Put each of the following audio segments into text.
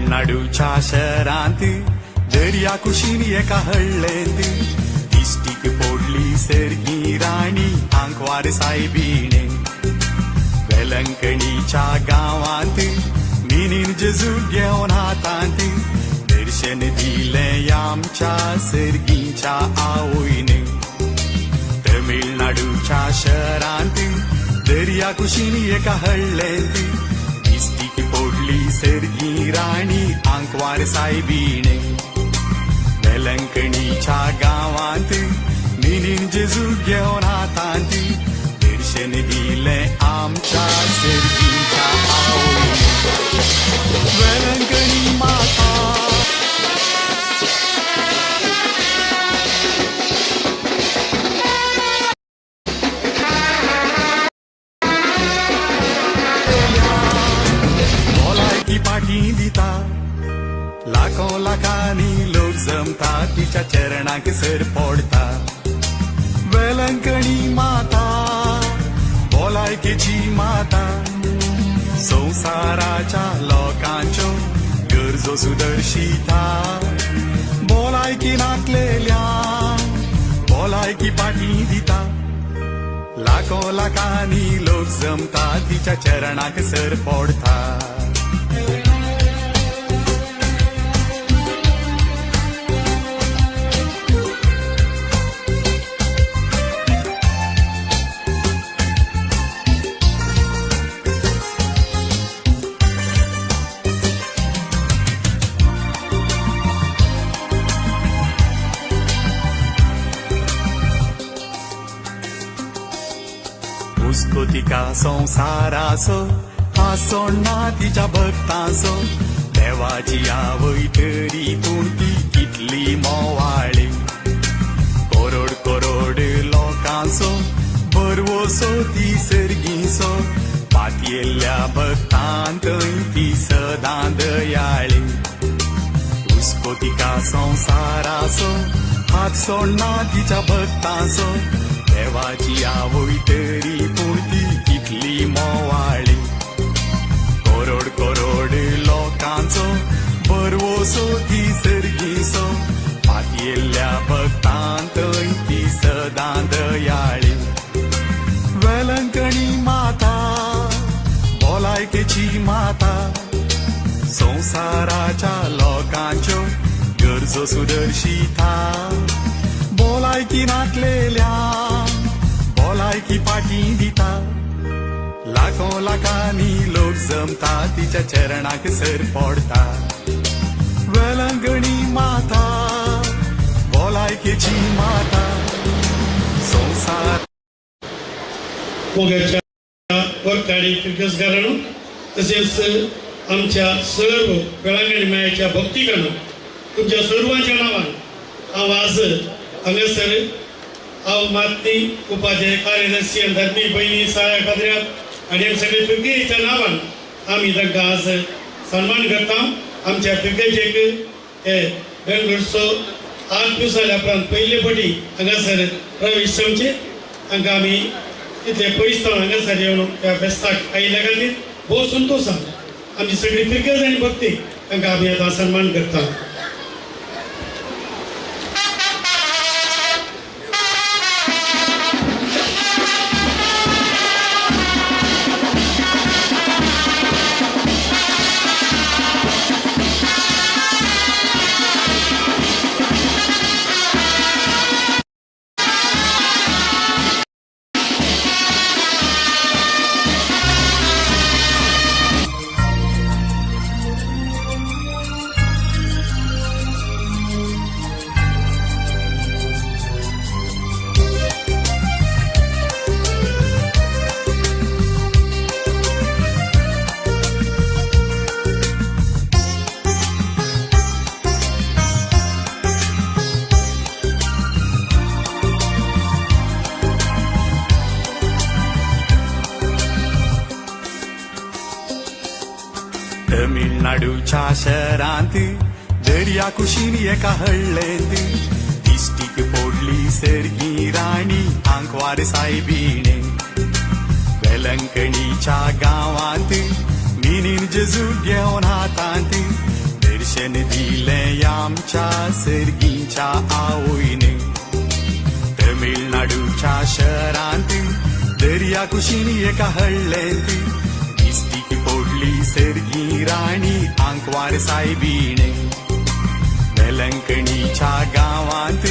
तमिळनाडूच्या शहरांत दर्या कुशीन एका हळ्ळेंत दिश्टीक पडली सर्गी राणी आंकवार सायबीणे. वेलंकणीच्या गांवांत मिनीन जेजू घेवन हातांत दर्शन दिलें आमच्या सर्गीच्या आवयन. तमिळनाडूच्या शहरांत दर्या कुशीन एका हळ्ळेंत दिश्टीक पडली सर्गी राणी आंकवार सायबीणे. वेलंकणीच्या गांवांत मिनीन जेजू घेवन हातांत दर्शन दिलें आमच्या सर्गीच्या आवयन. वेलंकणी माता. भलायकी पाटी दिता, लाखो लाखांनी लोक जमता तिच्या चरणाक सर पडता. वेलंकणी माता, भलायकेची माता, संवसाराच्या लोकांच्यो गरजो सुदर्शिता. भलायकी नासलेल्या भलायकी पाटी दिता, लाखो लाखांनी लोक जमता तिच्या चरणाक सर पडता. हुस्को तिका संवसाराचो आसोना तिच्या भक्तांचो, देवाची आवय तरी पूण ती कितली मोवाळी. करोड करोड लोकांचो बरवसो ती सर्गीचो, पातयेल्ल्या भक्तांक ती सदां दयाळी. हुस्को तिका संवसाराचो हात सोडना तिच्या भक्तांचो, देवाची आवय तरी पूण ती कितली मोवाळी. करोड करोड लोकांचो बरवसो ती सर्गीचो, पातयेल्ल्या भक्तांक ती सदां दयाळी. वेलंकणी माता, भलायकेची माता, संवसाराच्या लोकांच्यो गरजो सुदर्शिता. भलायकी नासलेल्या भलायकी पाटी दिता, लाखो लाखांनी लोक जमता तिच्या चरणाक सर पडता. वेलंगणी माता, भलायकेची माता, संवसार मोगाच्या वर्काडी फिरकसकारांनो, तसेच आमच्या सर्व वेळांगणी मायाच्या भक्तिकांनो, तुमच्या सर्वांच्या नावान हांव आज हांगासर हांव मातनी उपाध्याय कार्यदर्शी आनी धार्मीक भयणी सहायक पाद्र्यात आनी आमी सगळे फिरकेच्या नावान आमी तांकां आज सन्मान करता. आमच्या फिरकेचेक हे बेंगलोरचो 8 दीस जाल्या उपरांत पयले फावटी हांगासर प्रवेश जावचे. तांकां आमी तितले पयस जावन हांगासर येवन ह्या फेस्ताक आयिल्ल्या खातीर भोव संतोश आसा. आमची सगळी फिरगज आनी भक्ती तांकां आमी आतां सन्मान करता. तमिळनाडूच्या शहरांत दर्या कुशीन एका हळ्ळेंत दिश्टीक पडली सर्गी राणी आंकवार सायबीणे. वेलंकणीच्या गांवांत मिनीन जेजू घेवन हातांत दर्शन दिलें आमच्या सर्गीच्या आवयन. तमिळनाडूच्या शहरांत दर्या कुशीन एका हळ्ळेंत दिस्टीक पडली सर्गी राणी आंकवार सायबीण. वेलंकणीच्या गांवांत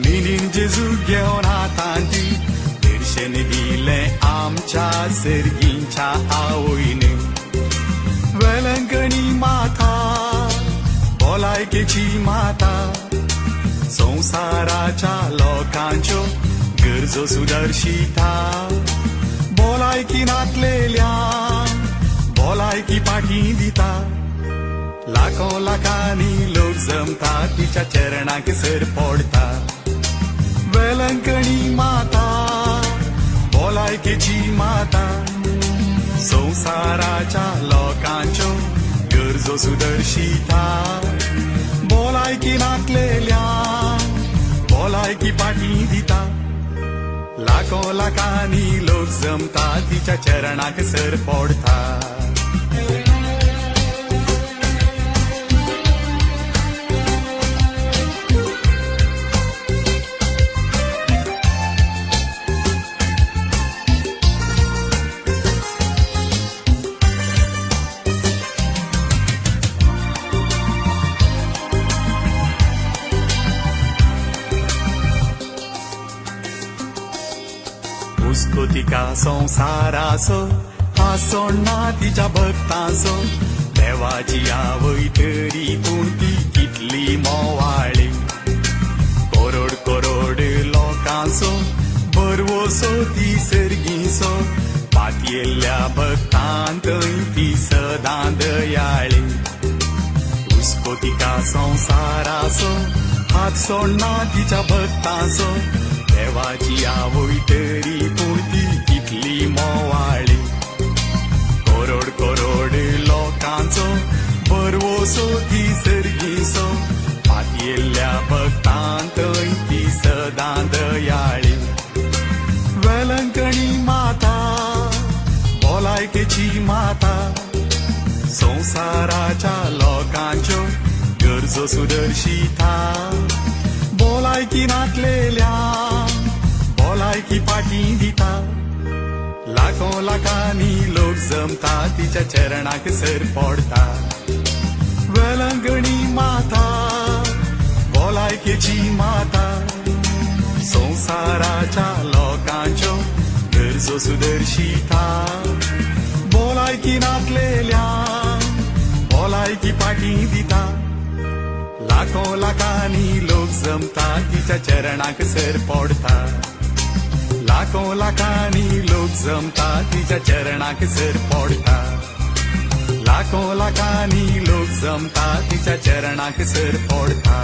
मिनीन जेजू घेवन हातांत दर्शन दिलें आमच्या सर्गीच्या आवयन. वेलंकणी माता भलायकेची माता, संवसाराच्या लोकांच्यो गरजो सुदर्शिता. भलायकी नातलेल्या भलायकी पाठी दिता, लाखो लाखांनी लोक जमता तिच्या चरणाक सर पडटा. वेलंकणी माता भलायकेची माता, संवसाराच्या लोकांच्यो गरजो सुदर्शिता. भलायकी नातलेल्या भलायकी पाठी दिता, लाखो लाखांनी लोक जमता तिच्या चरणाक सर पडटा. हुस्को तिका संवसाराचो हांसो ना तिच्या भक्तांचो, देवाची आवय तरी पूण ती कितली मोवाळी. करोड करोड लोकांचो बरवसो ती सर्गीचो, पातयेल्ल्या भक्तांक ती सदां दयाळी. हुस्को तिका संवसाराचो हात सोडना तिच्या भक्तांचो, देवाची आवय तरी पूण ती कितली मोवाळी. करोड करोड लोकांचो बरवसो ती सर्गीचो, पातयेल्ल्या भक्तांक ती सदां दयाळी. वेलंकणी माता भलायकेची माता, संवसाराच्या लोकांच्यो गरजो सुदर्शिता. भलायकी नातलेल्या भलायकी पाठी दिता, लाखो लाखांनी लोक जमता तिच्या चरणाक सर पडटा. वेलंगणी माता भलायकेची माता, संवसाराच्या लोकांच्यो गरजो सुदर्शिता. भलायकी नातलेल्या भलायकी पाठी दिता, लाखो लाखांनी लोक जमता तिच्या चरणाक सर पडटा. लाखो लाखांनी लोक जमता तिच्या चरणाक सर पडटा. लाखो लाखांनी लोक जमता तिच्या चरणाक सर पडटा.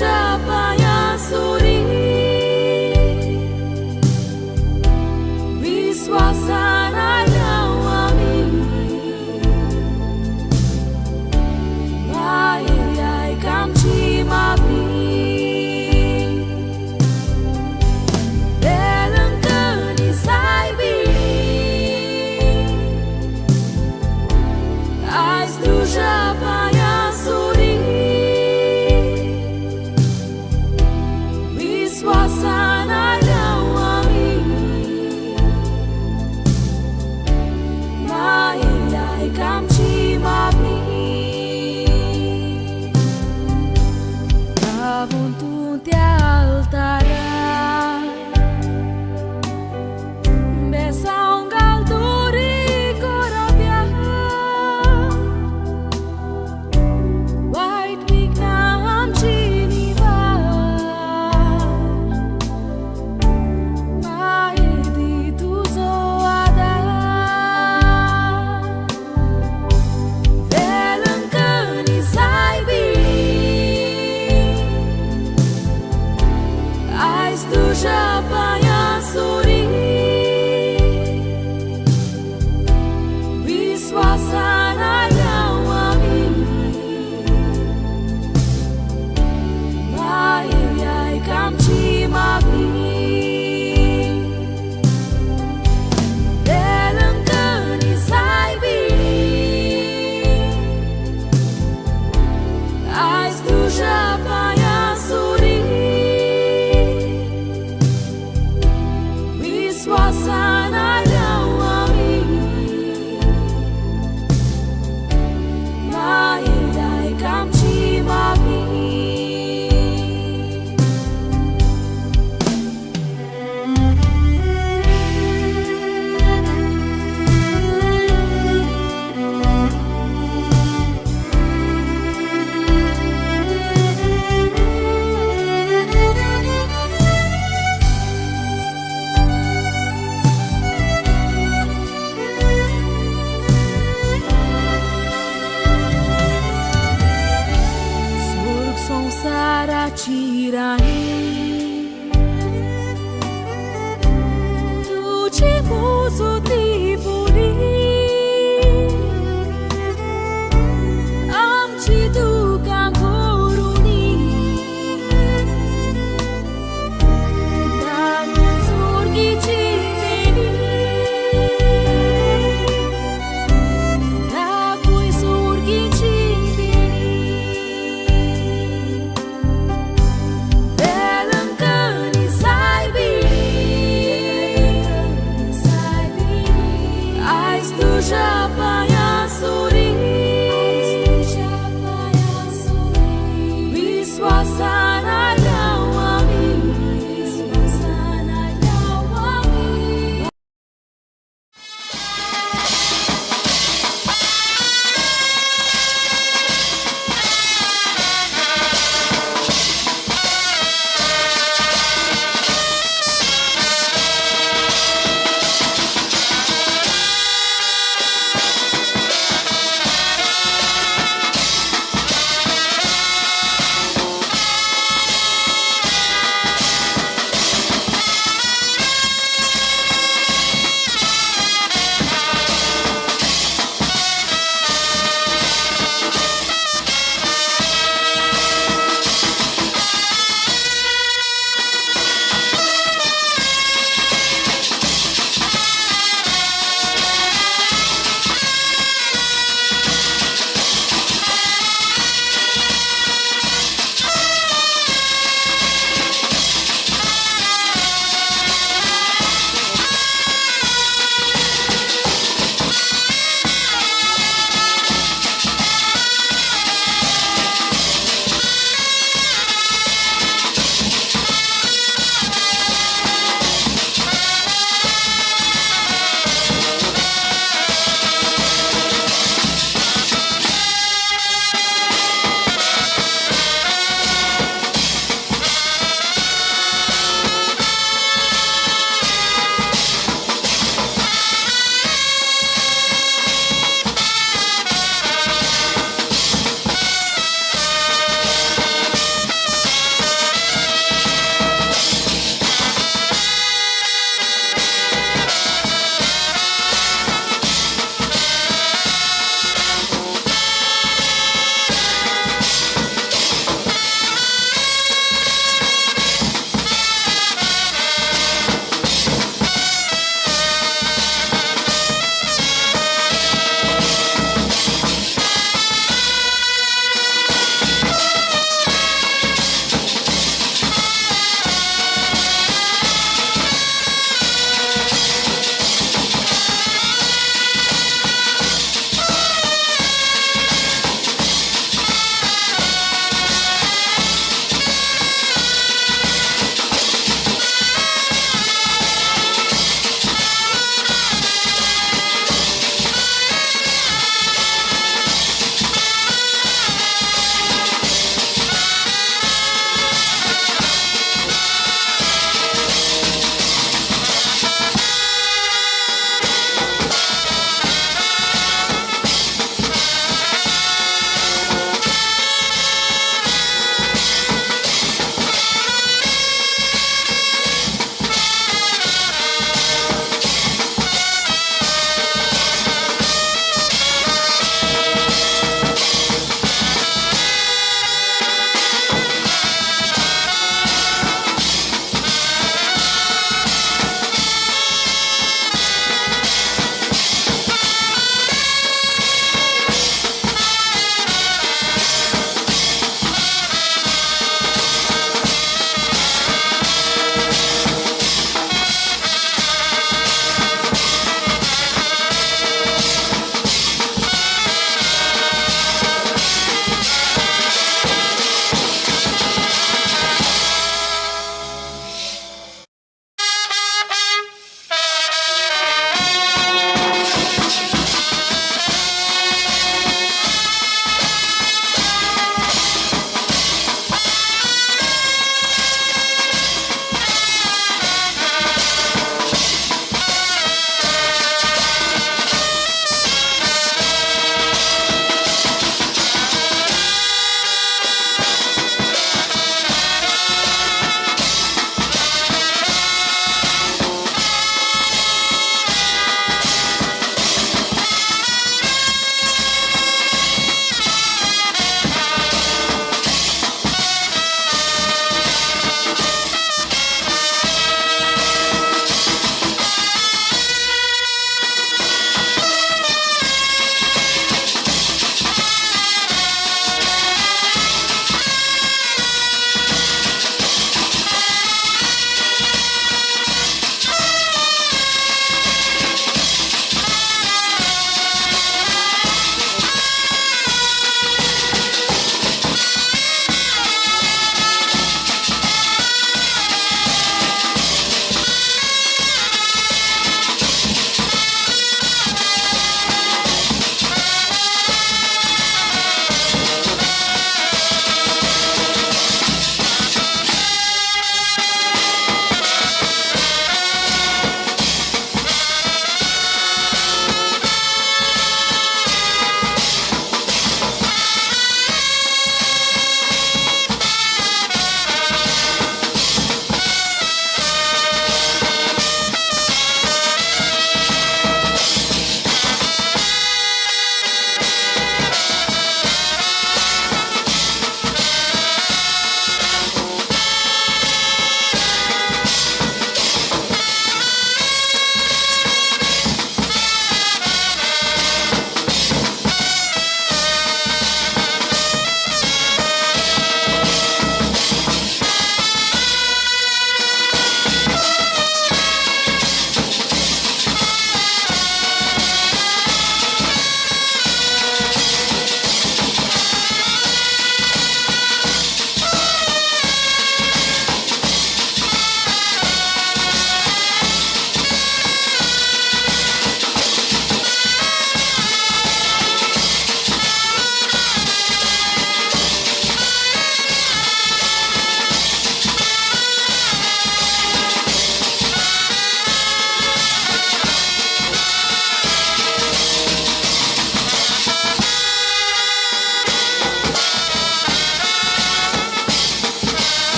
Japayasuri. Viswa संवसाराची राणी तुझी मोजोती बोली आमची दुकां घोरुणी दाखय सुर्गीची देणी दाखय सुर्गीची देणी वेलंकनी सायबिणी सायबिणी.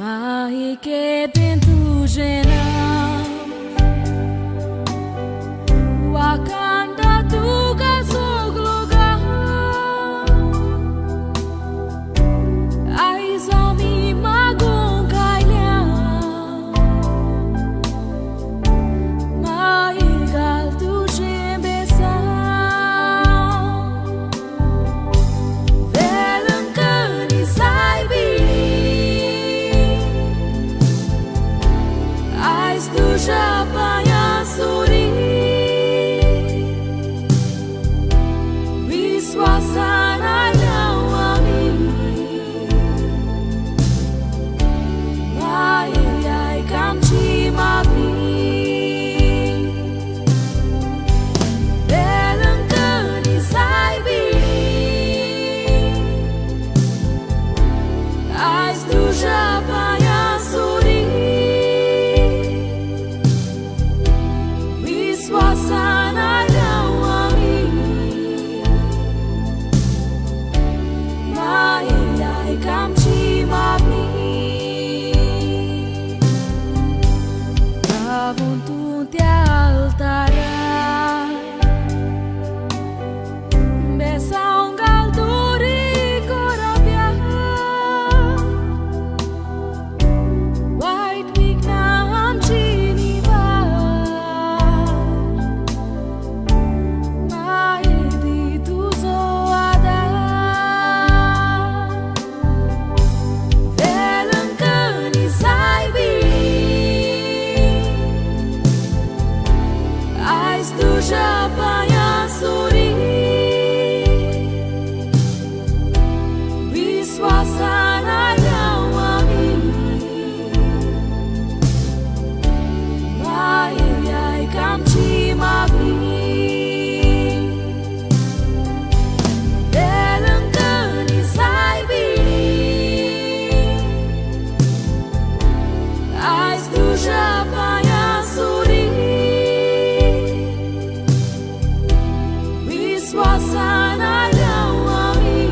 माई केदें तुजें नांव वाखाणटा तुका सगलो गांव आयज आमी मागूंक आयल्या माई घाल तुजें बेसांव वेलंकनी सायबिणी आयज तुज्या पांयां सुरी विस्वासान आयल्या आमी माई आयक आमची मागणी वेलंकनी सायबिणी आयज तुज्या पांयां सुरी विस्वासान आयल्या आमी माई आयक आमची मागणी रावून तूं त्या altarar बेसांव घाल तुरी कोराब्या वायट विघ्नां आमची निवार माई दी तुजो आदार वेलंकनी सायबिणी आयज तुज्या पांयां सुरी विस्वासान आयल्या आमी माई आयक आमची मागणी वेलंकनी सायबिणी आयज तुज्या पांयां सुरी विस्वासान आयल्या आमी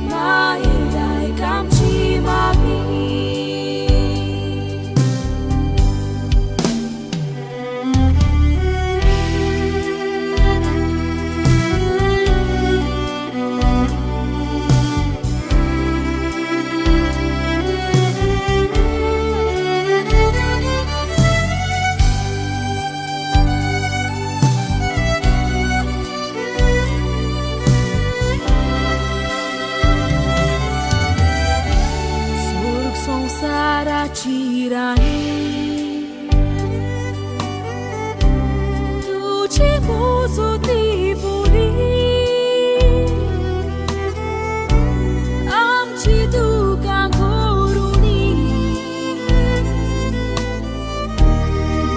माई आयक आमची मागणी. स्वर्ग संवसाराची राणी तुझे मोजोती बोली आमची दुकां करुणी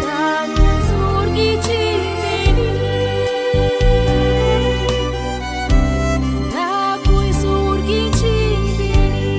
दाखय स्वर्गीची देणी दाखय स्वर्गीची देणी.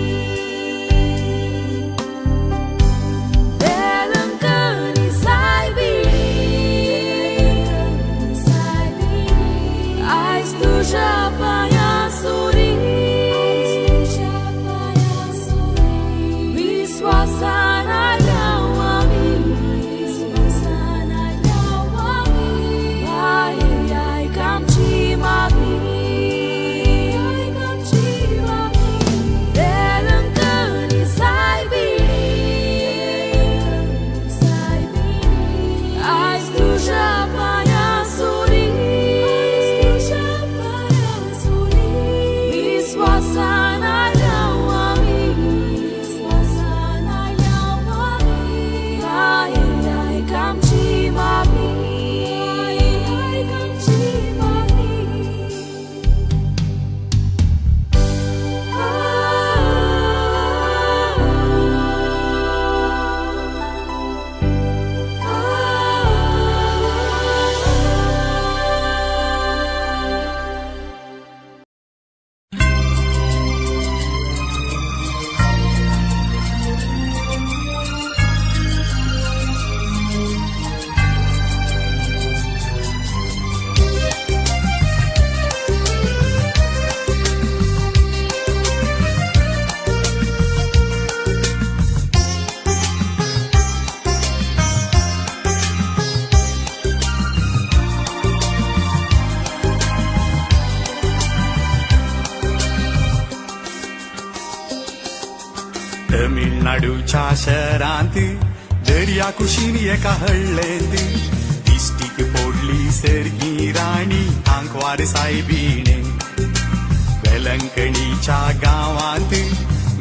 तमिळनाडूच्या शहरांत दर्या कुशीन एका हळ्ळेंत दिश्टीक पडली सर्गी राणी आंकवार सायबीणे. वेलंकणीच्या गांवांत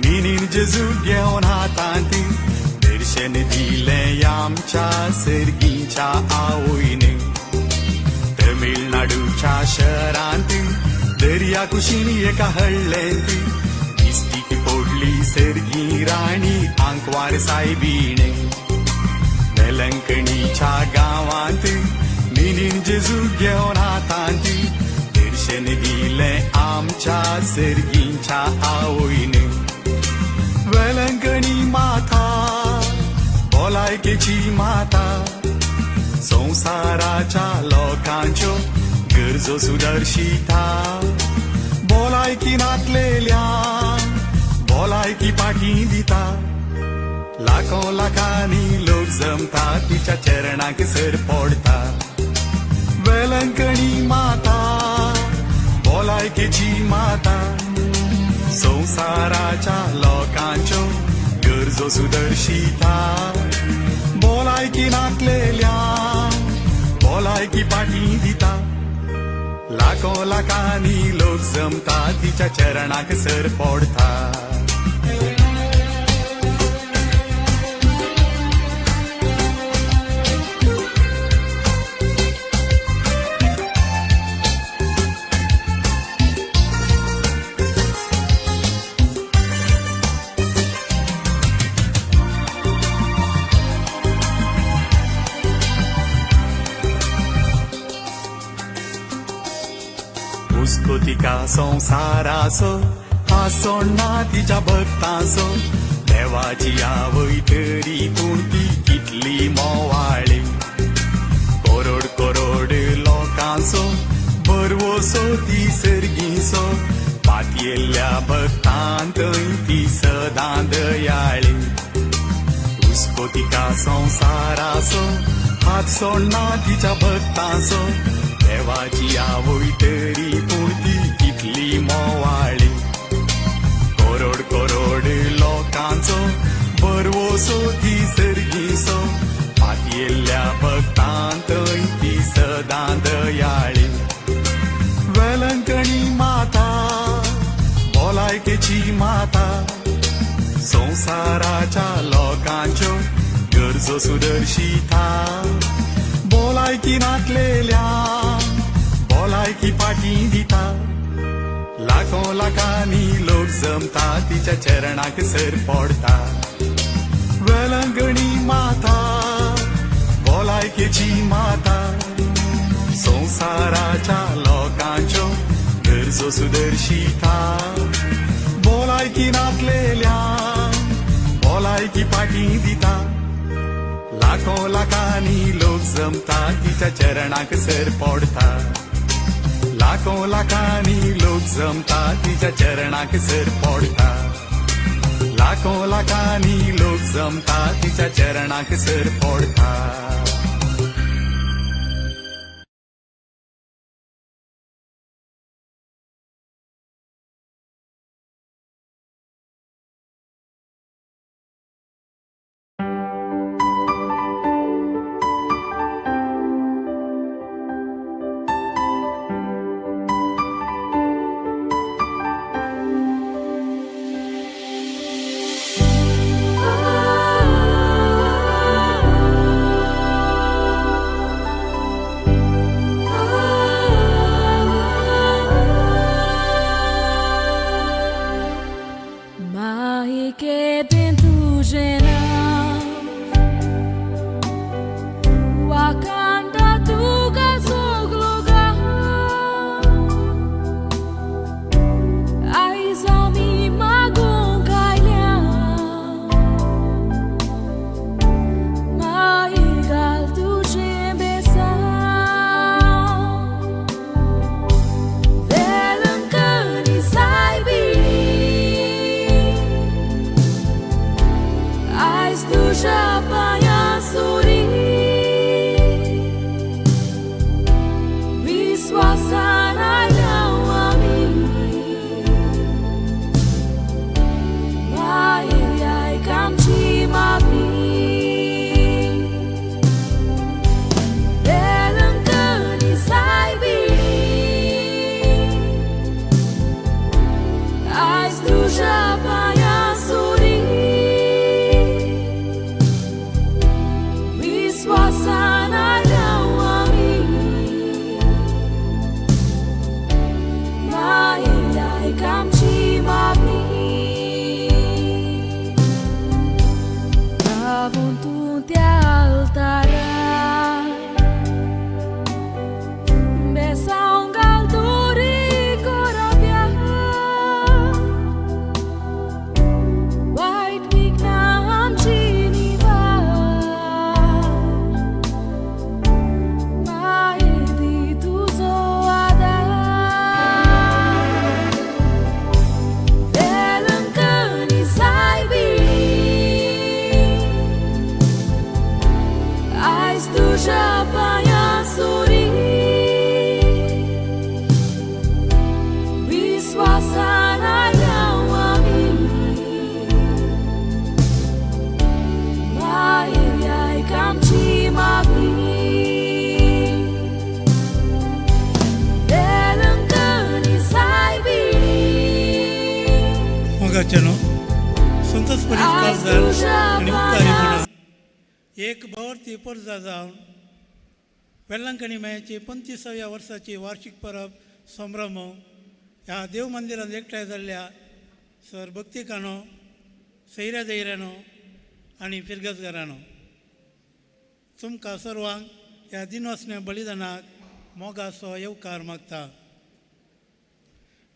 मिनीन जेजू घेवन हातांत दर्शन दिलें आमच्या सर्गीच्या आवयने. तमिळनाडूच्या शहरांत दर्या कुशीन एका हळ्ळेंत दिश्टीक पडली सर्गी राणी आंकवार सायबीणे. वेलंकणीच्या गांवांत मिनीन जेजू घेवन हातांत दर्शन दिलें आमच्या सर्गीच्या आवयने. वेलंकणी माता भलायकेची माता संवसाराच्या लोकांच्यो गरजो सुदर्शिता. भलायकी नातलेल्या भलायकी पाठी दिता. लाखो लाखांनी लोक जमता तिच्या चरणाक सर पडता. वेलंकणी माता भलायकेची माता संवसाराच्या लोकांच्यो गरजो सुदर्शिता. भलायकी नातलेल्या भलायकी पाठी दिता. लाखो लाखांनी लोक जमता तिच्या चरणाक सर पडता. हुस्को तिका संवसाराचो हांसो ना तिच्या भक्तांचो. देवाची आवय तरी पूण ती कितली मोवाळी. करोड करोड लोकांचो बरवसो ती सर्गीचो. पातयेल्ल्या भक्तांक ती सदां दयाळी. हुस्को तिका संवसाराचो हात सोडना तिच्या भक्तांचो. देवाची आवय तरी पूण ती कितली मोवाळी. करोड करोड लोकांचो बरवसो ती सर्गीचो. पातयेल्ल्या भक्तांक ती सदां दयाळी. वेलंकणी माता भलायकेची माता संवसाराच्या लोकांच्यो गरजो सुदर्शिता. भलायकी नातलेल्या भलायकी पाठी दिता. लाखो लाखांनी लोक जमता तिच्या चरणाक सर पडता. वेलंकणी माता भलायकेची माता संवसाराच्या लोकांच्यो गरजो सुदर्शिता. भलायकी नातलेल्या भलायकी पाठी दिता. लाखो लाखांनी लोक जमता तिच्या चरणाक सर पडता. लाखो लाखांनी लोक जमता तिच्या चरणाक सर पडता. लाखो लाखांनी लोक जमता तिच्या चरणाक सर पडता. विश्वासान आयल्या आमी. संतोषपणीत आयज काळजार तुज्या आनी उपकारी पांया म्हणा. एक भोंवती परजा जावन वेलंकणी मायाची 35व्या वर्साची वार्षिक परब संभ्रम ह्या देव मंदिरांत एकठांय जाल्ल्या सर भक्तिकानो, सैऱ्या दैऱ्यानो आनी फिरगजगारानो, तुमकां सर्वांक ह्या दिनवासण्या बलिदानाक मोगाचो येवकार मागता.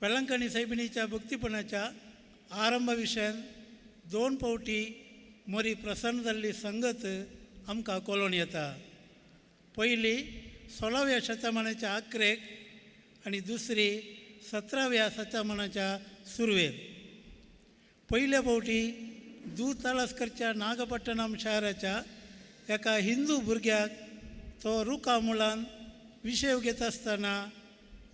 वेलंकणी सायबिणीच्या भक्तीपणाच्या आरंभ विशयान दोन फावटी मोरी प्रसन्न जाल्ली संगत आमकां कळोन येता. पयली 16व्या शतमानाच्या अखेरेक आनी दुसरी 17व्या शतमानाच्या सुरवेर. पयल्या फावटी दूद ताळसकरच्या नागपट्टणम शाराच्या एका हिंदू भुरग्याक तो रुखा मुळान विशेव घेता आसतना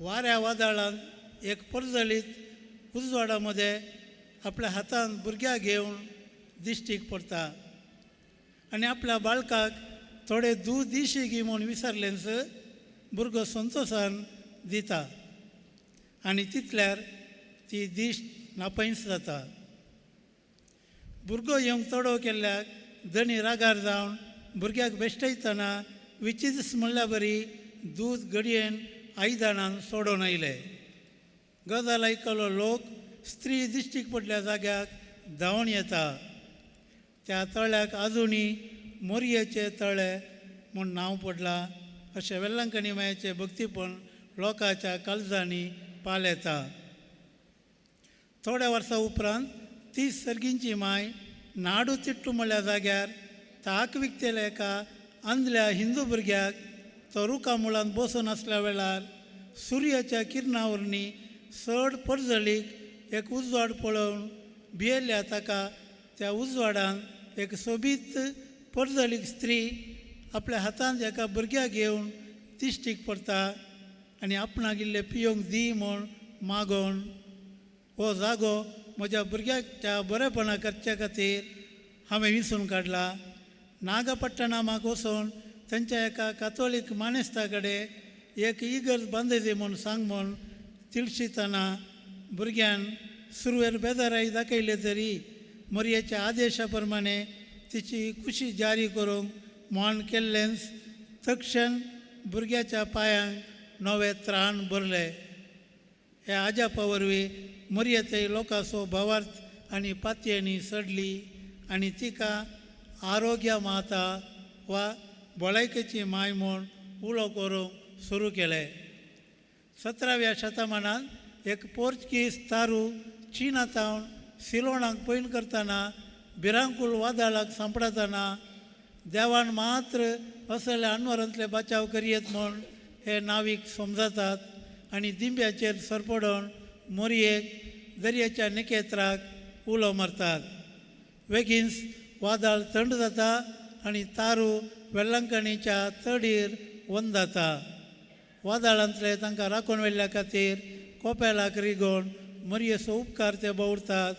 वाऱ्या वादळान एक परजळीत उजवाडा मध्ये आपल्या हातान भुरग्याक घेवन दिश्टीक पडटा आनी आपल्या बाळकाक थोडे दूद दिशी गी म्हूण विसरलेंच भुरगो संतोशान दिता आनी तितल्यार ती दिश्ट नापयस जाता. भुरगो येवंक तडो केल्ल्याक धनी रागार जावन भुरग्याक बेश्टयतना विचीस म्हणल्या बरी दूद घडयेन आयदनान सोडून आयले. गजाल आयकलो लोक स्त्री दिश्टीक पडल्या जाग्याक धांवून येता. त्या तळ्याक आजुनी मोरयेचे तळे म्हूण नांव पडलां अशें वेलंकणी मायाचें भक्तीपण लोकांच्या काळजांनी पालेता. थोड्या वर्सां उपरांत ती सर्गींची माय नाडू तिट्टू म्हळ्या जाग्यार ताक विकतेल्या एका आंदल्या हिंदू भुरग्याक तो रुखा मुळांत बसून आसल्या वेळार सुर्याच्या किरणां वरवीं चड परजळीक एक उजवाड पळोवन भियेल्ल्या ताका त्या उजवाडान एक सोबीत परजळीक स्त्री आपल्या हातांत एका भुरग्याक घेवन दिश्टीक पडटा आनी आपणाक इल्लें पियोंक दी म्हूण मागोवन हो जागो म्हज्या भुरग्याच्या बरेपणा करच्या खातीर हांवें विंचून काडला. नागपट्टणामाक वचून तांच्या एका कातोलीक मानेस्ता कडेन एक इगर्ज बांदयची म्हूण सांग म्हूण तिळशितना भुरग्यान सुरवेर बेजाराय दाखयले तरी मोरयेच्या आदेशा प्रमाणे तिची खुशी जारी करूंक मान केल्लेंच तक्षण भुरग्याच्या पांयांक नवे त्राण भरले. ह्या आजापा वरवीं मोरयेथंय लोकांचो भावार्थ आनी पातयेणी चडली आनी तिका आरोग्य माता वा भलायकेची माय म्हूण उलो करूंक सुरू केलें. 17व्या शतमानांत एक पोर्चगीज तारू चिनांत सिलोणाक पयण करतना भिरांकूळ वादळाक सांपडतना देवान मात्र असल्या अनवरांतले बचाव करयेत म्हूण हे नावीक समजतात आनी दिंब्याचेर सरपडोवन मोरयेक दर्याच्या निकेत्राक उलो मारतात. बेगीनच वादळ थंड जाता आनी तारू वेलंकणीच्या तडीर वंद जाता. वादळांतले तांकां राखून व्हेल्ल्या खातीर कोपेलाक रिगोवन मोरयेचो उपकार ते दवरतात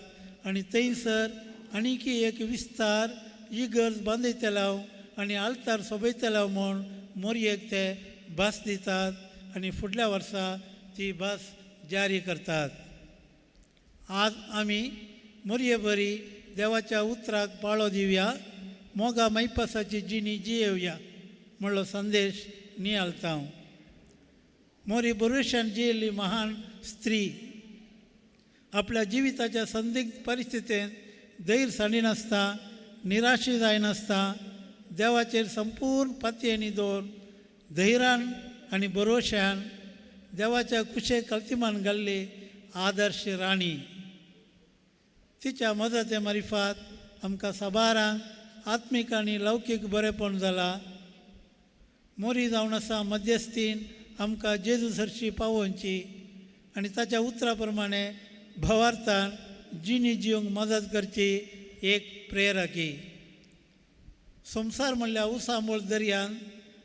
आनी थंयसर आनीकी एक विस्तार इगर्ज बांदयतले आनी आल्तार सोबयतले म्हूण मोरयेक ते भास दितात आनी फुडल्या वर्सा ती भास जारी करतात. आज आमी मोरये बरी देवाच्या उतराक पाळो दिवया, मोगा मैपासाची जिणी जियेवया म्हणलो संदेश नियाळता हांव. मोरी बरोशान जियेल्ली महान स्त्री आपल्या जिविताच्या संदिग्ध परिस्थितींत धैर्य सांडिनासता, निराशी जायनासता देवाचेर संपूर्ण पातयेनी दवरून धैर्यान आनी भरोश्यान देवाच्या कुशेक कल्तिमान घाल्ली आदर्श राणी. तिच्या मदते मारिफात आमकां साबारांक आत्मीक आनी लौकीक बरेपण जाला. मोरी जावन आसा मध्यस्थीन आमकां जेजू सरशी पावोवची आनी ताच्या उतरा प्रमाणे भवार्थान जिणी जिवंक मदत करची एक प्रेरकी. संवसार म्हणल्यार उसामोळ दर्यान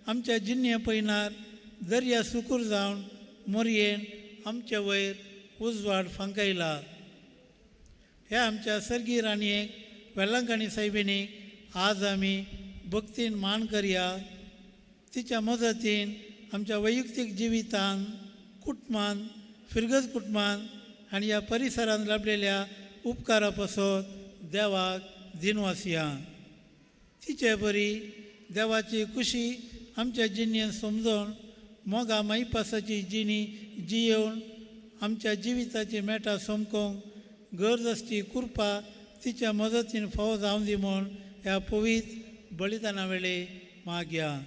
आमच्या जिन्ने पयनार दर्या सुकूर जावन मोरयेन आमचे वयर उजवाड फांकयला. ह्या आमच्या सर्गी राणयेक वेलंकणी सायबिणीक आज आमी भक्तीन मान करया. तिच्या मदतीन आमच्या वैयक्तीक जिवितान, कुटुंबान, फिरगज कुटुंबान आनी ह्या परिसरांत लाभलेल्या उपकारा पासत देवाक दिनवासया. तिचे बरी देवाची खुशी आमच्या जिणेंत समजून मोगा माईपासाची जिणी जियेवन आमच्या जिविताची मेटां समकोंक गरज आसची कृपा तिच्या मदतीन फावो जावं दी म्हूण ह्या पवित्र बलिदाना वेळे मागया.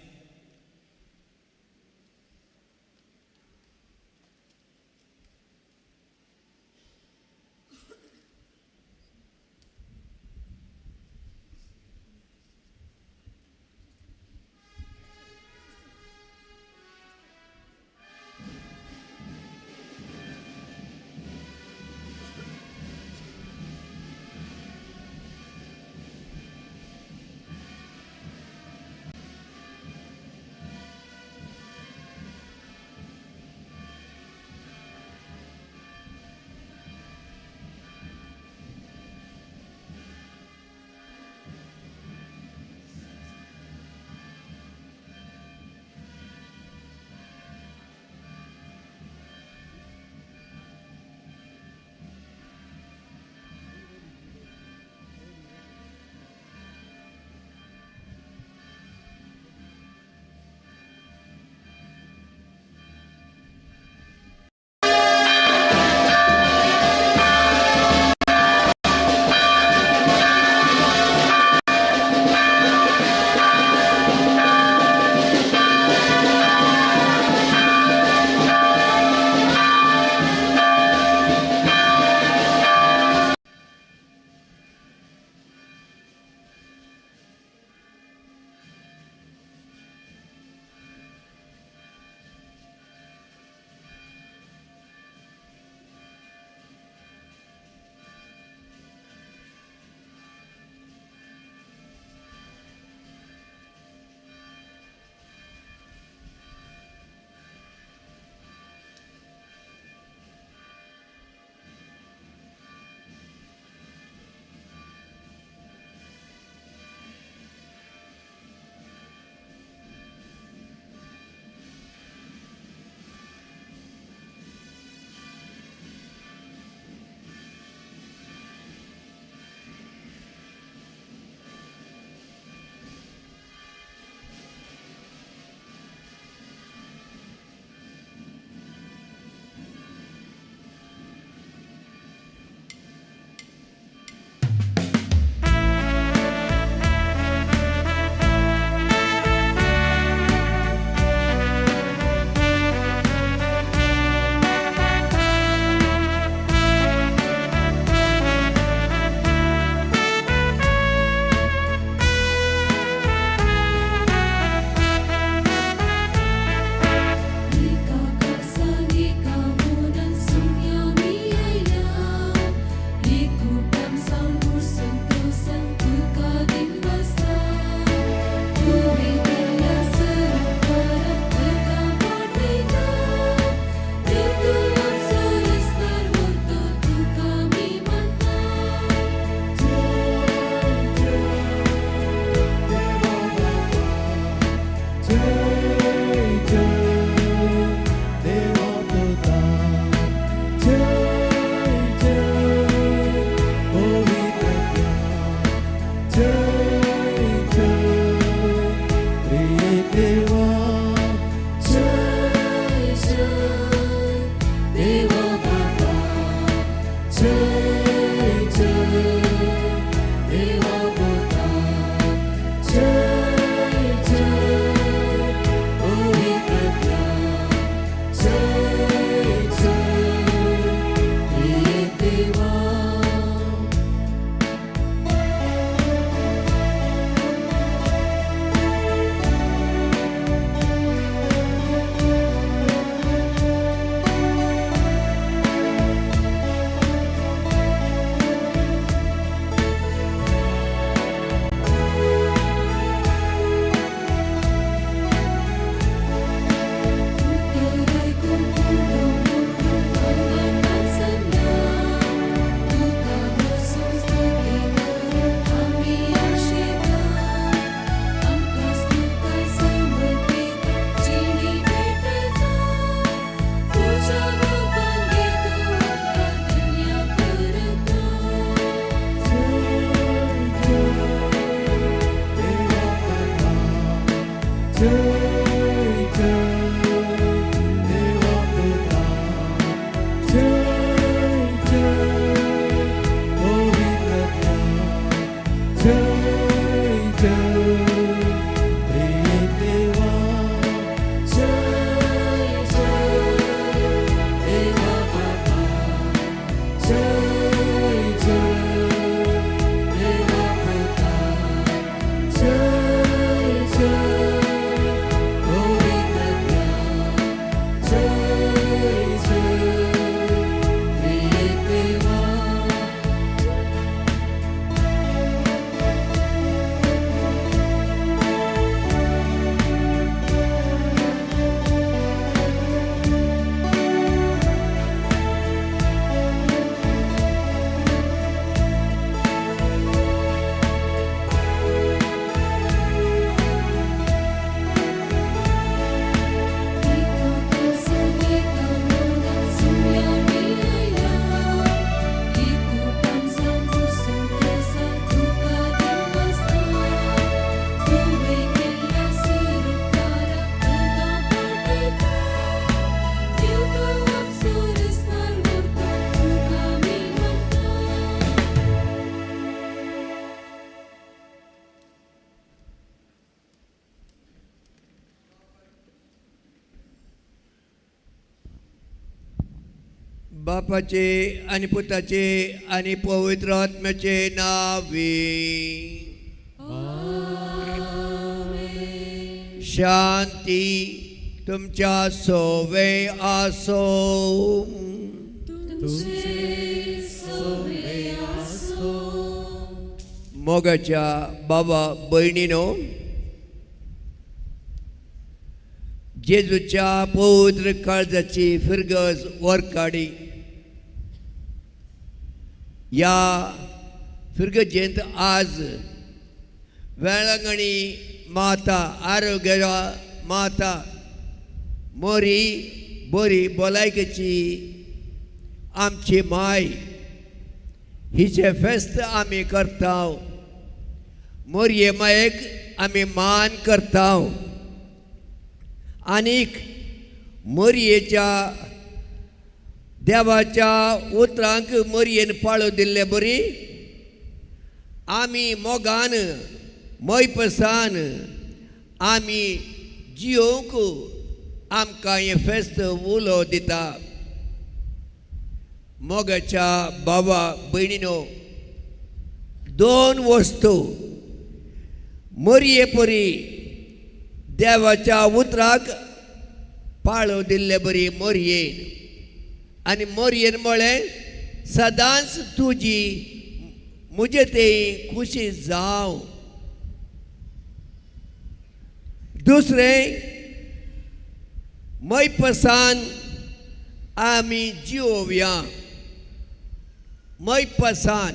जय जय देवा पुता, जय जय पवित्र जय जय प्रिय देवा, जय जय देवा बापा, जय जय देवा पुता, जय जय पवित्र जय जय प्रिय देवा. बापाचे आणि पुताचे आणि पवित्र आत्म्याचे नावे. शांती तुमच्या सोवे आसो. मोगाच्या बाबा भयणीनो, जेजूच्या पवित्र काळजाची फिरगज वरकाडी ह्या फिरगजेंत आज वेळांगणी माता, आरोग्य माता, मोरी बरी भलायकेची आमची माय, हिचें फेस्त आमी करता. मोरये मायेक आमी मान करता. आनीक मोरयेच्या देवाच्या उतरांक मोरयेन पाळो दिल्ले बरी आमी मोगान मोयपसान आमी जियोवंक आमकां हें फेस्त उलो दिता. मोगाच्या बाबा भयणीनो, दोन वस्तू मोरये परी देवाच्या उतराक पाळो दिल्ले बरी मोरयेन, आनी मोरयेन म्हळें सदांच तुजी म्हजे ते खुशी जावं. दुसरें, मैपसान आमी जिवोवया, मैपसान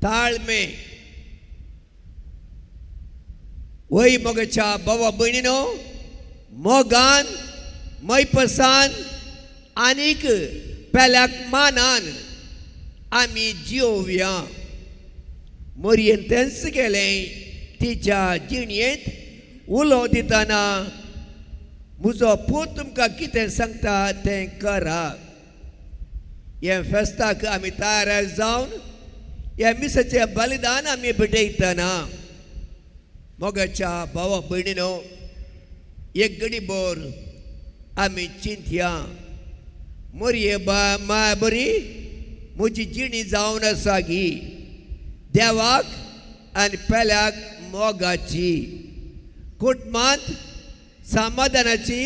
ताळमे. वय मोगाच्या बाबा भयणीनो, मोगान मैपसान आनीक पेल्याक मानान आमी जिवोवया. मोरयेन तेंच केलें तिच्या जिणयेंत. उलो दितना म्हजो पूत तुमकां कितें सांगता तें करा. हे फेस्ताक आमी तयार जावन ह्या मिसाचें बलिदान आमी भेटयतना मोगाच्या भावा भयणीनो, एक घडी भर आमी चिंतया, मोरये माय बरी म्हजी जिणी जावन आसा गी देवाक आनी पेल्याक मोगाची, कुटुंबांत समाधानाची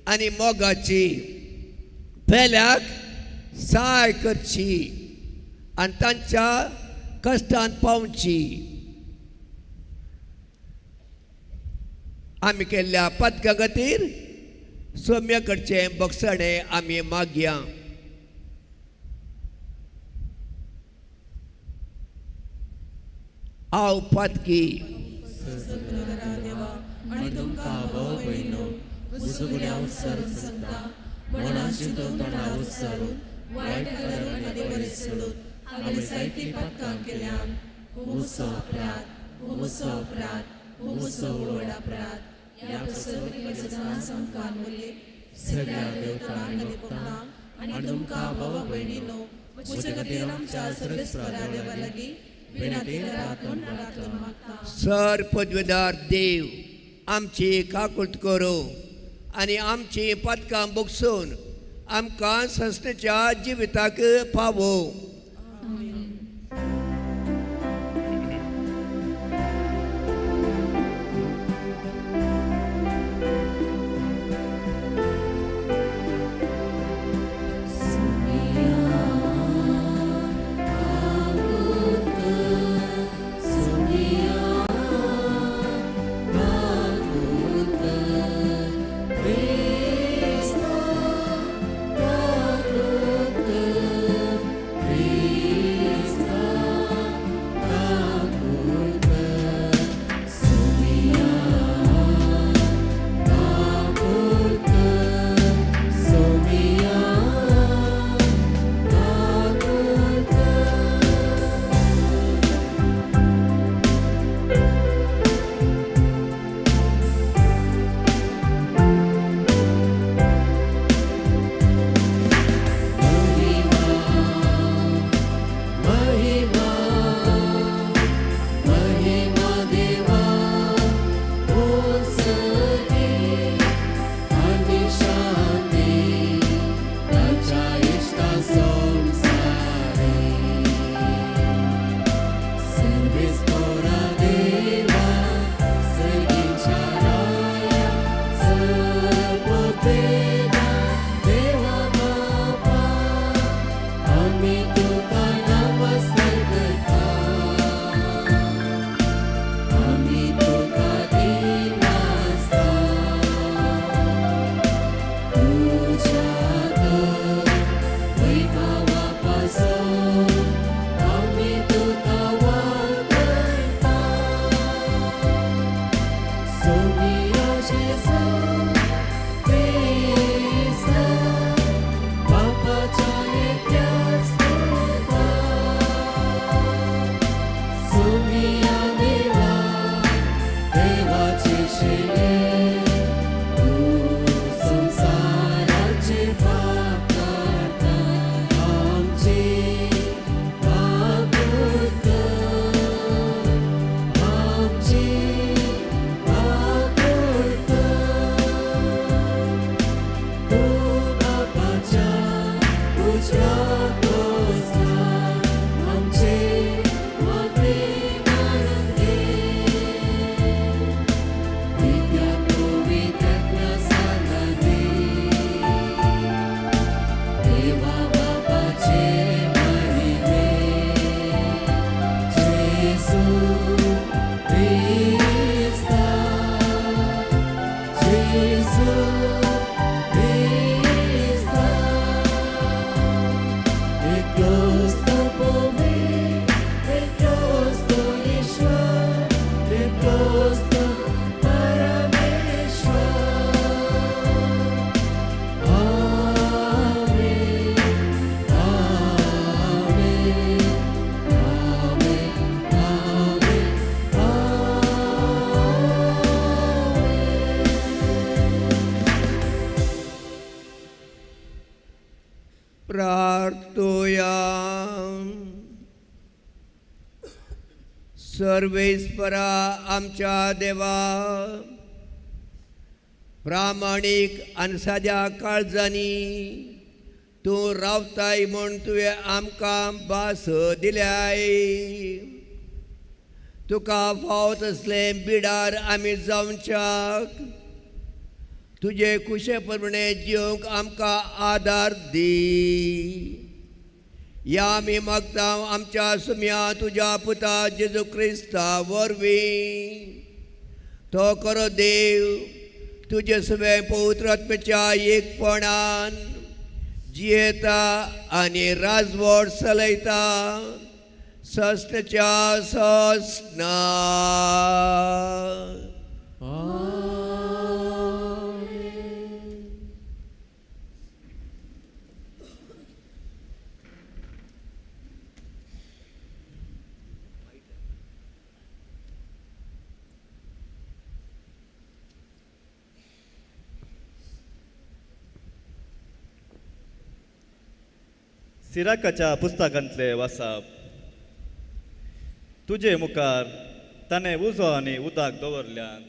आनी मोगाची, पेल्याक सहाय करची आनी तांच्या कश्टान पावची. आमी केल्ल्या पदका खातीर सोम्या कडचें बक्षणें आमी मागया. हांव पातकी आनी तुमकां भाव भयणो म्हजो गुन्यांव सारून सांगता, मना चिंतून तोंडा उच्चारून वायट गजाली आनी बरें सोडून हांवें जायतीं पातकां केल्यान. म्हजो अपराध, म्हजो अपराध, हो म्हजो व्हड अपराध ह्या पसत सदां सामकार मुले सगळ्या देवता आनी भक्तांक आनी तुमकां भावा भयणीनो म्हज्या खातीर आमच्या सर्वेस्परा देवा लागीं विनंती करात म्हूण प्रार्थना मागता. सर पदवेदार देव आमची काकूट करूं आनी आमची पदकां बगसून आमकां संस्थेच्या जिविताक पावो. प्रार्थोया. सर्वेस्परा आमच्या देवा, प्रामाणीक आनी साद्या काळजांनी तूं रावताय म्हूण तुवें आमकां भास दिल्याय. तुका फावत तसलें बिडार आमी जावच्याक तुजे कुशे प्रमाणे जिवंक आमकां आदार दी. या आमी मागता आमच्या सुम्या तुज्या पुता जेजू क्रिस्ता वरवीं. तो खरो देव तुजे सगळे पवित्र आत्म्याच्या एकपणान जियेता आनी राजवट चलयता सस्त्याच्या सस्ना. सिराकाच्या पुस्तकांतले वासाप. तुजे मुखार ताणें उजो आनी उदक दवरल्यात.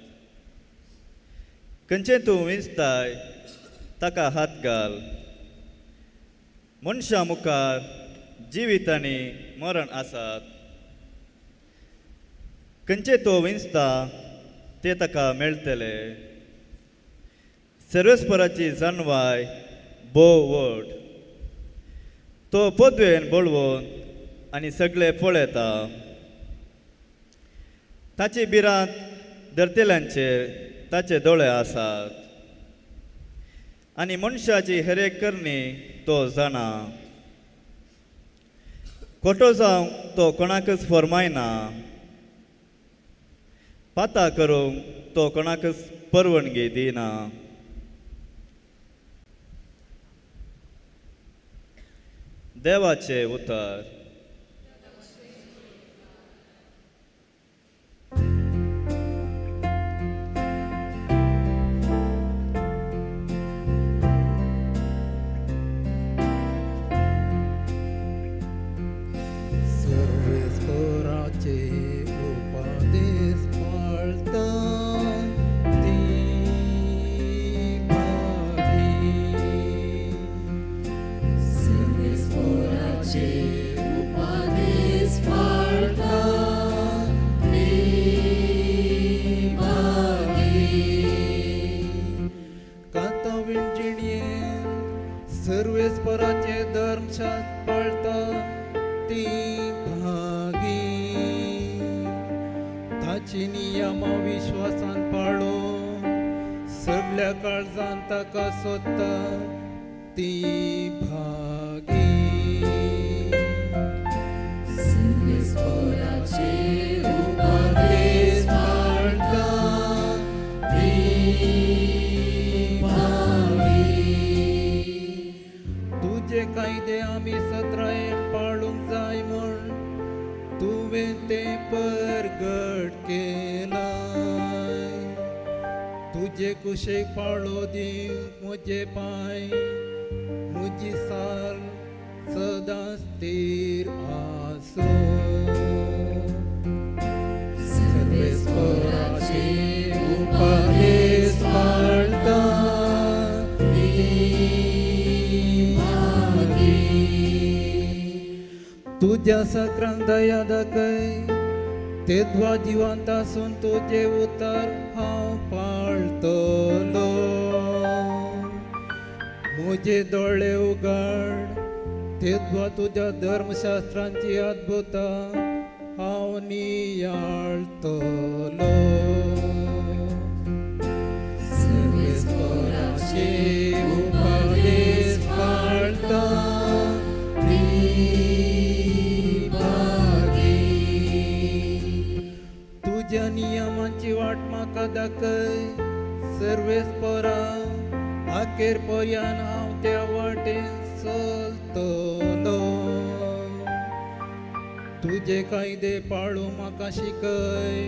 खंयचें तूं विंचताय ताका हात घाल. मनशां मुखार जिवीत आनी मरण आसात. खंयचें तो विंचता तें ताका मेळटलें. सर्वेस्पराची जानवाय भोव व्हड. तो पदवेन बळवून आनी सगळे पळयता. ताची भिरांत धरतल्यांचेर ताचे दोळे आसात आनी मनशाची हर एक करणी तो जाणा. खोटो जावंक तो कोणाकच फरमायना. पाता करूंक तो कोणाकच परवणगी दिना. देवाचें उतर. सर्वेस्पराचे उपदेश पाळता ती भागी. सर्वेस्पराचे उपदेश पाळता ती भागी. कांतावीण जिणयेन सर्वेस्पराचे धर्मशास्त्र पाळता ती भागी. ताची नियमां विश्वासान पाळून सगल्या काळजान ताका सोदता ती भागी. सर्वेस्पराचे उपदेश पाळता ती भागी. तुजे कायदे आमी सत्रायेन पाळूंक जाय म्हूण तुवें तें परगट केलां. तुजे कुशेक पाळो दिवंक म्हजे पांय म्हजी साल सदां स्थीर आसूं. सर्वेस्पराचे उपदेश पाळता ती भागी. तुज्या सक्रांक दया दाखय तेद्वा जिवंत आसून तुजें उतर हांव पाळतलो. म्हजे दोळे उगाड तेद्वा तुज्या धर्मशास्त्रांची अद्भुतां हांव नियाळतलो. सर्वेस्पराचे उपदेश पाळता ती भागी. तुज्या नियमांची वाट म्हाका दाखय सर्वेस्परा अखेर पर्यान हांव त्या वाटेन चलतलो. तुजे कायदे पाळूं म्हाका शिकय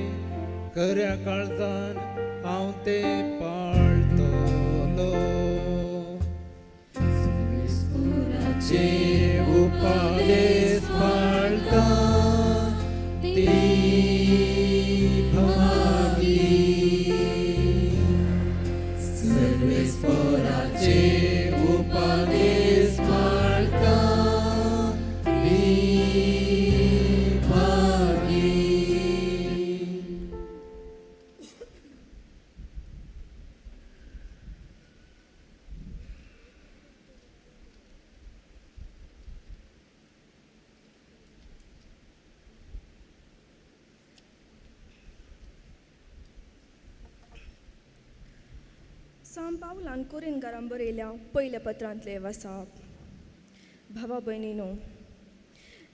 खऱ्या काळजान हांव ते पाळतलो. सर्वेस्पराचे उपदेश पाळता ती भागी. सर्वेस्पराचे उपदेश पाळता ती भागी. सांत पावलान कोरिनकारांक बरयल्या पयल्या पत्रांतले वासाप. भावा भयणीनो,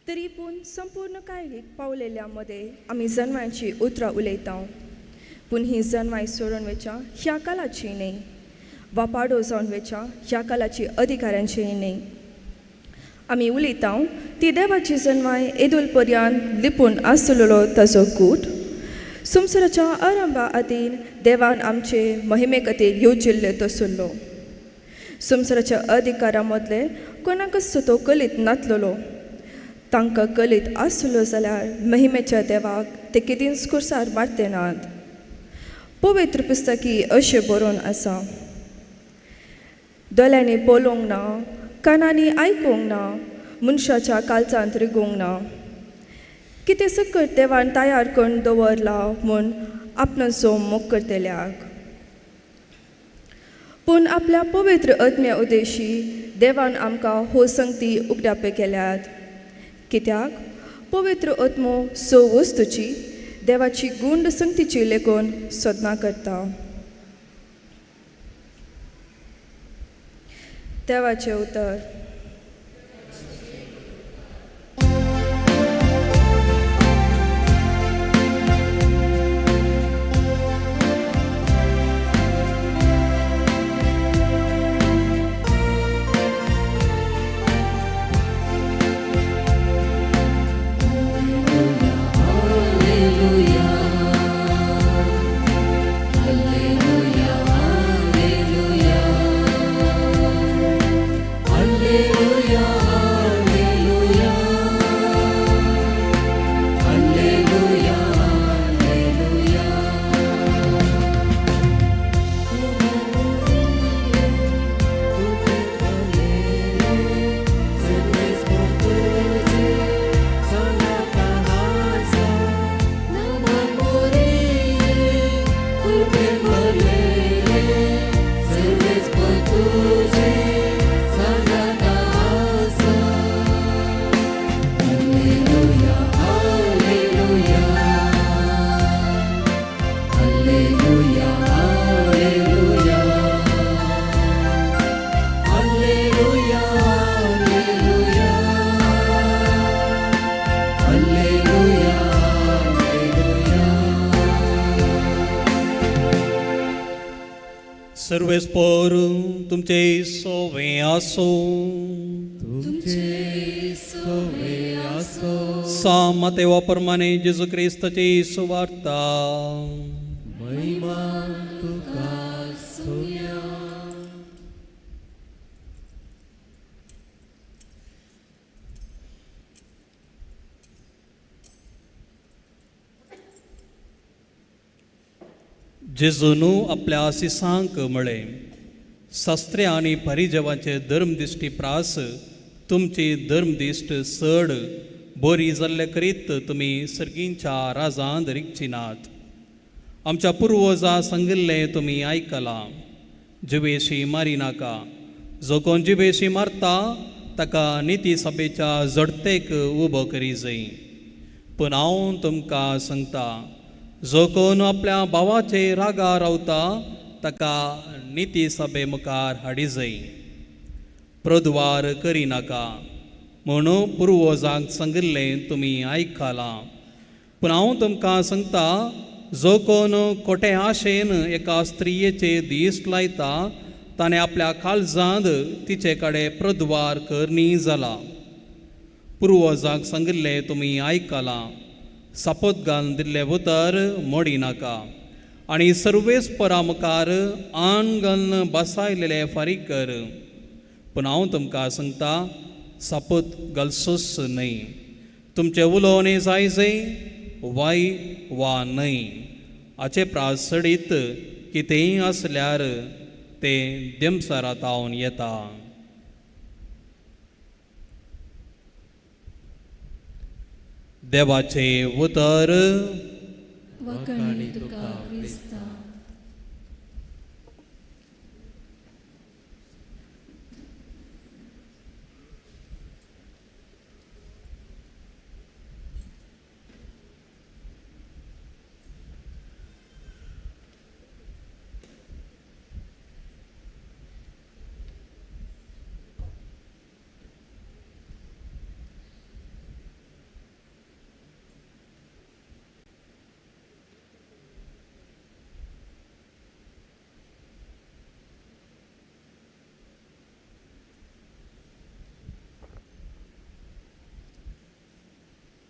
तरी पूण संपूर्ण कायरीक पावलेल्या मदें आमी जनवायची उतरां उलयता, पूण ही जनवाय सोडून वेच्या ह्या कालाची न्हय वा पाडो जावन वेच्या ह्या कालाची अधिकाऱ्यांची न्हय. आमी उलयता ती देवाची जनवाय येदोळ पर्यंत लिपून आसलेलो ताजो गूट संवसाराच्या आरंभा आदीं देवान आमचे महिमे खातीर येवजिल्ले तसलो. संवसाराच्या अधिकारा मदले कोणाकच तो कलीत नातलेलो. तांकां कलीत आसलो जाल्यार महिमेच्या देवाक ते केदींच कुर्सार मारते नात. पवित्र पुस्तकी अशें बरोवन आसा, दोळ्यांनी पळोवंक ना, कानांनी आयकूंक ना, मनशाच्या कालचांत रिगूंक ना, कितें सकट देवान तयार करून दवरला म्हूण आपणाचो मोग करतल्याक. पूण आपल्या पवित्र आत्म्या उद्देशी देवान आमकां हो संगती उगडापे केल्यात. कित्याक पवित्र आत्मो स वस्तूची देवाची गुंड संगतीची लेखून सोदना करता. देवाचें उतर. सर्वेस्पोर तुमचे सोवे आसो. तुमचे सोवे आसो. सा मातेवा प्रमाणे जेजू क्रिस्ताची सुवार्ता. महिमा तुका सोम्या. जेजून आपल्या आसिसांक म्हळें, शास्त्रे आनी परिजवांचे धर्मदिश्टी प्रास तुमची धर्मदिश्ट चड बरी जाल्ले करीत तुमी सर्गींच्या राजांत रिगची नात. आमच्या पुर्वजा सांगिल्लें तुमी आयकलां, जिवेशी मारी नाका. जो कोण जिवेशी मारता ताका निती सभेच्या जडतेक उबो करी जाय. पूण हांव तुमकां सांगता, जो कोण आपल्या भावाचे रागार रावता ताका निती सभे मुखार हाडी जाय. प्रद्वार करिनाका म्हणून पुर्वजांक सांगिल्लें तुमी आयकलां. पूण हांव तुमकां सांगता, जो कोण खोटे आशेन एका स्त्रियेचे दीस लायता ताणें आपल्या काळजांत तिचे कडेन प्रद्वार करणी जाला. पुर्वजांक सांगिल्लें तुमी आयकलां, सापोत घालून दिल्लें उतर मोडी नाका आनी सर्वेस्परा मुखार आन घालून बसायलेलें फारीक कर. पूण हांव तुमकां सांगता, सापोत घालचोच न्हय. तुमचें उलोवणें जाय जंय वाय वा न्हय हाचे प्रास चडीत कितेंय आसल्यार तें देमसारात हांव येता. देवाचें उतर. वखणी तुका क्रिस्ता.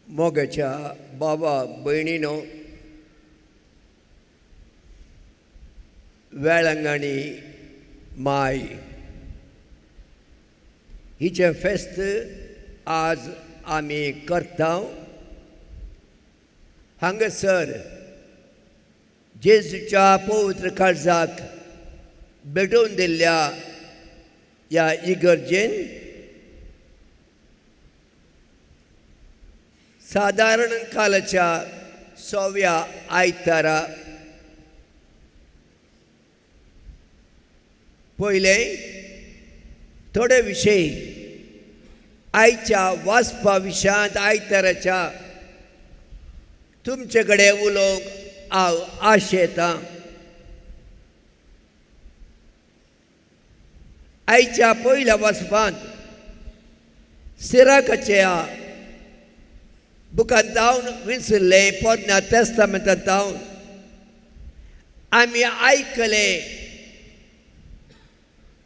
मोगाच्या बाबा भयणीनो, वेळांगाणी माय हिचें फेस्त आज आमी करता. हांगासर जेजूच्या पवित्र काळजाक भेटोवन दिल्ल्या ह्या इगर्जेन सादारण कालाच्या सव्या आयतारा पयलें थोडे विशय आयच्या वाचपा विशयांत आयताराच्या तुमचे कडेन उलोवंक हांव आशेतां. आयच्या पयल्या वाचपांत सिराकाच्या बुकांत जावन विसरलें पोरण्या तेस्तामेंतांत जावन आमी आयकलें,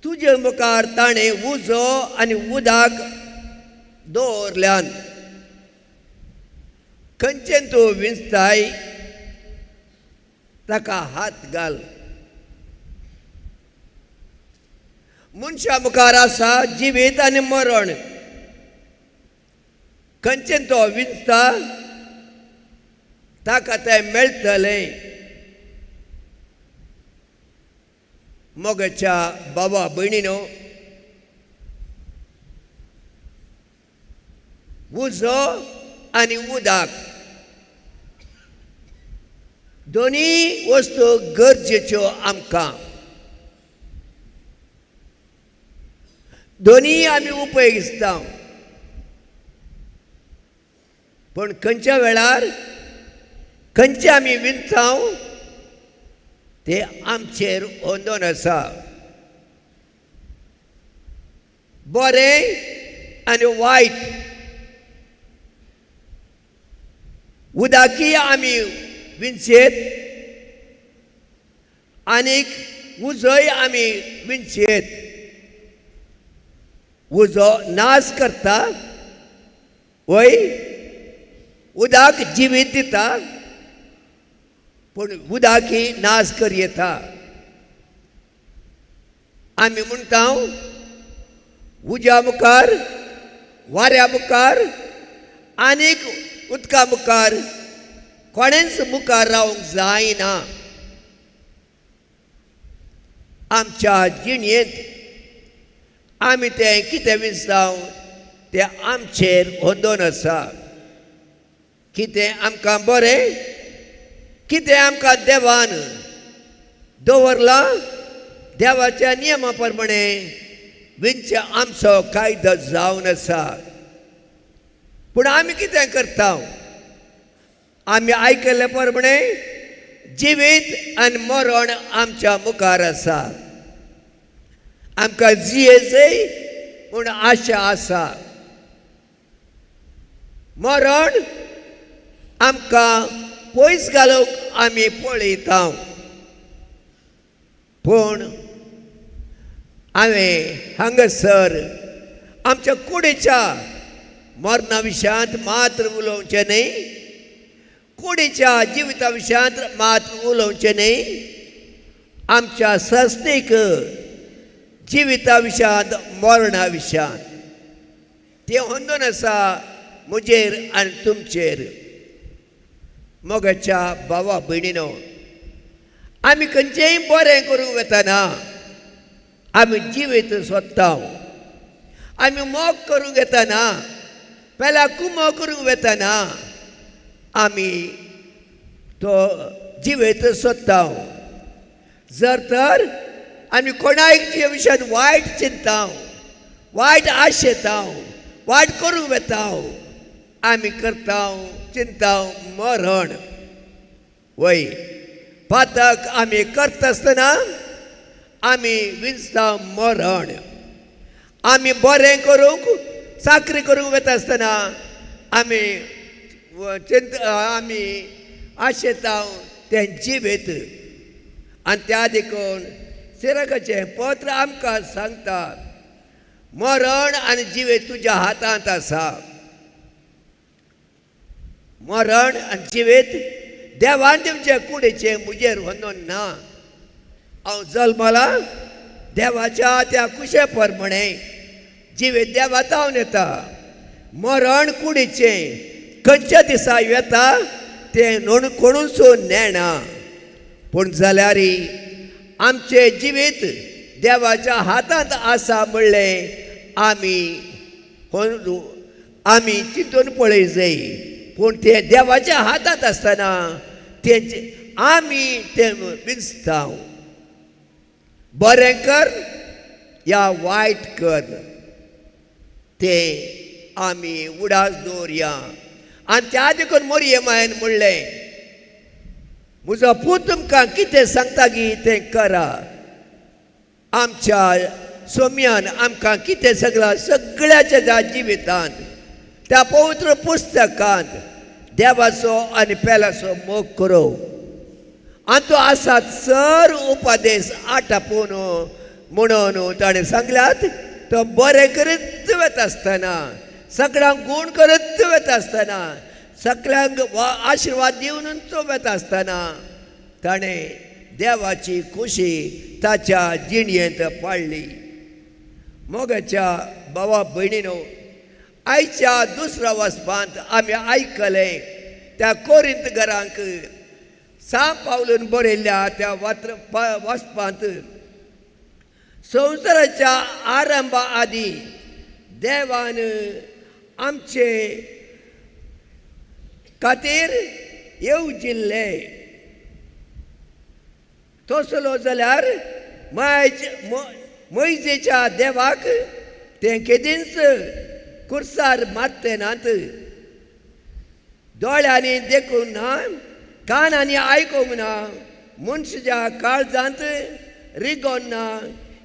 तुजे मुखार ताणें उजो आनी उदक दवरल्यान खंयचें तूं विंचताय ताका हात घाल. मनशा मुखार आसा जिवीत आनी मरण, खंयचें तो विंचता ताका तें मेळटलें. मोगाच्या बाबा भयणीनो, उजो आनी उदक दोनी वस्तू गरजेच्यो आमकां, दोनी आमी उपयोग दिसता. पूण खंयच्या वेळार खंयचे आमी विंचता ते आमचेर अंदोन आसा. बरें आनी वायट उदकी आमी विंचेत आनीक उजोय आमी विंचेत. उजो नाश करता वय, उदक जिवीत दिता, पूण उदकी नाश कर येता. आमी म्हणटा उज्या मुखार, वाऱ्या मुखार आनीक उदका मुखार कोणेंच मुखार रावंक जायना. आमच्या जिणेंत आमी तें कितें विंचता तें आमचेर अंदोन आसा. कितें आमकां बरें, कितें आमकां देवान दवरलां देवाच्या नियमा प्रमाणे विंचें आमचो कायदो जावन आसा. पूण आमी कितें करता, आमी आयकल्ले प्रमाणे जिवीत आनी मरण आमच्या मुखार आसा. आमकां जियेचें पूण आशा आसा. मरण आमकां पयस घालूंक आमी पळयता. पूण हांवें हांगासर आमच्या कुडीच्या मरणा विशयांत मात्र उलोवचें न्हय, कुडीच्या जिविता विशयांत मात्र उलोवचें न्हय, आमच्या सस्तीक जिविता विशयांत मरणा विशयांत तें अंदून आसा म्हजेर आनी तुमचेर. मोगाच्या भावा भयणीनो, आमी खंयचेंय बरें करूंक वतना आमी जिवीत सोदता. आमी मोग करूंक येतना, पेल्या कुमो करूंक वतना आमी तो जिवीत सोदता. जर तर आमी कोणाक विशयांत वायट चिंता, वायट आशेता, वायट करूंक वता, आमी करता चिंता मरण. वय पातक आमी करता आसतना आमी विंचता मरण. आमी बरें करूंक चाकरी करूंक वता आसतना आमी चिंता आमी आशेता तें जिवीत. आनी त्या देखून सिरकाचें पत्र आमकां सांगता, मरण आनी जिवीत तुज्या हातांत आसा. मरण आनी जिवीत देवान तुमचे कुडीचें म्हजेर व्हरून ना. हांव जल्मला देवाच्या त्या कुशे प्रमाणे, जिवीत देवा जावन येता. मरण कुडीचें खंयच्या दिसा येता तें नोण कोणूच नेणा, पूण जाल्यार आमचें जिवीत देवाच्या हातांत आसा म्हणलें आमी आमी चिंतून पळय जाय. पूण तें देवाच्या हातांत आसतना तेंचे आमी तें विंचता, बरें कर या वायट कर तें आमी उडास दवरया. आनी त्या देखून मोरये मायन म्हणलें, म्हजो पूत तुमकां कितें सांगता गी तें करा. आमच्या सोम्यान आमकां कितें सगळ्या सगळ्याच्या जिवितांत त्या पवित्र पुस्तकांत देवाचो आनी पेल्याचो मोग करो आनी तो आसा सर उपदेश आटापून म्हणून ताणें सांगल्यात. तो बरें करीत वता आसतना, सगळ्यांक गूण करत वता आसतना, सगळ्यांक आशिर्वाद दिवन तो वता आसतना ताणें देवाची खुशी ताच्या जिणयेंत पाडली. मोगाच्या भावा भयणीनो, आयच्या दुसऱ्या वचपांत आमी आयकलें त्या कोरिंत घरांक सा पावलून बरयल्ल्या त्या वाचपांत संवसाराच्या आरंभा आदी देवान आमचे खातीर येवजिल्ले. तसलो जाल्यार मैजेच्या देवाक तें केदींच कुर्सार मारते नात, दोळ्यांनी देखूंक ना, कानांनी आयकूंक ना, मनशाच्या काळजांत रिगोन ना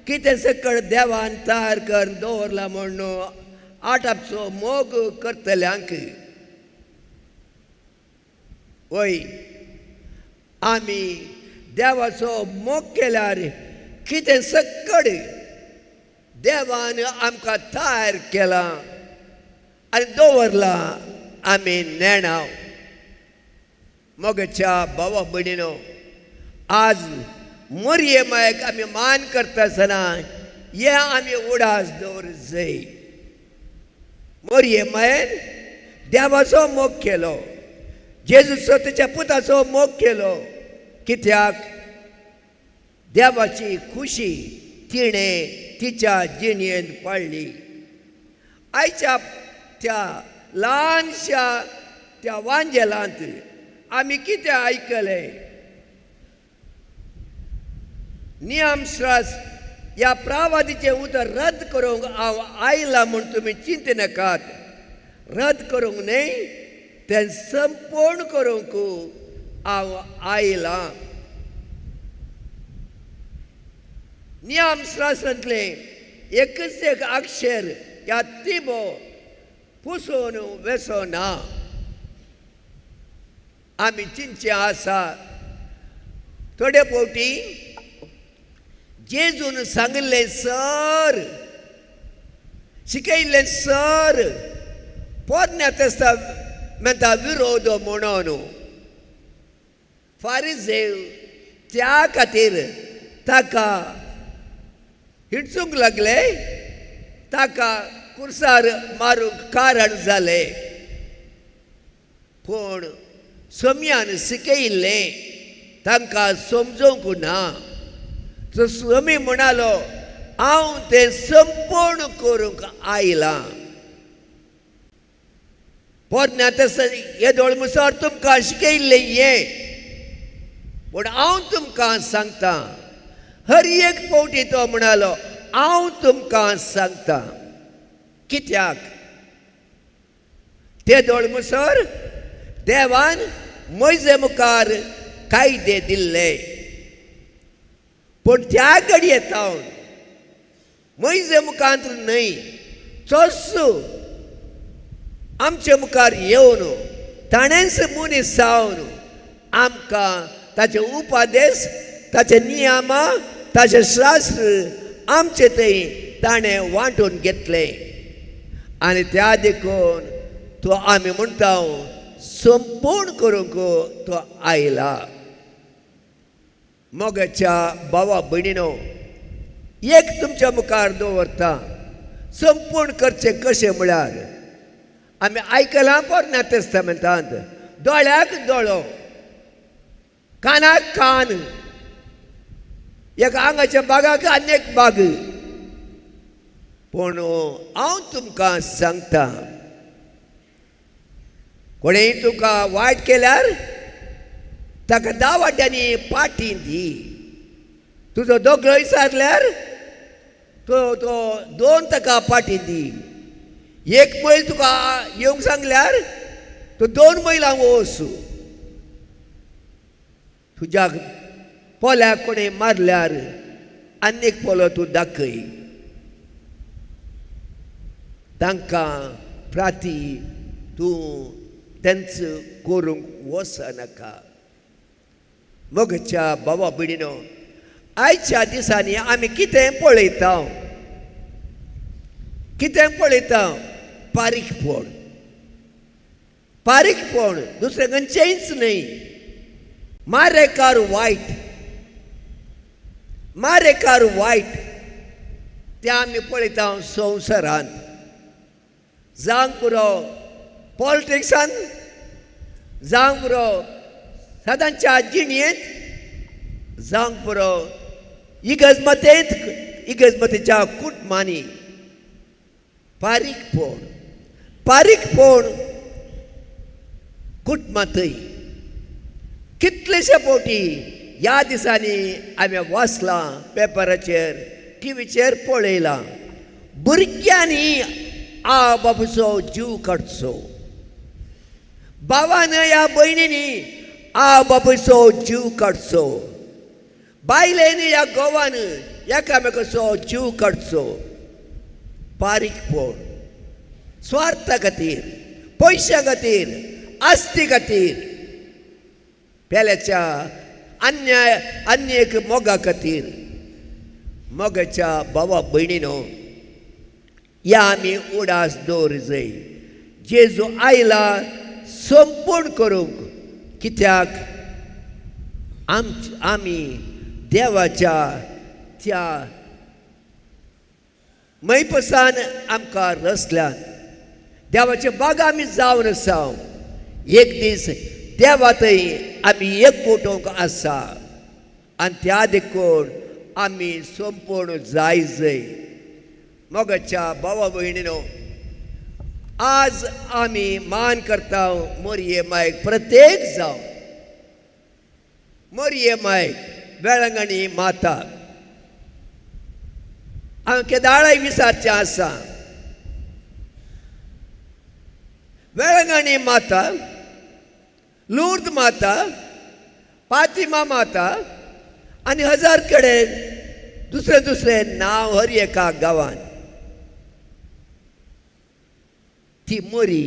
कितें सकळ देवान तयार करून दवरला म्हूण आटापचो मोग करतल्यांक. वय आमी देवाचो मोग केल्यार कितें सकळ देवान आमकां तयार केलां आनी दवरलां आमी नेणाव. मोगाच्या भावा भयणीनो, आज मोरये मायक आमी मान करता आसतना हे आमी उडास दवर जाय. मोरये मायन देवाचो मोग केलो, जेजूचो ताच्या पुताचो मोग केलो, कित्याक देवाची खुशी तिणें तिच्या जिणयेंत पाडली. आयच्या त्या ल्हानशा त्या वांजेलांत आमी कितें आयकलें? नियमश्रास ह्या प्रावादीचें उतर रद्द करूंक हांव आयलां म्हूण तुमी चिंत नाकात. रद्द करूंक न्हय, तें संपूर्ण करूंक हांव आयलां. नियमशास्त्रांतलें एकच एक अक्षर ह्या तिबो पुसून वेसो ना. आमी चिंतचें आसा थोडे फावटी जेजून सांगिल्लें सर, शिकयल्लें सर पोरण्या तेस्तामेंता विरोध म्हणून फारिजेव त्या खातीर ताका हिणसूंक लागले, ताका कुर्सार मारूंक कारण जालें. पूण सोम्यान शिकयल्लें तांकां समजूंक ना. तो स्वामी म्हणालो, हांव तें संपूर्ण करूंक आयलां. पोरण्या तसं येदोळ मुसार तुमकां शिकयल्लें हें, पूण हांव तुमकां सांगता. हर एक फावटी तो म्हणालो, हांव तुमकां सांगता. कित्याक तेदोळ मुसर देवान म्हजे मुखार कायदे दिल्ले, पूण त्या घडये तावन म्हजे मुखांत न्हय, तोच आमचे मुखार येवन ताणेंच मनीस जावन आमकां ताचे उपदेश, ताचे नियमां, ताचे शास्त्र आमचे थंय ताणें वांटून घेतलें. आनी त्या देखून तो आमी म्हणटा संपूर्ण करूंक तो आयला. मोगाच्या भावा भयणीनो, एक तुमच्या मुखार दवरता, संपूर्ण करचें कशें म्हळ्यार आमी आयकलां पोरण्या तेस्तामेंतांत, दोळ्याक दोळो, कानाक कान, एका आंगाच्या बागाक आनी एक बाग. पूण हांव तुमकां सांगता, कोणेय तुका वायट केल्यार ताका 10 वाट्यांनी पाटी दी. तुजो दोगलो विचारल्यार तो तो 2 ताका पाटी दी. 1 मैल तुका येवंक सांगल्यार तो 2 मैलां वच. तुज्या पोल्याक कोणें मारल्यार आनी एक पोलो तूं दाखय. तांकां प्राती तूं तेंच करूंक वचनाका. मोगच्या बाबा भयणीनो, आयच्या दिसांनी आमी कितें पळयता, कितें पळयता? पारीकपण, पारीकपण, दुसरें खंयचेंच न्हय. मारेकार वायट, मारेकार वायट तें आमी पळयता संवसारांत. जावंक पुरो पॉलिटिक्सान, जावंक पुरो सदांच्या जिणेंत, जावंक पुरो इगर्जमतेंत, इगर्जमतेच्या कुटुंबांनी. पारीकपण, पारीकपण कुटुंबांतय कितलेशे फावटी ह्या दिसांनी हांवें वाचलां, पेपराचेर, टिवीचेर पळयलां, भुरग्यांनी आ बापूचो जीव काडचो, बाबान ह्या भयणींनी आ बापूचो जीव काडचो, बायलेन ह्या घोवान एकामेकाचो जीव काडचो. पारीकपण, स्वार्था खातीर, पयशां खातीर, आस्ती खातीर, पेल्याच्या अन्याय आनी एक मोगा खातीर. मोगाच्या भावा भयणीनो, ह्या आमी उडास दवर जाय. जेजू आयला संपूर्ण करूंक, कित्याक आमी देवाच्या त्या मैपसान आमकां रसल्यान देवाच्या बागा आमी जावन आसा. एक दीस देवा थंय आमी एकवटूंक आसा आनी त्या देखून आमी संपूर्ण जाय जाय. मोगाच्या भावा भयणीनो, आज आमी मान करता मोरये मायक, प्रत्येक जावं मोरये मायक वेळंगणी माता. हांव केदाळाय विचारचें आसा, वेळंगणी माता, लूर्द माता, पातिमा माता आनी हजार कडेन दुसरें दुसरें नांव हर एका गांवान. ती मोरी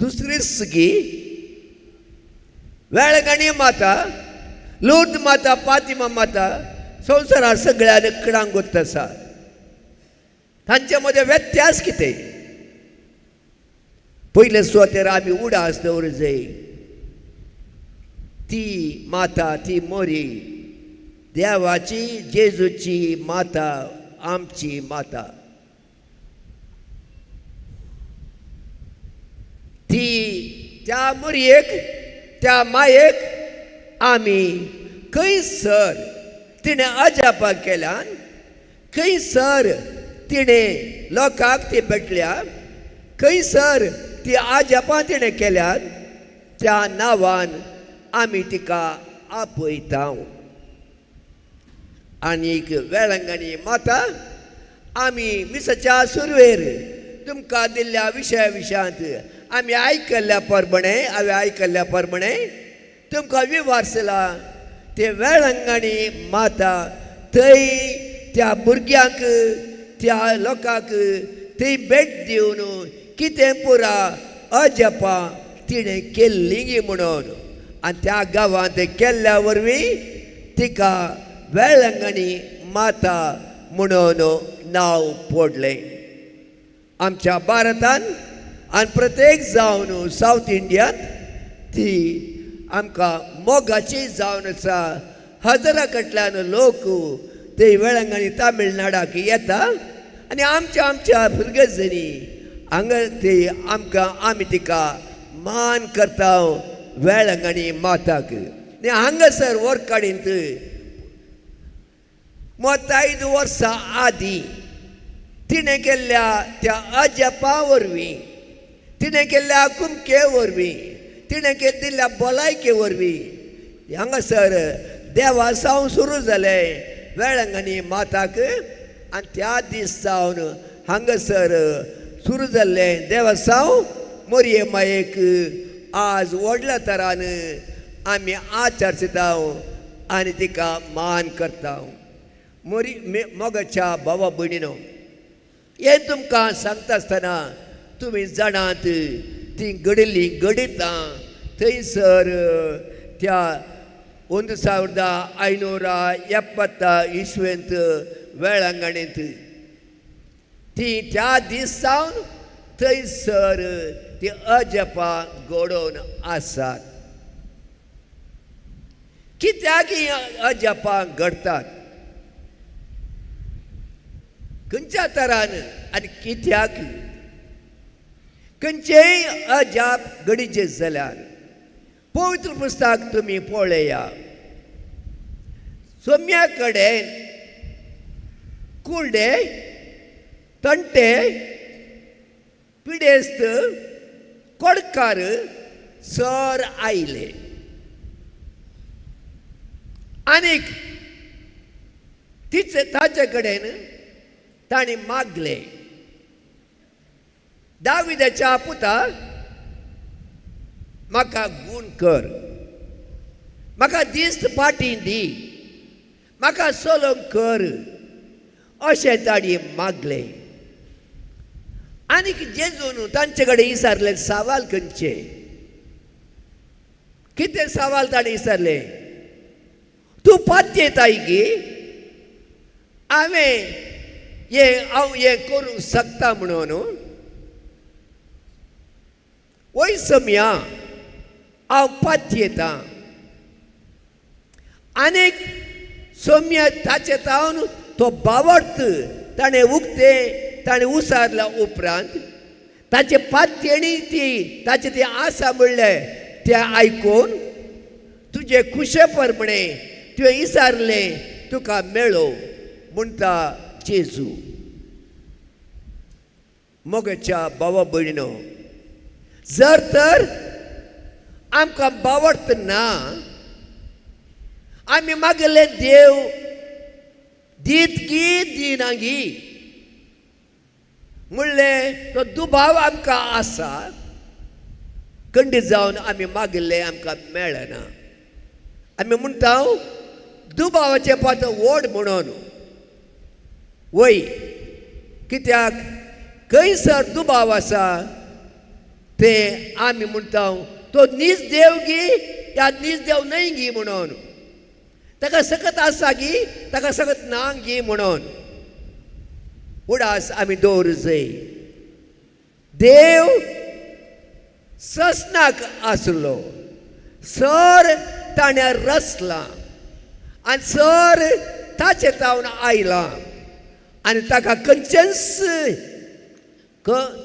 दुसरीच गी. वेळगणी माता, लूर्द माता, पातिमा माता संवसारार सगळ्यान कडांगूत आसा. तांचे मदें व्यत्यास कितें? पयले सुवातेर आमी उडास दवर जाय. ती माता, ती मोरी देवाची, जेजूची माता, आमची माता. ती त्या मोरयेक, त्या मायेक आमी खंयसर तिणें अजापां केल्यान, खंयसर तिणें लोकांक ती भेटल्या, खंयसर ती अजापां तिणें केल्यान, त्या नांवान आमी तिका आपयता. आनीक वेळंगणी माता आमी मिसाच्या सुरवेर तुमकां दिल्ल्या विशया विशयांत आमी आयकल्ल्या परबणें, हांवें आयकल्ल्या परबणें तुमकां विवारसला ते वेळंगणी माता थंय त्या भुरग्यांक, त्या लोकांक थंय भेट दिवन कितें पुरा अजापां तिणें केल्ली म्हणून, आनी त्या गांवांत केल्ल्या वरवीं तिका वेळंगणी माता म्हणून नांव पडलें. आमच्या भारतान आनी प्रत्येक जावन सावथ इंडियांत ती आमकां मोगाची जावन आसा. हजारा कडल्यान लोक ते वेळंगणी तामिळनाडाक येता आनी आमच्या आमच्या भुरगेजनी हांगा ती आमकां आमी तिका मान करता वेळांगणी माताक. आनी हांगासर वर्काडींत 35 वर्सां आदीं तिणें केल्ल्या त्या अजपा वरवीं, तिणें केल्ल्या कुमके वरवीं, तिणें दिल्ल्या भलायके वरवीं हांगासर देवासांव सुरू जालें वेळांगणी माताक. आनी त्या दीस जावन हांगासर सुरू जाल्लें देवासांव मोरये मायेक आज व्हडल्या तरान आमी आचरता आनी तिका मान करता. मोरी मोगाच्या भावा भयणीनो, हें तुमकां सांगता आसतना तुमी जाणात ती घडिल्लीं घडितां थंयसर त्या 1570 इसवेंत वेळांगणींत ती त्या दीस सावन थंयसर ती अजपा घडोवन आसात. कित्याक ही अजपा घडतात, खंयच्या तरान आनी कित्याक? खंयचेय अजाप घडीचें जाल्यार पवित्र पुस्तक तुमी पळया. सोम्या कडेन कुर्डे, तंटे, पिडेस्त, कोडकार सर आयले आनीक तिचे ताचे कडेन तांणी मागले, दाविदाच्या पुता म्हाका गूण कर, म्हाका दिस्त पाटी दी, म्हाका सोलोंक कर, अशें तांणी मागलें. आनीक जेजून तांचे कडेन विचारलें सवाल खंयचें, कितें सवाल तांणी विचारलें? तूं पातयेताय गी हांवें हें हांव हें करूंक शकता म्हणून? वय सम्या हांव पातयेतां. आनीक सोम्या ताचे तावन तो बावडत ताणें उक्तें ताणें उसारल्या उपरांत ताचे पातयेणी ती ताचे ती आसा म्हणलें तें आयकून तुजे खुशे प्रमाणे तुवें विचारलें तुका मेळो म्हणटा जेजू. मोगाच्या भावा भयणीनो, जर तर आमकां बावडत ना, आमी मागले देव दीत गी दिना गी म्हणलें तो दुबाव आमकां आसा, खंडीत जावन आमी मागिल्लें आमकां मेळना. आमी म्हणटा दुबावाचें पात्र व्हड म्हणून. वय, कित्याक खंयसर दुबाव आसा ते आमी म्हणटा तो नीज देव गी या नीज देव न्हय गी म्हणून, ताका सकत आसा गी ताका सकत ना गी म्हणून उडास आमी दवर जाय. देव ससनाक आसलो, सर ताणें रचलां आनी सर ताचे तावन आयलां आनी ताका खंयचेंच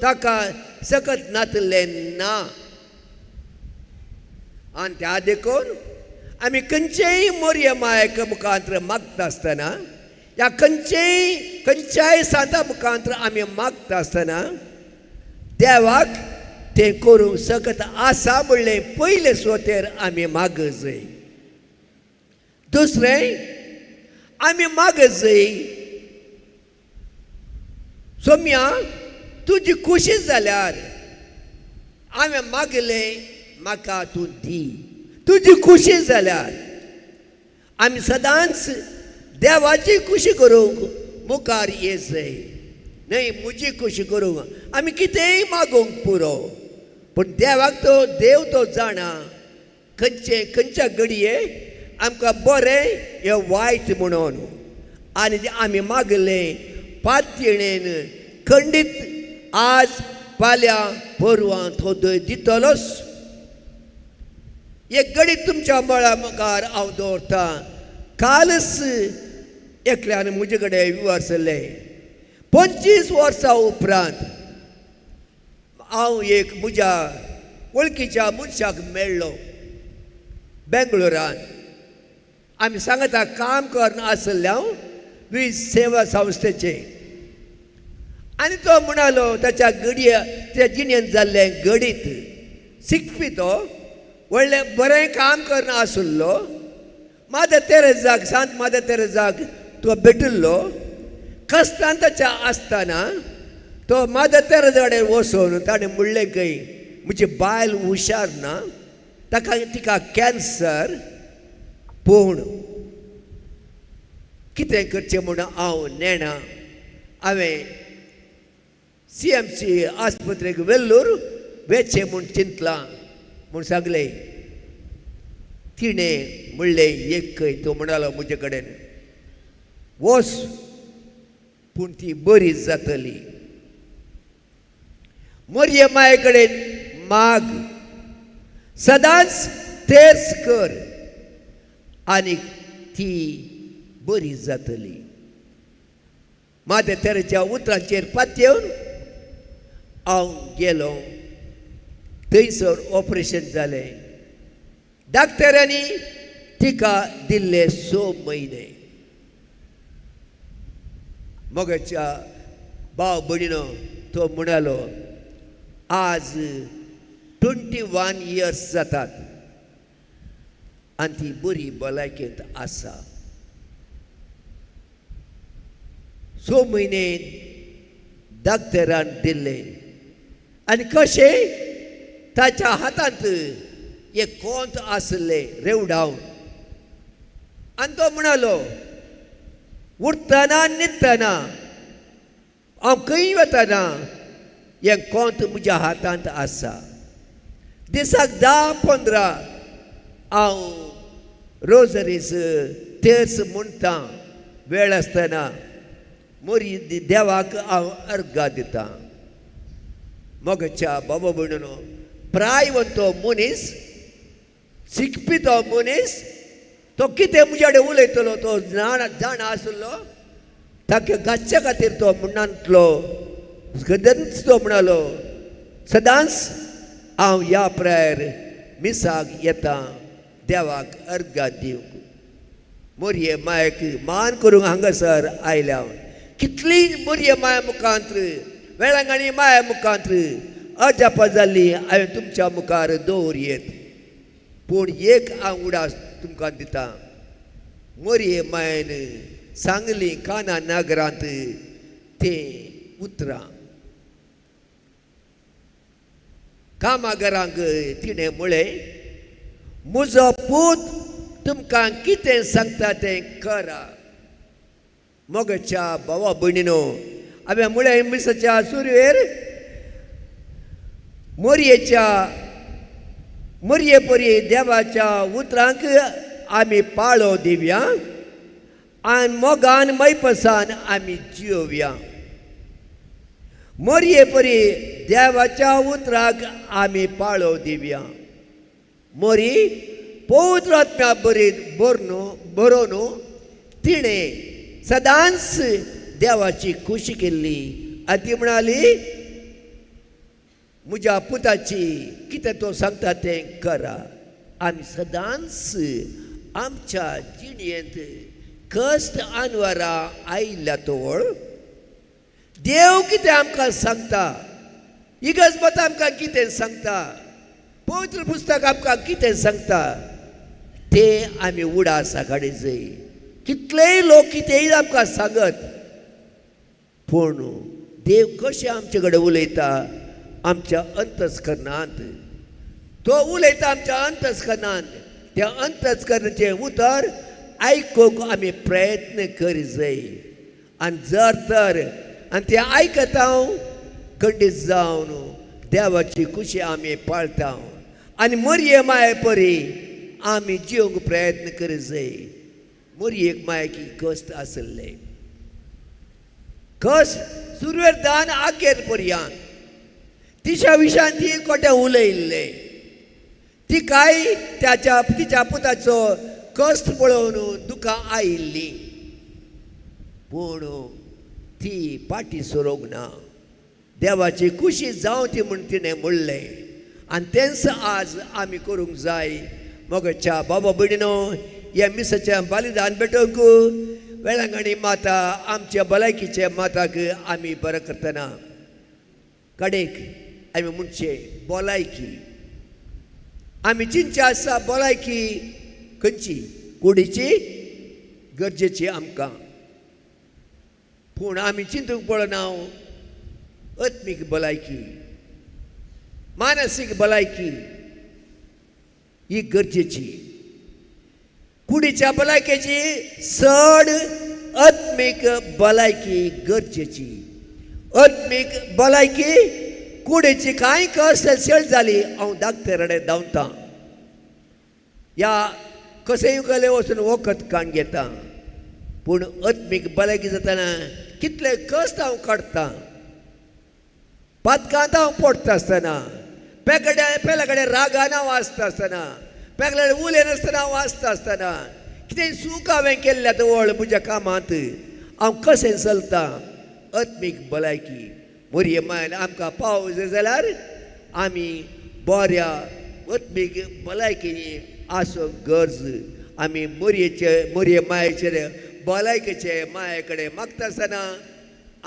ताका सकत नातलें ना. आनी त्या देखून आमी खंयचेय मोरये मायक मुखांत्र मागता आसतना या खंयचेय खंयच्याय सांता मुखांत्र आमी मागता आसतना देवाक तें करूंक सकत आसा म्हणलें पयले सुवातेर आमी माग जाय. दुसरें आमी माग जाय, सोम्या तुजी खुशी जाल्यार हांवें मागलें म्हाका तूं दी, तुजी खुशी जाल्यार. आमी सदांच देवाची खुशी करूंक मुखार ये जाय, न्हय म्हजी खुशी करूंक. आमी कितेंय मागूंक पुरो, पूण देवाक तो देव तो जाणा खंयचे खंयच्या घडये आमकां बरें हें वायट म्हणून. आनी आमी मागलें पातयेणेन खंडीत आज फाल्यां परवां तो दितलोच. एक घडी तुमच्या मळा मुखार हांव दवरतां. कालच एकल्यान म्हजे कडेन विचारलें, 25 वर्सां उपरांत हांव एक म्हज्या वळखीच्या मनशाक मेळ्ळो बेंगलोरान. आमी सांगता काम करून आसलें हांव वीज सेवा संस्थेचें. आनी तो म्हणालो ताच्या गडये त्या जिणेंत जाल्लें गडीत शिकपी तो व्हडलें बरें काम करून आशिल्लो. मादर तेरेजाक, सांत मादर तेरेजाक तो भेटिल्लो. कश्टान ताच्या आसतना तो मादर तेरेजा कडेन वचून ताणें म्हणलें खंय म्हजी बायल हुशार ना, ताका तिका कॅन्सर, पूण कितें करचें म्हूण हांव नेणा. हांवें CMC आस्पत्रेक वेल्लूर वेचें म्हूण चिंतलां म्हूण सांगलें. तिणें म्हणलें एक खंय तो म्हणालो म्हजे कडेन वच, पूण ती बरी जातली. मोरये माये कडेन माग, सदांच तेच कर आनी ती बरी जातली. मादर तेरेच्या उतरांचेर पातयेवन हांव गेलो. थंयसर ऑपरेशन जालें. डाक्टरांनी तिका दिल्ले 6 म्हयने. मोगाच्या भाव भयणीनो तो म्हणालो आज 21 इयर्स जातात आनी ती बरी भलायकेंत आसा. 6 म्हयने डाक्टरान दिल्ले आनी कशें ताच्या हातांत एक कोंत आसलें रेवडावन. आनी तो म्हणालो उठतना न्हिदतना हांव खंय वतना हें कोंत म्हज्या हातांत आसा. दिसाक 10-15 हांव रोजरीस तेर्स म्हणटा वेळ आसतना मोरी देवाक हांव अर्घा दितां. मोगाच्या बाबा भयणीनो प्रायवंत तो मनीस, शिकपी तो मनीस, तो कितें म्हज्या कडेन उलयतलो तो जाणा आसलो. ताका गाजच्या खातीर तो म्हणनातलो, सदांच तो म्हणालो सदांच हांव ह्या प्रायर मिसाक येता देवाक अर्घा दिवंक. मोरये मायक मान करूंक हांगासर आयल्या. कितली मोरये माया मुखांत, वेळांगाणी माया मुखांत अजापां जाल्ली हांवें तुमच्या मुखार दवरयेत. पूण एक हांव उडास तुमकां दिता, मोरये मायन सांगली काना नागरांत तें उतरां. कामागरांक तिणें म्हळें म्हजो पूत तुमकां कितें सांगता तें करा. मोगाच्या भावा भयणीनो हांवें म्हळें मिसाच्या सुरवेर मोरयेच्या मोरये परी देवाच्या उतरांक आमी पाळो दिवया आनी मोगान मैपसान आमी जियोवया. मोरये परी देवाच्या उतराक आमी पाळो दिवया. मोरी पवित्र आत्म्या बरी बरोवन तिणें सदांच देवाची खुशी केल्ली. आनी ती म्हणाली म्हज्या पुताची कितें तो सांगता तें करा. आमी सदांच आमच्या जिणेंत कश्ट आनवरां आयिल्ल्या तोळ देव कितें आमकां सांगता, इगर्ज आमकां कितें सांगता, पवित्र पुस्तक आमकां कितें सांगता तें आमी उडासा काडीत जाय. कितलेय लोक कितेंय आमकां सांगत, पूण देव कशें आमचे कडेन उलयता आमच्या अंतस्करणांत, तो उलयता आमच्या अंतस्करणांत. त्या अंतस्करणाचें उतर आयकूंक आमी प्रयत्न करीत जाय. आनी जर तर आनी तें आयकता हांव खंडीत जावन देवाची खुशी आमी पाळटा. आनी मोरये माये परी आमी जिवंक प्रयत्न करीत जाय. मोरयेक मायेक कश्ट आसले, कश्ट सुरवेर दान आकेर पर्यांत तिच्या विशयान ती कोटे उलयल्ले. ती काय त्याच्या तिच्या पुताचो कश्ट पळोवन दुकां आयिल्ली, पूण ती पाटी सरोंक ना. देवाची खुशी जावं ती म्हूण तिणें म्हणलें आनी तेंच आज आमी करूंक जाय. मोगाच्या बाबा भयणीनो, ह्या मिसाचें बलिदान भेटोवंक वेळांगणी माता आमच्या भलायकीचे माताक आमी बरें करतना कडेक आमी म्हणचें भलायकी आमी चिंतचें आसा. भलायकी खंयची कुडीची गरजेची आमकां, पूण आमी चिंतूंक पळोवना आत्मीक भलायकी, मानसीक भलायकी ही गरजेची. कुडीच्या भलायकेची चड आत्मीक भलायकी गरजेची. आत्मीक भलायकी कुडीची कांय कस सेळ जाली हांव डाक्टरा कडेन धांवतां या कशेंय कले वचून वखद काडून घेता, पूण आत्मीक भलायकी जातना कितले कश्ट हांव काडटा, पातकांत हांव पडटा आसतना, पेल्या कडेन रागान हांव आसता आसतना, पेगले उलयनासतना हांव आसता आसतना, कितें चूक हांवें केल्ल्या वळ म्हज्या कामांत हांव कशें चलतां. आत्मीक भलायकी मोरये मायन आमकां पावस जाय जाल्यार आमी बऱ्या आत्मीक भलायकेनी आसूंक गरज. आमी मोरयेचे मोरये मायेचेर भलायकेचे माये कडेन मागता आसतना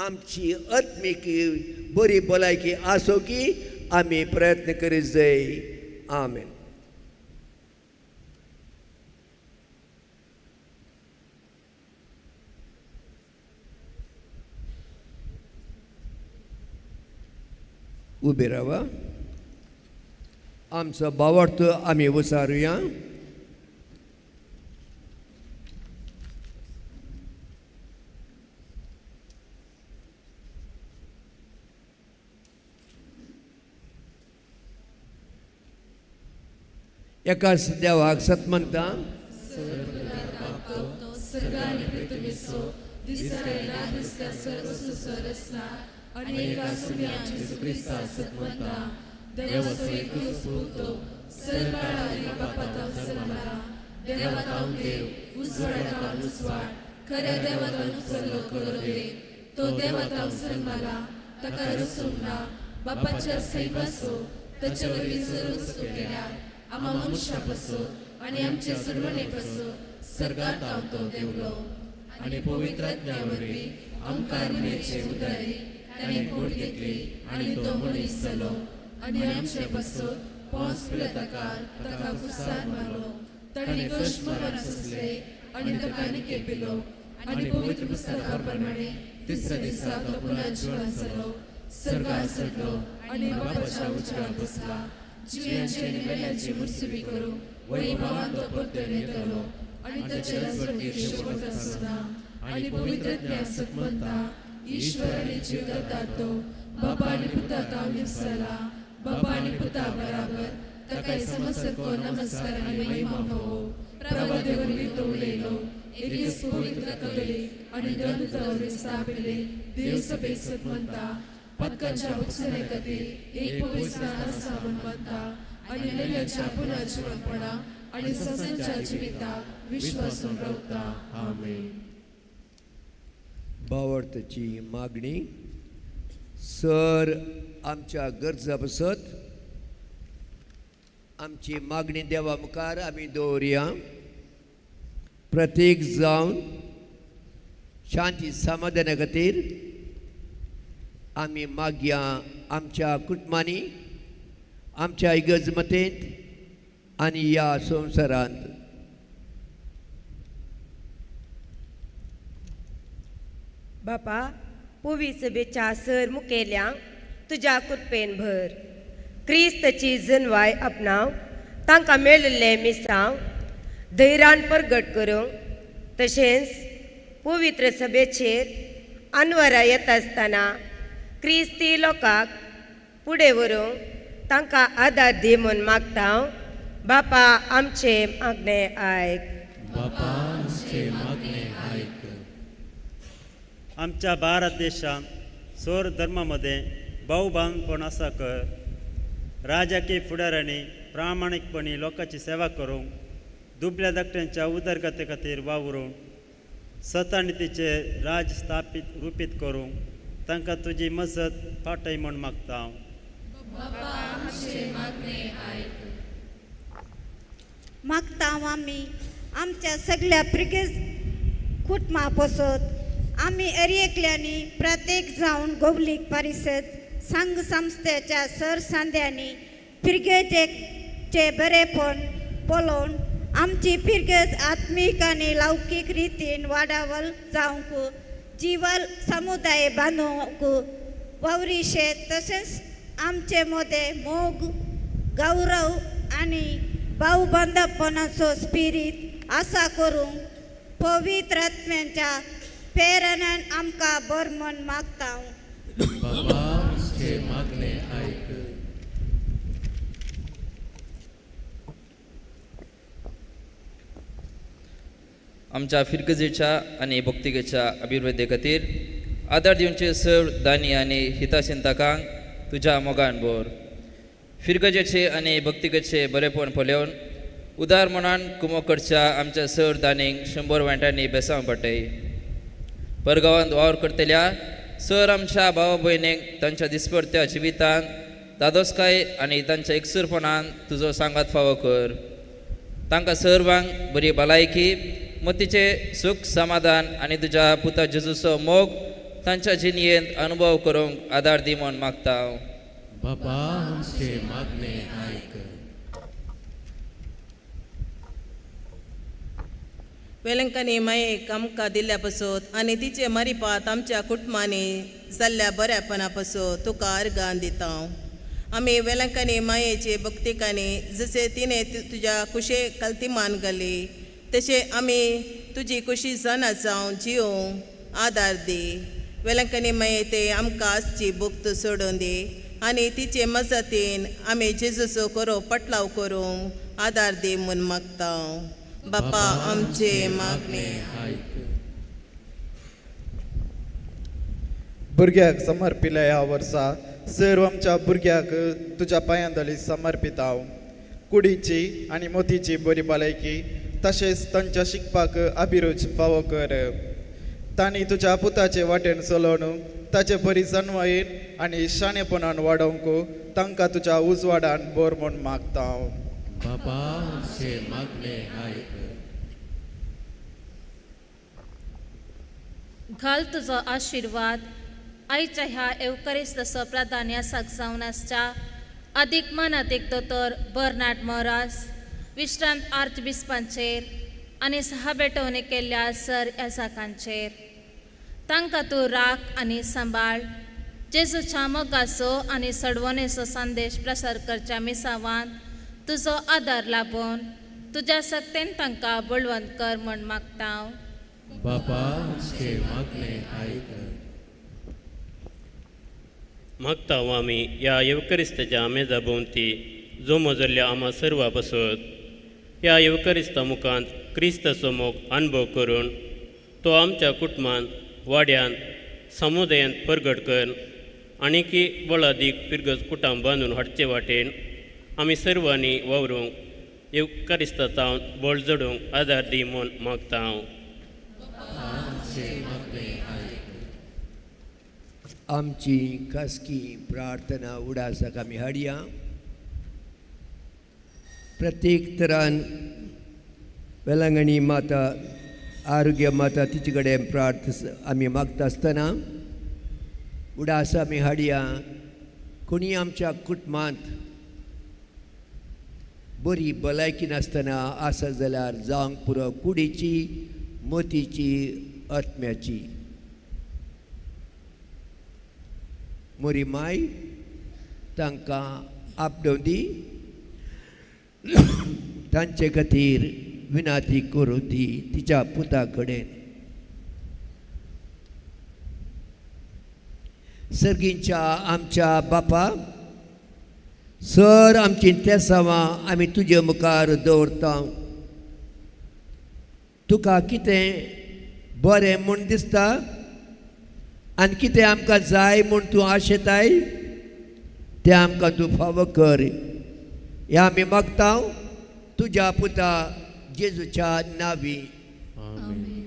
आमची आत्मीक बरी भलायकी आसूं की आमी प्रयत्न करीत जाय. आमेन. उबे रावा, आमचो भावार्थ आमी उचारुया. एकाच देवाक सत मानता. आमा मनशा पासून आनी आमचे सुरवणे पासून सर्गात तो देवलो आनी पवित्र आत्म्या वरवीं आमकां मेळचे उदारी ताणें पोट घेतली आनी तो मनीस जालो आनी आमचे पासून पोंस पिलाताकार ताका कुसार मारलो. ताणें कश्ट मरण सोंसले आनी ताका निके पिलो आनी पवित्र पुस्तका प्रमाणे तिसऱ्या दिसा तो पुनः जिवन जालो, सर्गार चडलो आनी बापाच्या उजव्या बसला. जिव्यांचे आनी मेल्यांची मुर्सुबी करूंक वैभवान तो परतून येतलो आनी ताचे राजवटीर शेवट आसना. आनी पवित्र आत्म्या सत म्हणटा, ईश्वर आनी जीव दाता तो बापा आनी पुता तावन जाला, बापा आनी पुता बराबर ताका समजसारको नमस्कार आनी महिमा फावो. प्रभाते वरवीं तो उलयलो, एकच पवित्र कथोलीक आनी धर्मता वरवीं स्थापिल्ले देवसभेक सत म्हणटा, पदकाच्या भोगसणे खातीर एक पवित्र आसा म्हूण मानता आनी मेल्ल्याच्या पुनर्जिवनपणा आनी संवसाराच्या जिविताक विश्वासून रावता. आमेन. भावार्थाची मागणी. सर आमच्या गरजा बसत आमची मागणी देवा मुखार आमी दवरया. प्रत्येक जावन शांती समाधाना खातीर आमी मागया आमच्या कुटुंबांनी, आमच्या इगर्जमतेंत आनी ह्या संवसारांत. बापा, पुवी सभेच्या सर मुखेल्यांक तुज्या कृपेन भर. क्रिस्तची जनवाय आपणाव तांकां मेळिल्लें मिसांव धैर्यान परगट करूंक, तशेंच पवित्र सभेचेर आनवरा येता आसतना क्रिस्ती लोकांक फुडें व्हरूंक तांकां आदार दी म्हूण मागता. बापा आमचे मागणें आयक. बापा आमचे मागणें आयक. आमच्या भारत देशांत सोर धर्मा मदें भावबांदपण आसा कर. राजकीय फुडाऱ्यांनी प्रामाणीकपणी लोकांची सेवा करूंक, दुबल्या धाकट्यांच्या उदरगते खातीर वावरूंक, सत आनी तिचे राज स्थापीत रुपीत करूंक तांकां तुजी मजत पाटय म्हूण मागता. मागता आमी आमच्या सगळ्या प्रिगेज कुटुंबा पसत आमी अरएकल्यांनी प्रत्येक जावन गोवलीक परिशद संघ संस्थेच्या सर सांद्यांनी फिरगेजेचे बरेपण पळोवन आमची फिरगेज आत्मीक आनी लौकीक रितीन वाडावल जावंक जिवल समुदाय बांदूंक वावरिशे तशेंच आमचे मदें मोग गौरव आनी भावबंदपणाचो स्पिरीत आसा करूंक पवित्र आत्म्यांच्या प्रेरणान आमकां बर म्हण मागता. बाबा आमचे मागणे आयक. आमच्या फिरगजेच्या आनी भक्तिकेच्या अभिवृद्धी खातीर आदार दिवचे सर दानी आनी हिताचिंतकांक तुज्या मोगान भर. फिरगजेचे आनी भक्तिकेचे बरेपण पळोवन उदार मनान कुमो करच्या आमच्या सर दानींक 100 वांट्यांनी बेसांव पडटय. परगांवांत वावर करतल्या सर आमच्या भावा भयणीक तांच्या दिसपडत्या जिवितांत दादोसकाय आनी तांच्या एकसूरपणान तुजो सांगात फावो कर. तांकां सर्वांक बरी भलायकी, मतीचें सूख समाधान आनी तुज्या पुता जेजूचो मोग तांच्या जिणयेंत अनुभव करूंक आदार दी म्हूण मागता. बाबा आमचे मागणे आयक. वेलंकनी मायेक आमकां दिल्ल्या पसत आनी तिचे मरिपात आमच्या कुटुंबांनी जाल्ल्या बऱ्यापणा पसत तुका अर्गान दिता. आमी वेलंकनी मायेचे भक्तिकांनी जशें तिणें तुज्या कुशे कल्तिमान घाली तशें आमी तुजी कुशी जाणा जावन जिवंक आदार दी. वेलंकनी माये ते आमकां आसची भक्त सोडून दी आनी तिचे मजतीन आमी जेजूचो करो पटलाव करूंक आदार दी म्हूण मागता. बापा आमचे मागणे आयक. भुरग्याक समर्पिल्या ह्या वर्सा सर्व आमच्या भुरग्याक तुज्या पांयांतली समर्पित हांव. कुडीची आनी मोतीची बरी भलायकी तशेंच तांच्या शिकपाक अभिरूच फावो कर. तांणी तुज्या पुताचे वाटेन चलोवन ताचे बरी जनवायेन आनी शाणेपणान वाडोवंक तांकां तुज्या उजवाडान बोर म्हूण मागता हांव. बाबा आमचे मागणे आयक. घाल तुजो आशिर्वाद आयच्या ह्या एवकरिस्तचो प्राधान्य यासाक जावन आसच्या अदीक मनातीक दोतोर बर्नाड मोरास विश्रांत आर्च बिस्पांचेर आनी सहाबेटवणी केल्ल्या सर यासाकांचेर तांकां तूं राख आनी सांबाळ. जेजूच्या मोगाचो आनी सडवणेचो संदेश प्रसार करच्या मिसावान तुजो आदार लाबोवन तुज्या सक्तेन तांकां बळवंत कर म्हूण मागता. बाबा आमचे मागणे आयक. मागता आमी ह्या येवकरिस्ताच्या मेजा भोंवती जोमो जाल्ल्या आमा सर्वा पसत ह्या येवकरिस्ता मुखांत क्रिस्ताचो मोग अनुभव करून तो आमच्या कुटुंबांत, वाड्यांत, समुदायांत परगट कर आनीकी बळादीक पिरगज कुटां बांदून हाडचे वाटेन आमी सर्वांनी वावरूंक येवकरिस्ता तावन बळ जडूंक आदार दी म्हूण मागता हांव. आमची खासगी प्रार्थना उडासाक आमी हाडया. प्रत्येक तरान वेलंगणी माता आरोग्य माता तिचे कडेन प्रार्थ आमी मागता आसतना उडास आमी हाडया. कोणी आमच्या कुटुंबांत बरी भलायकी नासतना आसा जाल्यार जावंक पुरो कुडीची, मोतीची, आत्म्याची. मोरी माय तांकां आपडोवं दी, तांचे खातीर विनाती करूं दी तिच्या पुता कडेन. सर्गींच्या आमच्या बापा, सर आमची तेसावां आमी तुजे मुखार दवरता. तुका कितें बरें म्हूण दिसता आनी कितें आमकां जाय म्हूण तूं आशेताय तें आमकां तूं फावो कर. ह्या आमी मागता तुज्या पुता जेजूच्या नांवी. आमेन.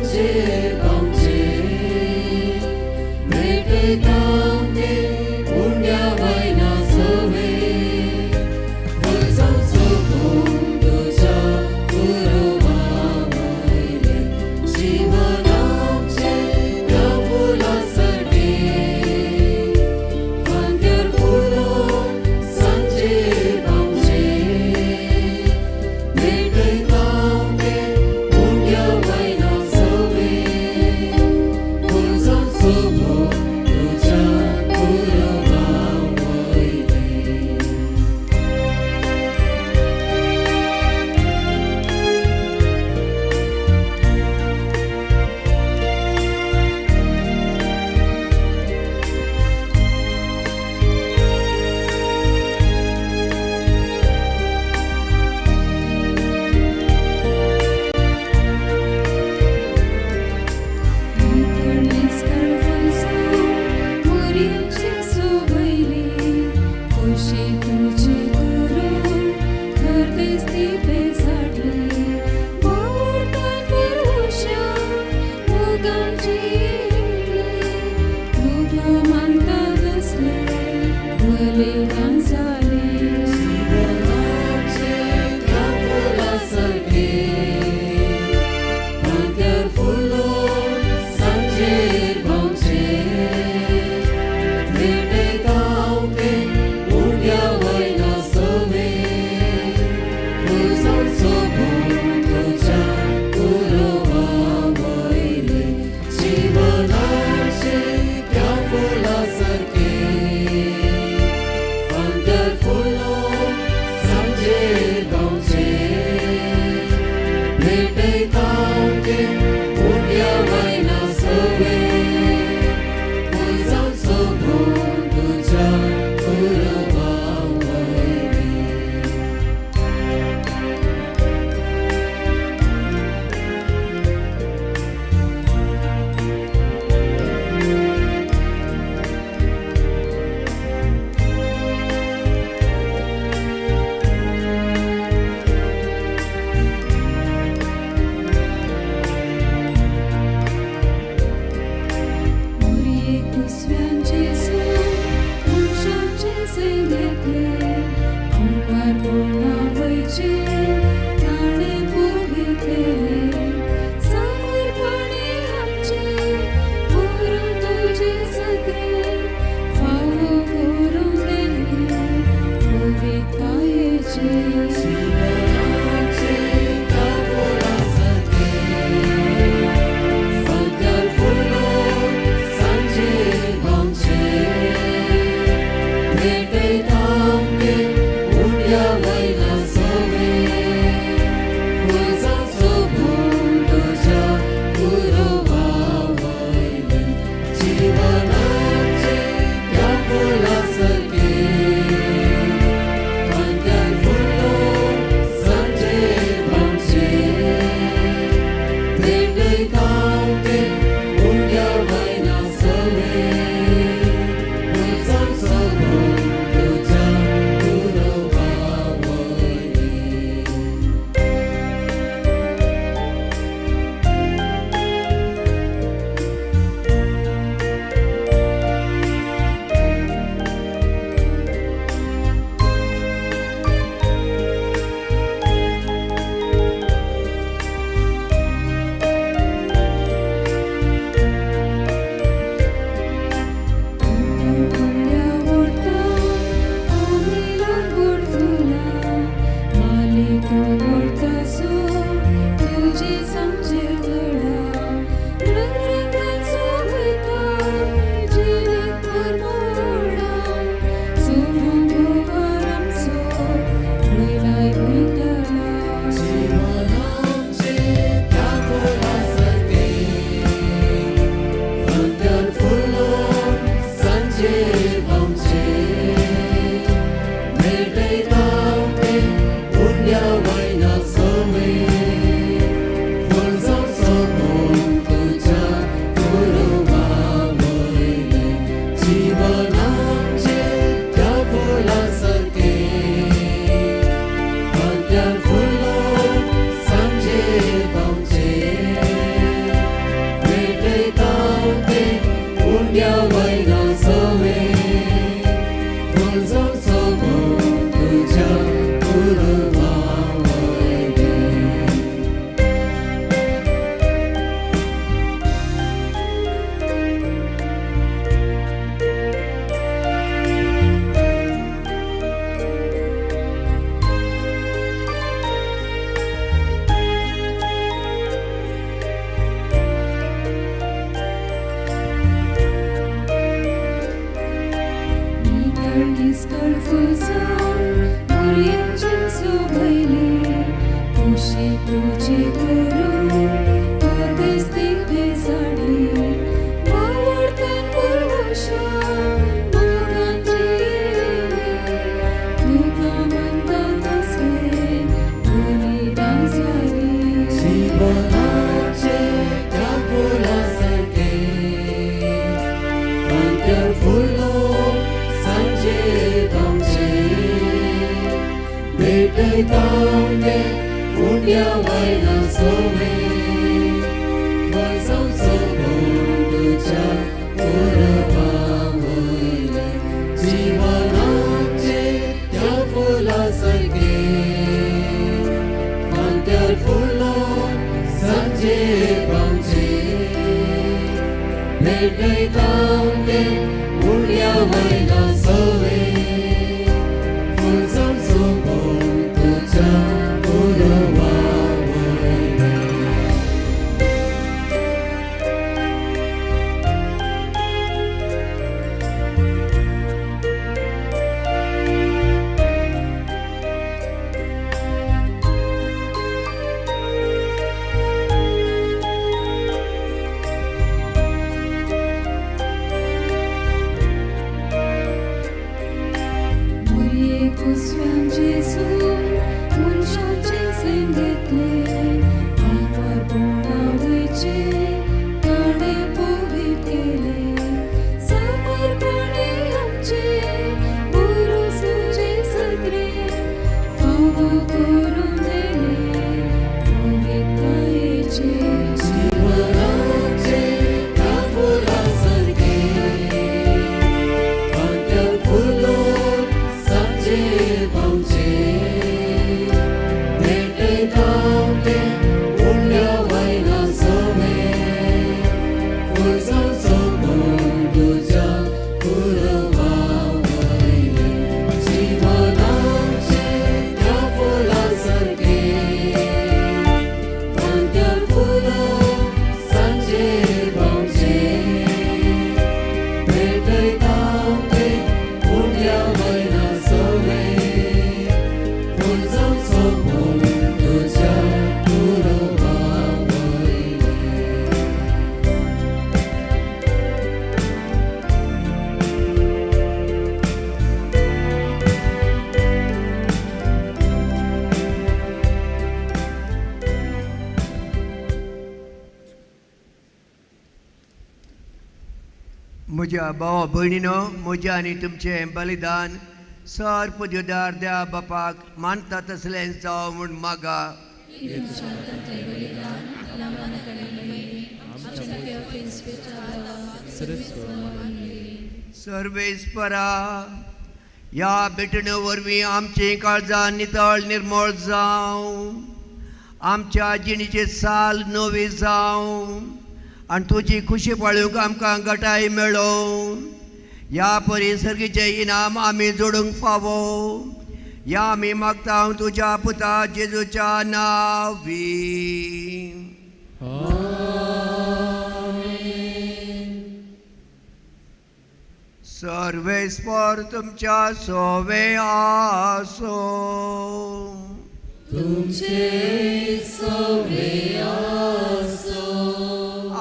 सांजेर बावचे भेटयता तें उंड्या वयना सवे फुलसां सोबून तुज्या कुरवा वयलें जीवनाचें त्या फुला सारकें फांत्यार फुलोन सांजेर बावचे भेटयता तें उंड्या वयना सवे फुलसां सोबून तुज्या कुरवा वयलें. खुशी तुझी करून हरदेस ती पेसाडली बोरतान भरोशा मोगाची तुका मानता तसले बलिदान जाले जीवनाचे त्या फुला सारकें फांत्यार फुलोन सांजेर बावचे भेटयता तें उंड्या वयना सवे फुलसां सोबून तुज्या कुरवा वयलें जीवनाचें त्या फुला सारकें फांत्यार फुलोन सांजेर बावचे भेटयता तें भेटयता तें उंड्या वयला सोवे फुल जावचो म्हूण तुज्या कुरवा वयले जिवनाचे त्या फुला सारके फांत्यार फुलोन सांजे पावचे भेटयता तें उंड्या वयला सोवे फुल जावचो म्हूण तुज्या कुरवा वयले. मोरये कुसव्यां जेजून मनशाचें सैम घेतलें आंकवारपणा वयचें ताणें पवित्र केलें समर्पणे आमचें उरुसूचें सदरें फावो करून दिलें पवित्रतायेचें. जिवनाचे त्या फुला सारके फांत्यार फुलोन सांजे पावचे भेटयता तें उंड्या वयला सोवे फुल जावचो म्हूण तुज्या कुरवा वयले जिवनाचे त्या फुला सारके फांत्यार फुलोन सांजे पावचे भेटयता तें उंड्या वयला सोवे फुल जावचो म्हूण तुज्या कुरवा वयले. म्हज्या भावा भयणीनो, म्हज्या आनी तुमचें बलिदान सर पुद्युदार द्या बापाक मानता तसलें जावं म्हूण मागा. सर्वेस्परा, ह्या भेटणे वरवीं आमचीं काळजां नितळ निर्मळ जावं, आमच्या जिणेची साल नवी जावं आनी तुजी खुशी पाळूंक आमकां गटाय मेळों. ह्या परी सर्गीचें इनाम आमी जोडूंक फावो ह्या आमी मागता तुज्या पुता जेजूच्या नांवी. सर्वेस्पर तुमच्या सोवे आसो. तुमचे सोवे आसो.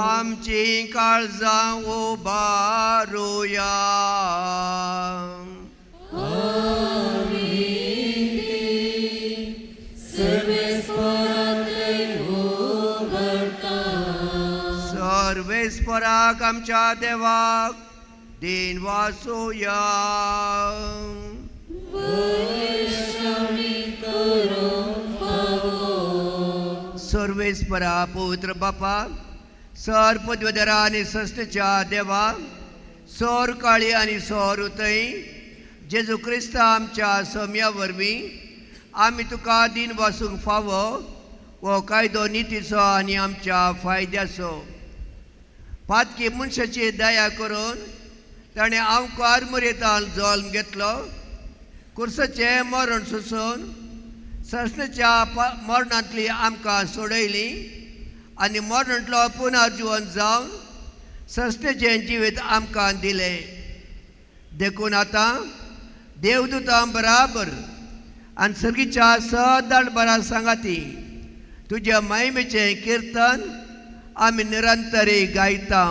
आमची काळजां उबारुया. सर्वेस्पराक आमच्या देवाक दिन वासुया. सर्वेस्परा पवित्र बापा, सर पदवीधरा आनी सश्टच्या देवा, सौर काळी आनी सौर उतय जेजू क्रिस्ता आमच्या सम्या वरवीं आमी तुका दिन वासूंक फावो हो कायदो नितीचो आनी आमच्या फायद्याचो. पातकी मनशाची दया करून ताणें आमकां मुरेतान जल्म घेतलो, कुर्साचें मरण सोसून ससनाच्या मरणांतली आमकां सोडयली आनी मरणांतलो पुनर्जिवन जावन ससनेचें जिवीत आमकां दिलें. देखून आतां देवदूतां बराबर आनी सर्गीच्या सदां बरा सांगाती तुज्या महिमेचें किर्तन आमी निरंतरी गायता.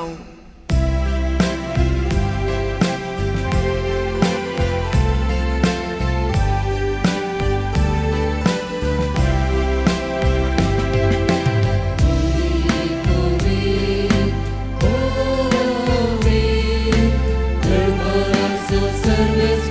Service.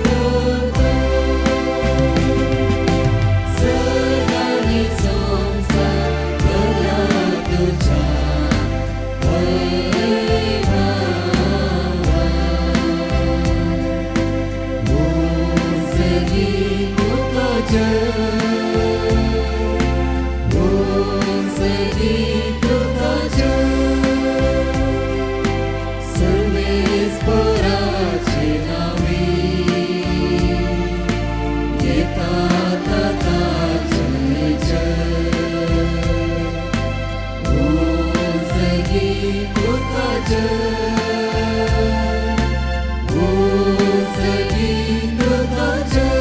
जय, ओ सर्गी तुका जय.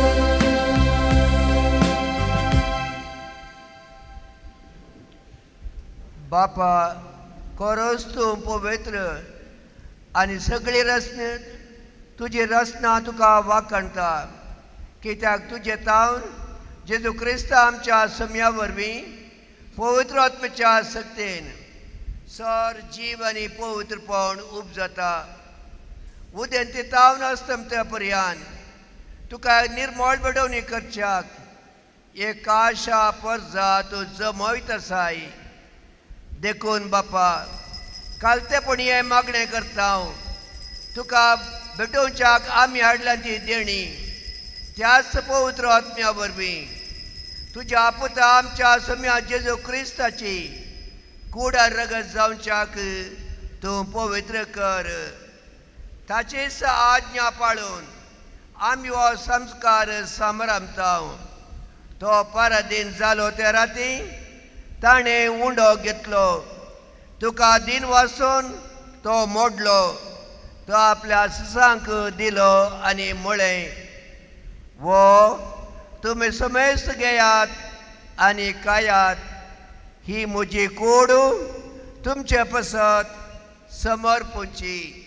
बापा खरोच तूं पवित्र आनी सगळी रचना तुजी रचना तुका वाखणता, कित्याक तुजें तावन जेजू क्रिस्त आमच्या सम्या वरवीं पवित्र आत्म्याच्या सक्तेन सर जीव आनी पवित्रपण उपजता. उदेंती तावन अस्तमत्या पर्यान तुका निर्मळ बडोवणी करच्याक एक आशा परजा तूं जमयत आसाय. देखून बापा कालतेपणी हें मागणें करता हांव, तुका भेटोवच्याक आमी हाडल्या ती देणी त्याच पवित्र आत्म्या वरवीं तुज्या पुता आमच्या सम्या जेजू क्रिस्ताची कूड आनी रगत जावच्याक तूं पवित्र कर. ताचीच आज्ञा पाळून आमी हो संस्कार समरामता. तो पराधीन जालो त्या राती ताणें उंडो घेतलो, तुका दिन वासून तो मोडलो, तो आपल्या सुसांक दिलो आनी म्हळें, वो तुमी समेस्त घेयात आनी खायात, ही म्हजी कूड तुमचे पसत समर्पूची.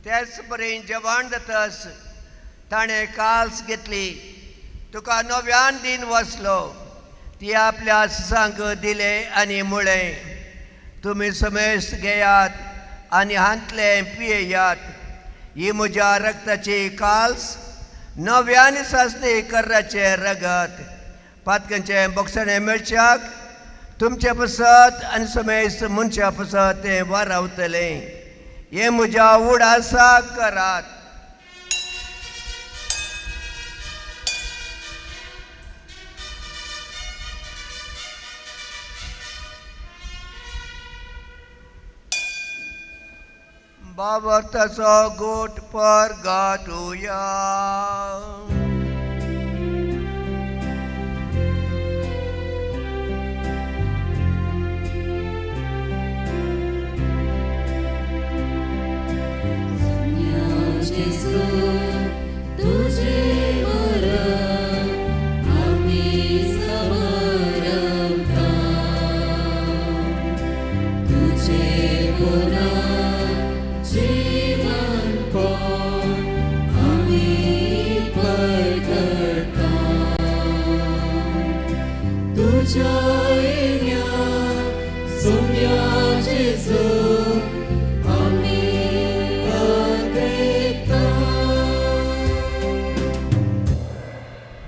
त्याच परी जेवण जातस ताणें काल्स घेतली, तुका नव्यान दिन वसलो, ती आपल्या सुसांक दिले आनी म्हळें, तुमी समेस्त घेयात आनी हांतलें पियेयात, ही म्हज्या रक्ताची काल्स नव्यान सासणी कर्राचें रगत, पातकांचें बोगसणें मेळच्याक तुमचे पसत आनी समेस्त मनशा पसत तें वारावतलें. हें म्हज्या उडासा करात. बाबर्थाचो गोट परगाटुया. जेजू तुझे मरण आमी समरमता, तुझे पुना जीवनपण आमी परगटा, तुझ्या येण्या सोम्या जेजू आमी आग्रेता.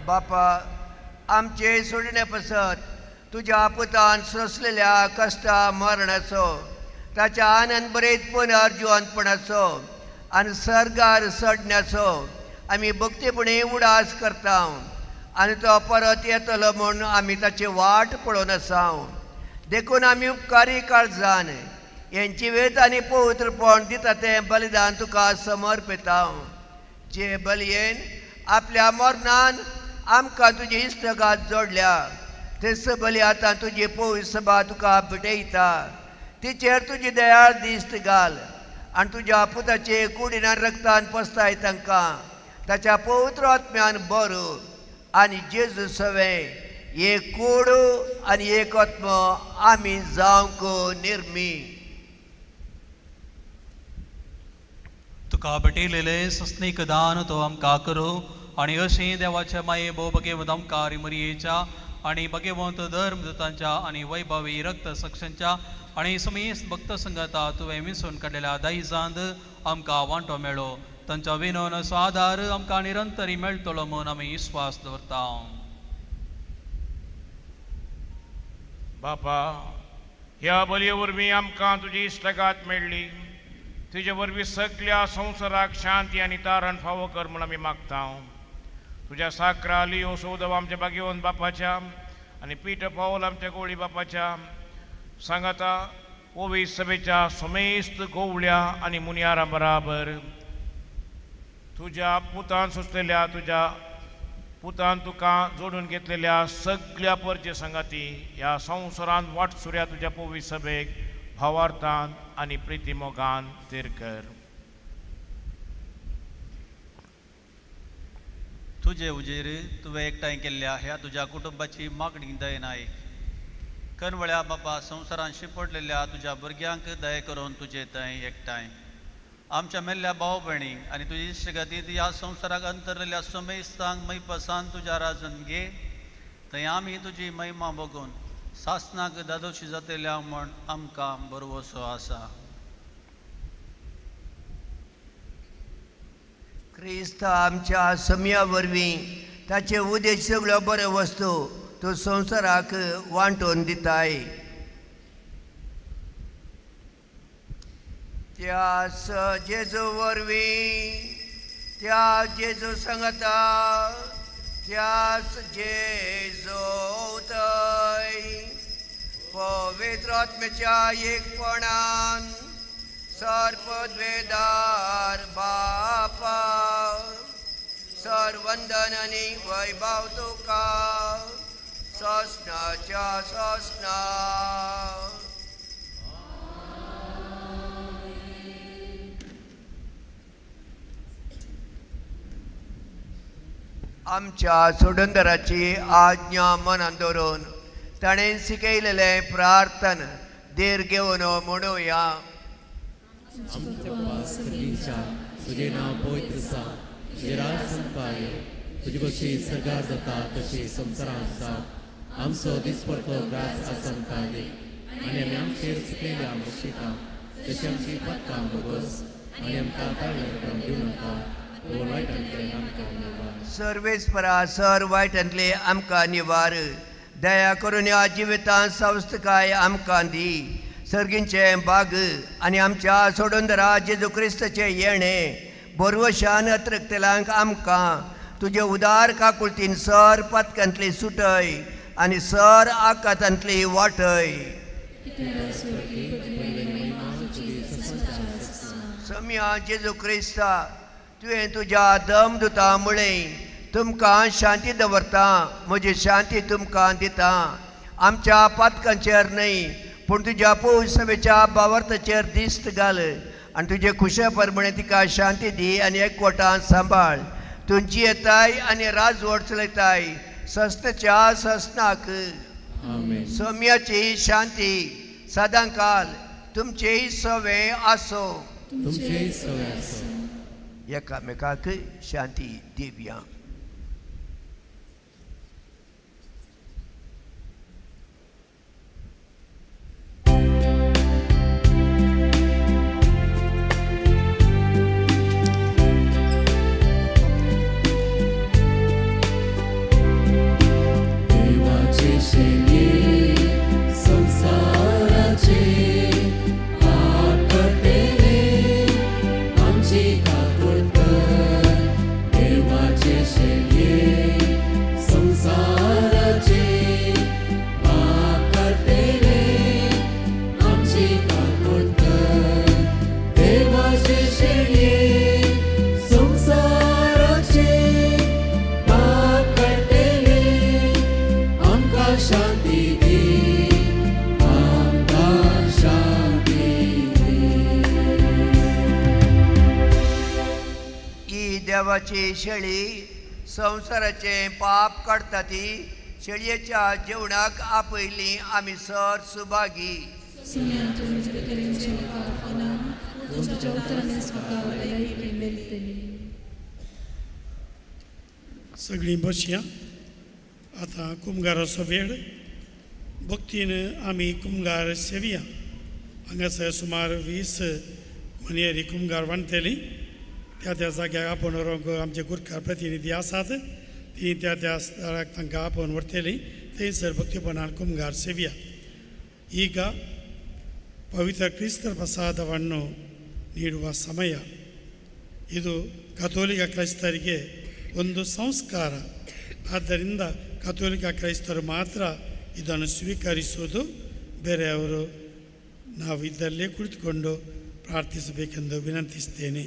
बापा आमचे सोडणे पसत तुज्या पुतान सोंसलेल्या कश्टा मरणाचो, ताच्या आनंद बरेत पुनर्जिवनपणाचो आनी सर्गार चडण्याचो आमी भक्तीपणी उडास करता आनी तो परत येतलो म्हूण आमी ताची वाट पळोवन आसा. देखून आमी उपकारी काळजान हें जिवेत आनी पवित्रपण दिता तें बलिदान तुका समर्पिता, जे बलयेन आपल्या मरणान आमकां तुजी इश्टगात जोडल्या तेच बली आतां तुजी पवित्र सभा तुका भेटयता. तिचेर तुजी दयाळ दिश्ट घाल आनी तुज्या पुताचे कुडीन रक्तान पसताय तांकां ताच्या पवित्र आत्म्यान बरो आनी जेजू सवें एक कूड आनी एक आत्मो आमी जावंक निर्मी. तुका भेटयलेलें सस्नीक दान तो आमकां करूं आनी अशें देवाच्या माये भोव भगेवंत आमकार मरियेच्या आनी भगेवंत धर्मदूतांच्या आनी वैभवी रक्त सक्षांच्या आनी समेस्त भक्त संगता तुवें विसरून काडलेल्या दायजांत आमकां वांटो मेळो. तांच्या विनोन आदार आमकां निरंतरी मेळटलो म्हूण आमी विस्वास दवरता. बापा, ह्या बलये वरवीं आमकां तुजी इश्टगात मेळ्ळी, तुजे वरवीं सगल्या संवसाराक शांती आनी तारण फावो कर म्हूण आमी मागता. तुज्या साक्रा लियो सौदव आमच्या बागेवन बापाच्या आनी पीट पावल आमच्या गोळी बापाच्या सांगाता ओवी सभेच्या समेस्त गोवळ्या आनी मुनियारां बराबर तुज्या पुतान सोंसलेल्या तुज्या पुतान तुका जोडून घेतलेल्या सगळ्या परजे संगाती ह्या संवसारांत वाटसुऱ्या तुज्या पवी सभेक भावार्थान आनी प्रिती मोगान थीर कर. तुजे उजेर तुवें एकठांय केल्ल्या ह्या तुज्या कुटुंबाची मागणी दयेन आयक. कनवळ्या बापा संवसारान शिंपडलेल्या तुज्या भुरग्यांक दया करून तुजे थंय एकठांय आमच्या मेल्ल्या भाव भयणींक आनी तुजी इश्टगतींत ह्या संवसाराक अंतरलेल्या समेस्तांक मैपसान तुज्या राजन घे. थंय आमी तुजी महिमा बघून सासनाक दादोशी जातल्या म्हूण आमकां बरवसो आसा. क्रिस्त आमच्या समया वरवीं ताचे उद्देश सगळ्यो बऱ्यो वस्तू तूं संवसाराक वांटून दिताय. त्या जेजू वरवीं, त्या जेजू सांगता, त्यास जेजू थंय पवित्र आत्म्याच्या एकपणान सर्पद्वेदार बापा सर्वंदन आनी वैभव तुका ससनाच्या ससना. आमच्या सोडंदराची आज्ञा मनान दवरून ताणें शिकयलेलें प्रार्थन धीर घेवन म्हणुया. आमच्या बापा सर्गीच्या, तुजें नांव पवित्र जावं, तुजें राज आमकां येवं, तुजी कशी सर्गार जाता तशी संवसारांत जावं. आमचो दिसपडतो ग्रास आज आमकां दी आनी आमी आमचेर चुकलेल्या बक्षिता तशी आमची पदकां भोगोस आनी आमकां ताळमेळ करूंक दिवं नाका, पूण वायटांतलें आमकां निवार. सर्वेस्परा सर वायटांतले आमकां निवार. दया करून ह्या जिवितांत संस्थकाय आमकां दी. सर्गींचे बाग आनी आमच्या सोडूनदरा जेजू क्रिस्ताचें येणें बरवशान अतृक्तलांक आमकां तुजे उदार काकुळतीन सर पातकांतली सुटय आनी सर आकातांतली वाटय. सम्या जेजू क्रिस्ता तुवें तुज्या दमदुता म्हळें तुमकां शांती दवरता, म्हजी शांती तुमकां दिता. आमच्या पातकांचेर न्हय पूण तुज्या पौसवेच्या बावर्ताचेर दिश्ट घाल आनी तुजे खुशे प्रमाणे तिका शांती दी आनी एकवटान सांबाळ. तूं जियेताय आनी राजवट चलयताय सस्नाच्या सस्नाक. सोम्याची शांती सदांकाल तुमचेय सवे आसो. तुमचेय सवे आसो. एकामेकाक शांती दिवया. देवाचे शेणये संवसाराचे पाप काडटले आमची काकूळ कर. देवाचे शेणये संवसाराचे पाप काडटले आमची काकूळ कर. देवाचे शेणये संवसाराचे पाप काडटले आमकां शांती दी, आमकां शांती दी. ही देवाची शेळी संवसाराचें पाप काडटा ती शेळयेच्या जेवणाक आपयली आमी सर सुभागी. सगळीं बसया. आतां कुमगाराचो वेळ. भक्तीन आमी कुमगार सेवया. हांगासर सुमार 20 मनेरी कुमगार बांदतली. त्या त्या जाग्याक आपोवन व्हरूंक आमचे गुरकार प्रतिनिधी आसात. ती त्या त्या स्थळाक तांकां आपोवन व्हरतली. थंयसर भक्तीपणान कुमगार सेवया. ಈಗ ಪವಿತ್ರ ಕ್ರಿಸ್ತರ ಪ್ರಸಾದವನ್ನು ನೀಡುವ ಸಮಯ. ಇದು ಕಥೋಲಿಕ ಕ್ರೈಸ್ತರಿಗೆ ಒಂದು ಸಂಸ್ಕಾರ. ಆದ್ದರಿಂದ ಕಥೋಲಿಕ ಕ್ರೈಸ್ತರು ಮಾತ್ರ ಇದನ್ನು ಸ್ವೀಕರಿಸುವುದು. ಬೇರೆಯವರು ನಾವು ಇದ್ದಲ್ಲೇ ಕುಳಿತುಕೊಂಡು ಪ್ರಾರ್ಥಿಸಬೇಕೆಂದು ವಿನಂತಿಸ್ತೇನೆ.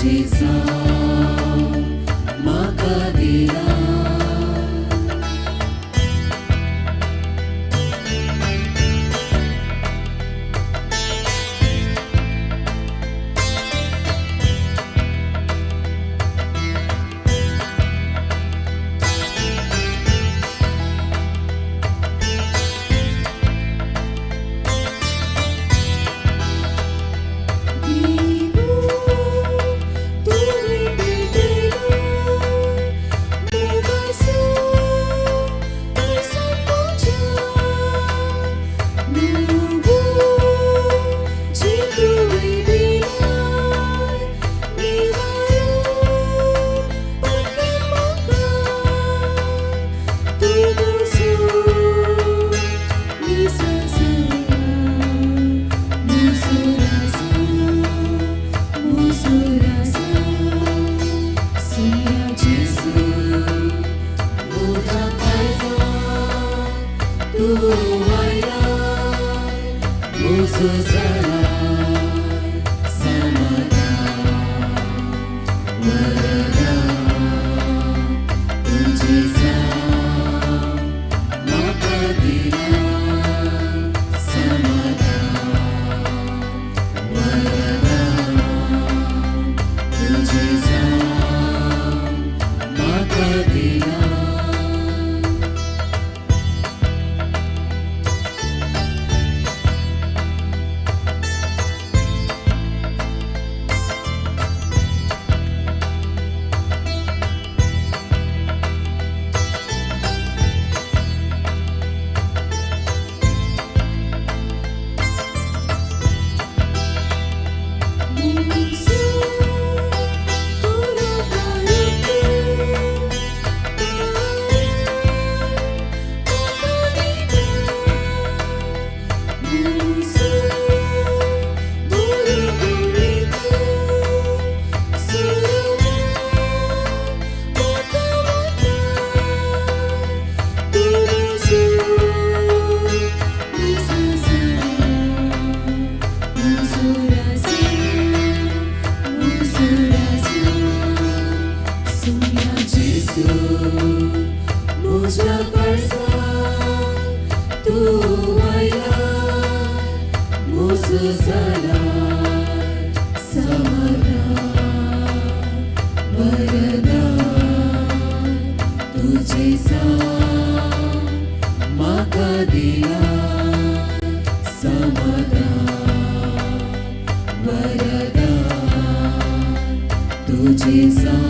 तुझे जाप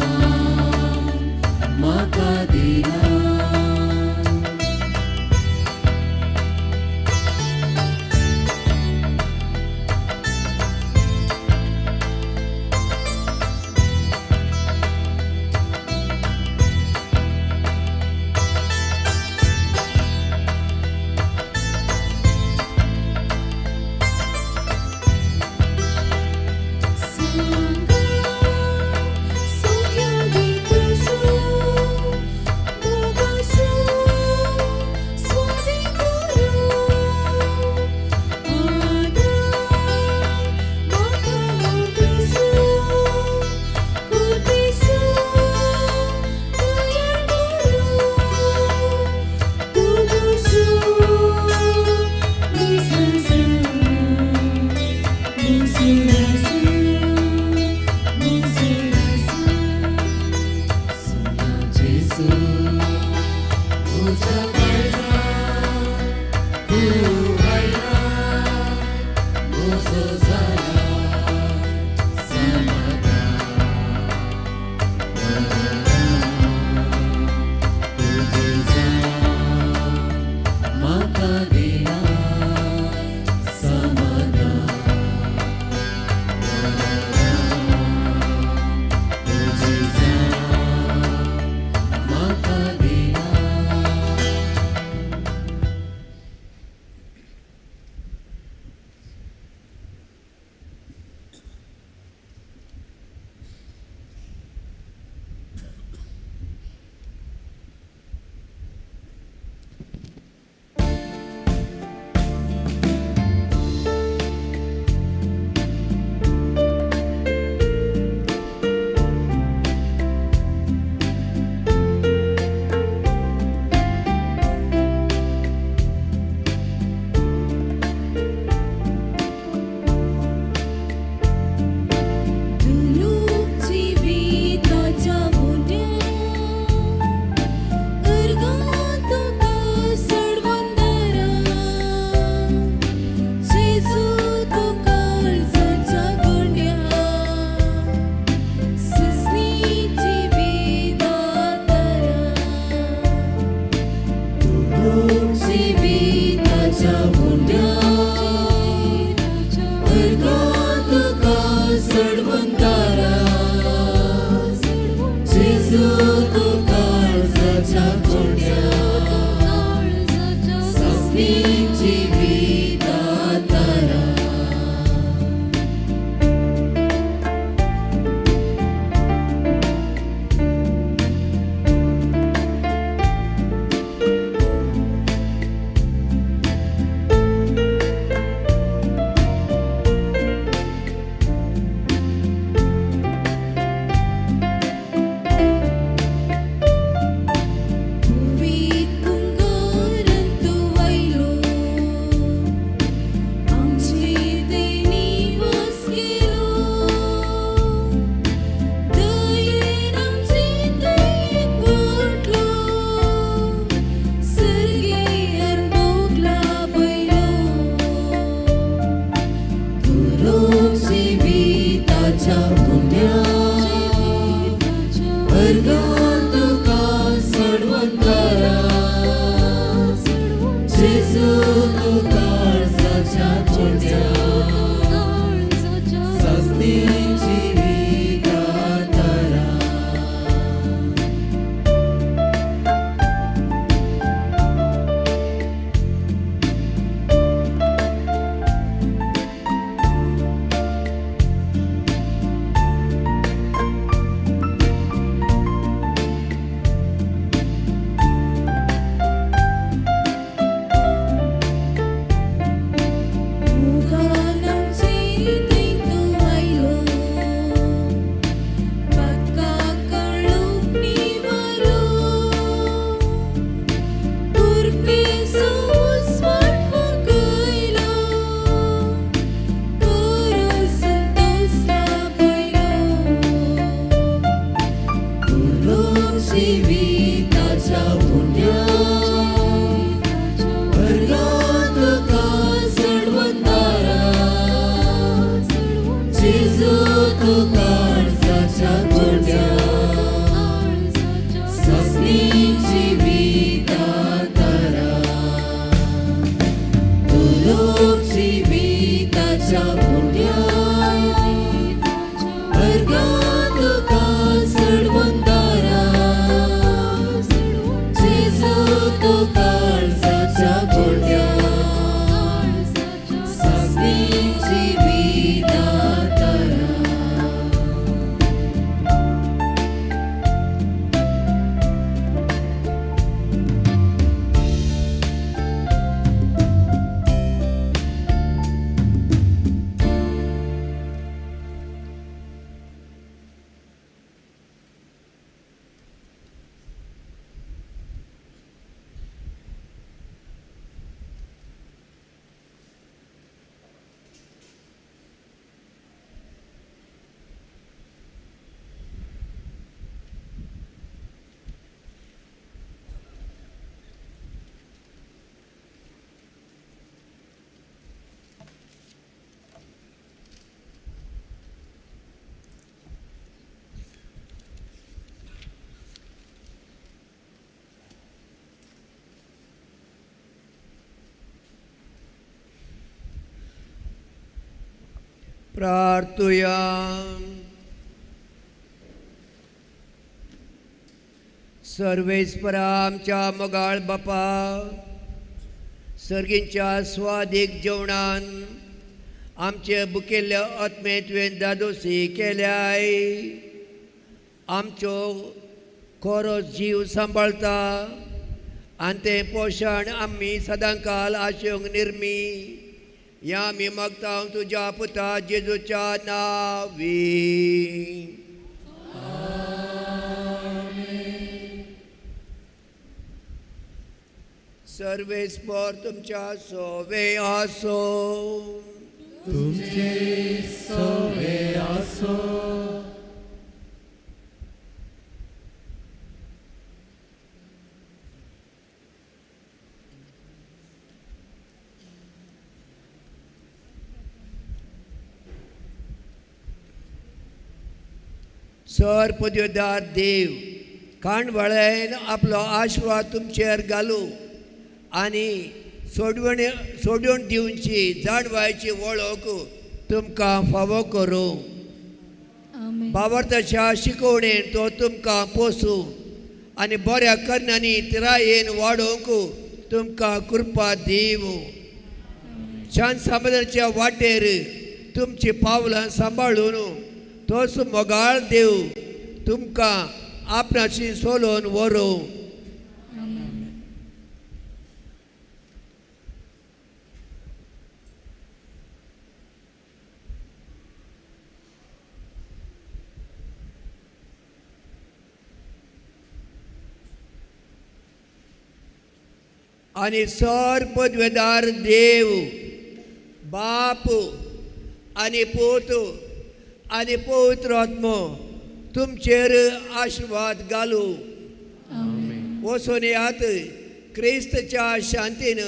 म्हाका दिला. जिविताच्या पुण्या अर्गां तुका सोडवंतारा जेजू तूं काळजाच्या पुण्या सासणी जिविता तारा. जिविताच्या पुण्या अर्गां तुका सोडवंतारा जेजू तूं काळजाच्या पुण्या सासणी जिविता तारा. तूं लोक जिविताच्या पुण्या अर्गां तुका सोडवंतारा जेजू तूं काळजाच्या पुण्या सासणी जिविता तारा. प्रार्थुया. सर्वेस्परा आमच्या मोगाळ बापा, सर्गींच्या स्वादीक जेवणान आमचे बुकेल्ल्या आत्मे तुवें दादोसी केल्याय. आमचो खरो जीव सांबाळता आनी तें पोशण आमी सदांकाल आशेवंक निर्मी ह्या आमी मागता तुज्या पुता जेजूच्या नांवी. सर्वेस्पर तुमच्या सोवे आसो. तुमचे सोवे आसो. सर पदव्युदार देव खांडवळेन आपलो आश्वाद तुमचेर घालू आनी सोडवण दिवची जाणवायची वळख तुमकां फावो करूं. बाबरताच्या शिकवणेन तो तुमकां पोसूं आनी बऱ्या करण्यांनी तिरायेन वाडोवंक तुमकां कृपा दिवं. शांत समाधानाच्या वाटेर तुमची पावलां सांबाळून तोच मोगाळ देव तुमकां आपणाशी सोलोवन व्हरूं. आनी सर पदवेदार देव बाप आनी पूत आनी पवित्र आत्मो तुमचेर आशिर्वाद घालूं. वचून येयात, क्रिस्तच्या शांतीन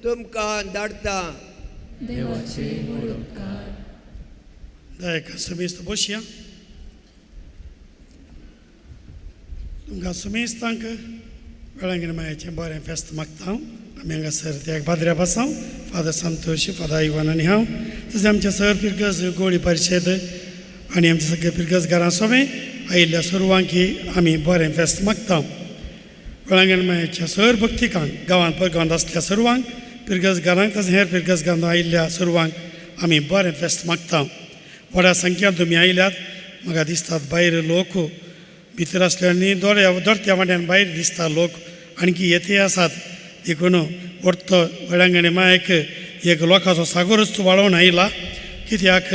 तुमकां धाडटा. देवाचे व्हड उपकार. दया समेस्त बसया. तुमकां समेस्तांक वेळांगणी मायाचें बरें फेस्त मागता. हांव आमी हांगासर त्या पाद्र्या पासांव फादर संतोश, फादर इवान आनी हांव, तशें आमच्या सर पिरगज गोळी परिशद आनी आमच्या सगळे पिरगज घरां सोवें आयिल्ल्या सर्वांकी आमी बरें फेस्त मागता. वेळांगण मायाच्या सर भक्तिकांक गांवांत परगांवांत आसल्या सर्वांक पिरगज घरांक तशें हेर पिरगज घरांत आयिल्ल्या सर्वांक आमी बरें फेस्त मागता. व्हडा संख्यान तुमी आयल्यात. म्हाका दिसतात भायर लोक भितर आसले आनी दोऱ्या दोरत्या वांट्यान भायर दिसता लोक आणखी येते आसात. देखून व्हडतो वेळांगणी मायक एक लोकांचो सागोरच वाळोवन आयला, कित्याक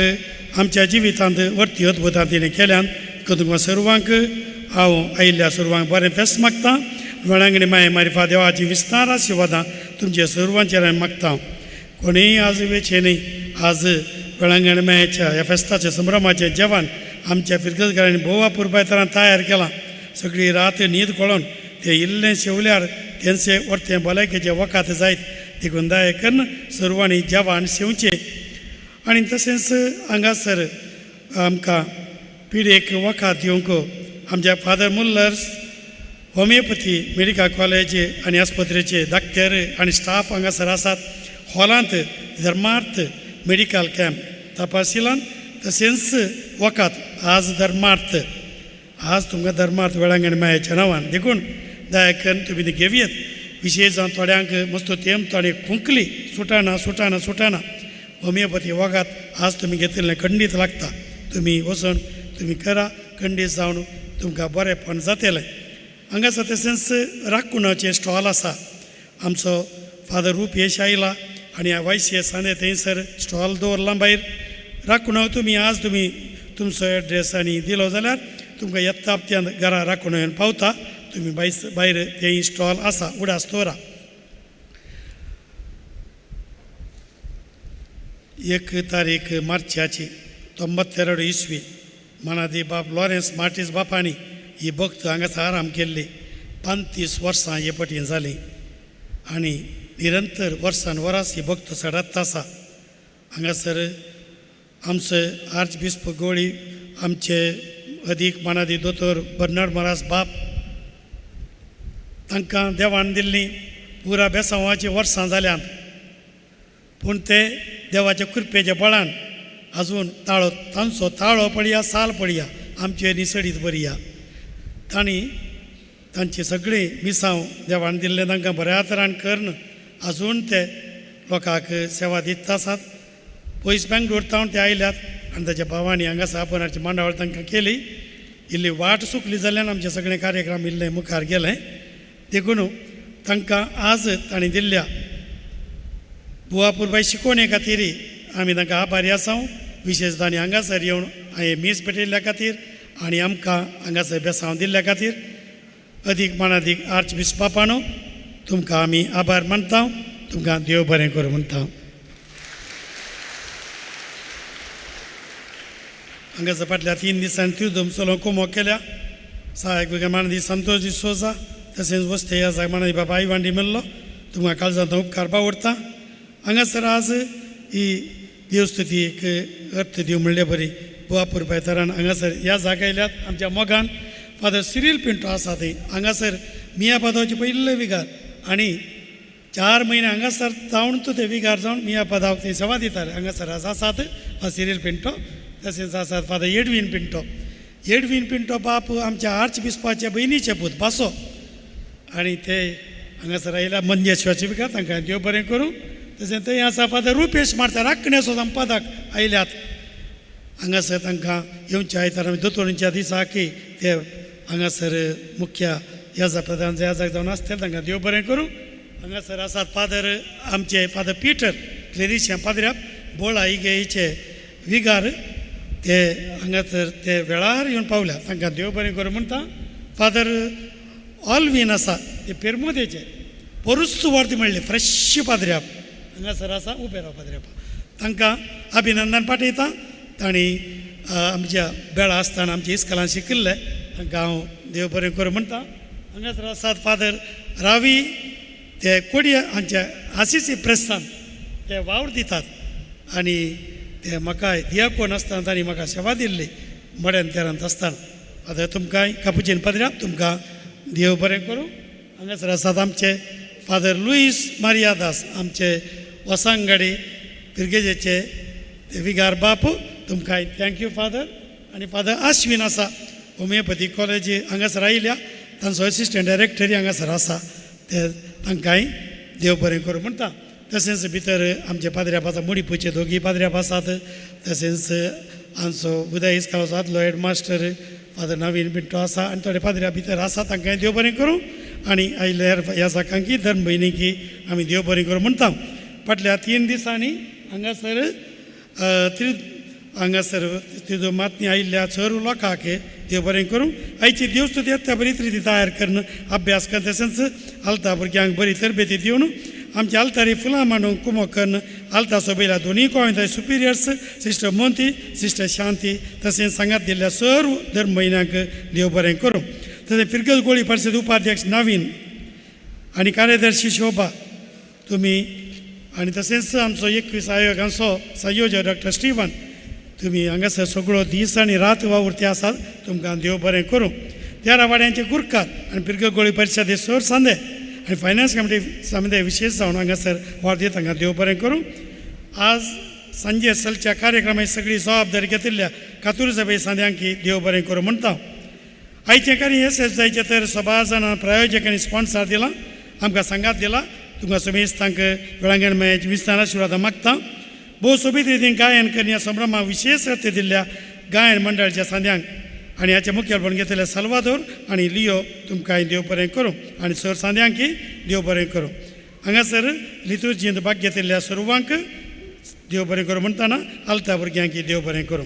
आमच्या जिवितांत व्हडती अद्भुतां तिणें केल्यान. तुमकां सर्वांक हांव आयिल्ल्या सर्वांक बरें फेस्त मागता. वेळांगणी माये मारिफा देवाची विस्तार आशिर्वादां तुमच्या सर्वांचेर हांवें मागता. कोणीय आज वेचे न्ही, आज वेळांगणी मायेच्या ह्या फेस्ताच्या संभ्रमाचें जेवण आमच्या फिरगजगारांनी भोव अपुरबाय तरान तयार केलां. सगळी रात न्हीद कळोन ते इल्लें शेवल्यार तेंचे वरतें भलायकेचें वखात जायत. देखून दया करून सर्वांनी जेवण शेवचें. आनी तशेंच हांगासर आमकां पिडेक वखात दिवंक आमच्या father Mullers homeopathy medical college आनी आस्पत्रेचे डाक्टर आनी स्टाफ हांगासर आसात. हॉलांत धर्मार्थ मेडिकल कॅम्प तपासिलान तशेंच वखात आज धर्मार्थ आज तुमकां धर्मार्थ वेळांगणी मायाच्या नांवान. देखून दया करून तुमी ती घेवयेत. विशेश जावन थोड्यांक मस्त तेंप थोडे खोंकली सुटाना सुटाना सुटाना होमियोपॅथी वखद आज तुमी घेतिल्लें खंडीत लागता. तुमी वचून तुमी करा, खंडीत जावन तुमकां बरेंपण जातलें. हांगासर तशेंच राखुणाचें स्टॉल आसा. आमचो फादर रुपेश आयला आनी वायसी सांदे थंयसर स्टॉल दवरलां भायर. राखुणा तुमी आज तुमी तुमचो एड्रेस आनी दिलो जाल्यार तुमकां येता हप्त्यांत घरा राखून येवन पावता. तुमी भायर तें स्टॉल आसा उडास दवरा. 1 तारीख मार्चाची 92 इसवी मनादी बाप लॉरेन्स मार्टीस बापांनी ही भक्त हांगासर आराम केल्ली. 35 वर्सां हे पटीन जालीं आनी निरंतर वर्सान वरास ही भक्त चडत आसा. हांगासर आमचे आर्च बिस्प गोळी आमचे अदीक मानादी दोतोर बर्नाड मोरास बाप तांकां देवान दिल्ली पुरा बेसांवाची वर्सां जाल्यांत, पूण ते देवाच्या कृपेच्या बळान अजून ताळो तांचो ताळो पळया साल पळया आमचे निसडीत बरया. तांणी तांची सगळीं मिसांव देवान दिल्लें तांकां बऱ्या तरान करून अजून ते लोकांक सेवा दिता आसात. पयस बेंगलोर तावन ते आयल्यात आनी ताच्या भावांनी हांगासर आपणाची मांडावळ तांकां केली. इल्ली वाट चुकली जाल्यान आमचे सगळे कार्यक्रम इल्ले मुखार गेले. देखून तांकां आज तांणी दिल्ल्या बुवापुरबाय शिकोवणे खातीर आमी तांकां आभारी आसा. विशेश तांणी हांगासर येवन हांवें मीस पेटयल्ल्या खातीर आनी आमकां हांगासर बेसांव दिल्ल्या खातीर अदीक मानादीक आर्च बिस्पापानो तुमकां आमी आभार मानता. तुमकां देव बरें करूं म्हणटा. हांगासर फाटल्या 3 दिसांनी त्रिदम चलो कोमो केल्या. सहायक विगर मानादी संतोष डिसोजा तशेंच वस्ते ह्या जाग मानादी बाबा आयवांडी मेल्लो तुमकां काळजांत उपकार बावडटा. हांगासर आज ही देवस्तुती एक अर्थ दिवं म्हणले बरी बुवापुरबाय तरान हांगासर ह्या जागा आयल्यात. आमच्या मोगान फादर सिरील पिंटो आसा थंय हांगासर मिया पादावचे पयले विगार आनी 4 म्हयने हांगासर जावन ते विगार जावन मिया पादाव थंय सेवा दिताले. हांगासर आज आसात फादर सिरील पिंटो तशेंच आसात father Edwin Pinto. Edwin Pinto बाप आमच्या आर्च बिस्पाच्या भयणीचे पूत बासो आनी ते हांगासर आयल्या मंजेश्वराचे विगार तांकां देव बरें करूं. तशें थंय आसा फादर रुपेश मार्ता राखण्याचो संपादक आयल्यात. हांगासर तांकां येवच्या आयतार आमी दोतोरांच्या दिसाक ते हांगासर मुख्य याजा प्रधान याजक जावन आसतले तांकां देव बरें करूं. हांगासर आसात फादर आमचे फादर पिटर क्लेरिशियन पाद्र्याप बोळा इगेचे विगार ते हांगासर ते वेळार येवन पावल्यात तांकां देव बरें करूं म्हणटा. फादर ऑलवीन आसा ते पेरमोदेचे पोरूच वर्दी म्हणले फ्रेश पाद्र्याप हांगासर आसा उबे राव पाद्र्याप तांकां अभिनंदन पाठयता. तांणी आमच्या बेळा आसतना आमच्या इस्कलान शिकिल्ले तांकां हांव देव बरें करूं म्हणटा. हांगासर आसात फादर रावी ते कोडया हांच्या आसीसी प्रेसान ते वावर दितात आनी ते म्हाका दियाकोन आसतना तांणी म्हाका सेवा दिल्ली मड्यान तेरांत आसतना. फादर तुमकां कापुचीन पाद्र्याब तुमकां देव बरें करूं. हांगासर आसात आमचे फादर लुईस मारियादास आमचे वसांगाडी पिरगेजेचे ते विगार बाप, तुमकां thank you father. आनी फादर आश्विन आसा होमियोपॅथी कॉलेज हांगासर आयिल्ल्या तांचो असिस्टंट डायरेक्टरी हांगासर आसा, ते तांकांय देव बरें करूं म्हणटा. तशेंच भितर आमचे पाद्र्याब आसा मुडीपूचे दोगी पाद्र्याब आसात. तशेंच आमचो उदय इस्कालाचो आदलो हेडमास्टर फादर नवीन पिंटो आसा आनी थोडे पाद्र्या भितर आसा, तांकांय देव बरें करूं. आनी आयिल्ल्या ह्या जाकांकी धर्म भयणीकी आमी देव बरें करूं म्हणटा. फाटल्या 3 दिसांनी हांगासर हांगासर तिजो मातणी आयिल्ल्या सर्व लोकांक देव बरें करूं. आयची देवस्तुती येता बरी रिती तयार करून अभ्यास करून तशेंच आलता भुरग्यांक बरी तरबेती दिवन आमच्या आल्तारी फुलां मांडून कुमो करून आलता सोबयल्या दोनूय कोंय superiors sister Monty sister Shanti तशेंच सांगात दिल्ल्या सर्व धर्म भयण्यांक देव बरें करूं. तशें फिरगज गोळी परिशद उपाध्यक्ष नवीन आनी कार्यदर्शी शोभा तुमी आनी तशेंच आमचो 21 आयोगांचो संयोजक डॉक्टर स्टीवन तुमी हांगासर सगळो दीस आनी रात वावुरते आसात, तुमकां देव बरें करूं. तेरा वाड्यांचे गुरकार आनी पिरगळ गोळी परिशदे सर सांदे आनी फायनान्स कमिटी सांदे विशेश जावन हांगासर वावर दिता, तांकां देव बरें करूं. आज सांजे चलच्या कार्यक्रमाची सगळी जबाबदारी घेतिल्ल्या कातूर सभे सांद्यांकी देव बरें करूं म्हणटा. आयचें कार्य येस जायचें तर सभा जाणां प्रायोजक आनी स्पॉन्सर दिला आमकां सांगात दिला, तुमकां समेस्तांक वेळांगण मयेची विस्तार आशिर्वाद मागता. भोव सोबीत रितीन गायन करून ह्या संभ्रमा विशेश अर्थ दिल्ल्या गायन मंडळाच्या सांद्यांक आनी हाचें मुखेलपण घेतलें साल्वादोर आनी लियो तुमकां देव बरें करूं आनी सर सांद्यांकी देव बरें करूं. हांगासर लितुर्जींत भाग घेतिल्ल्या सर्वांक देव बरें करूं म्हणटना आलता भुरग्यांकी देव बरें करूं.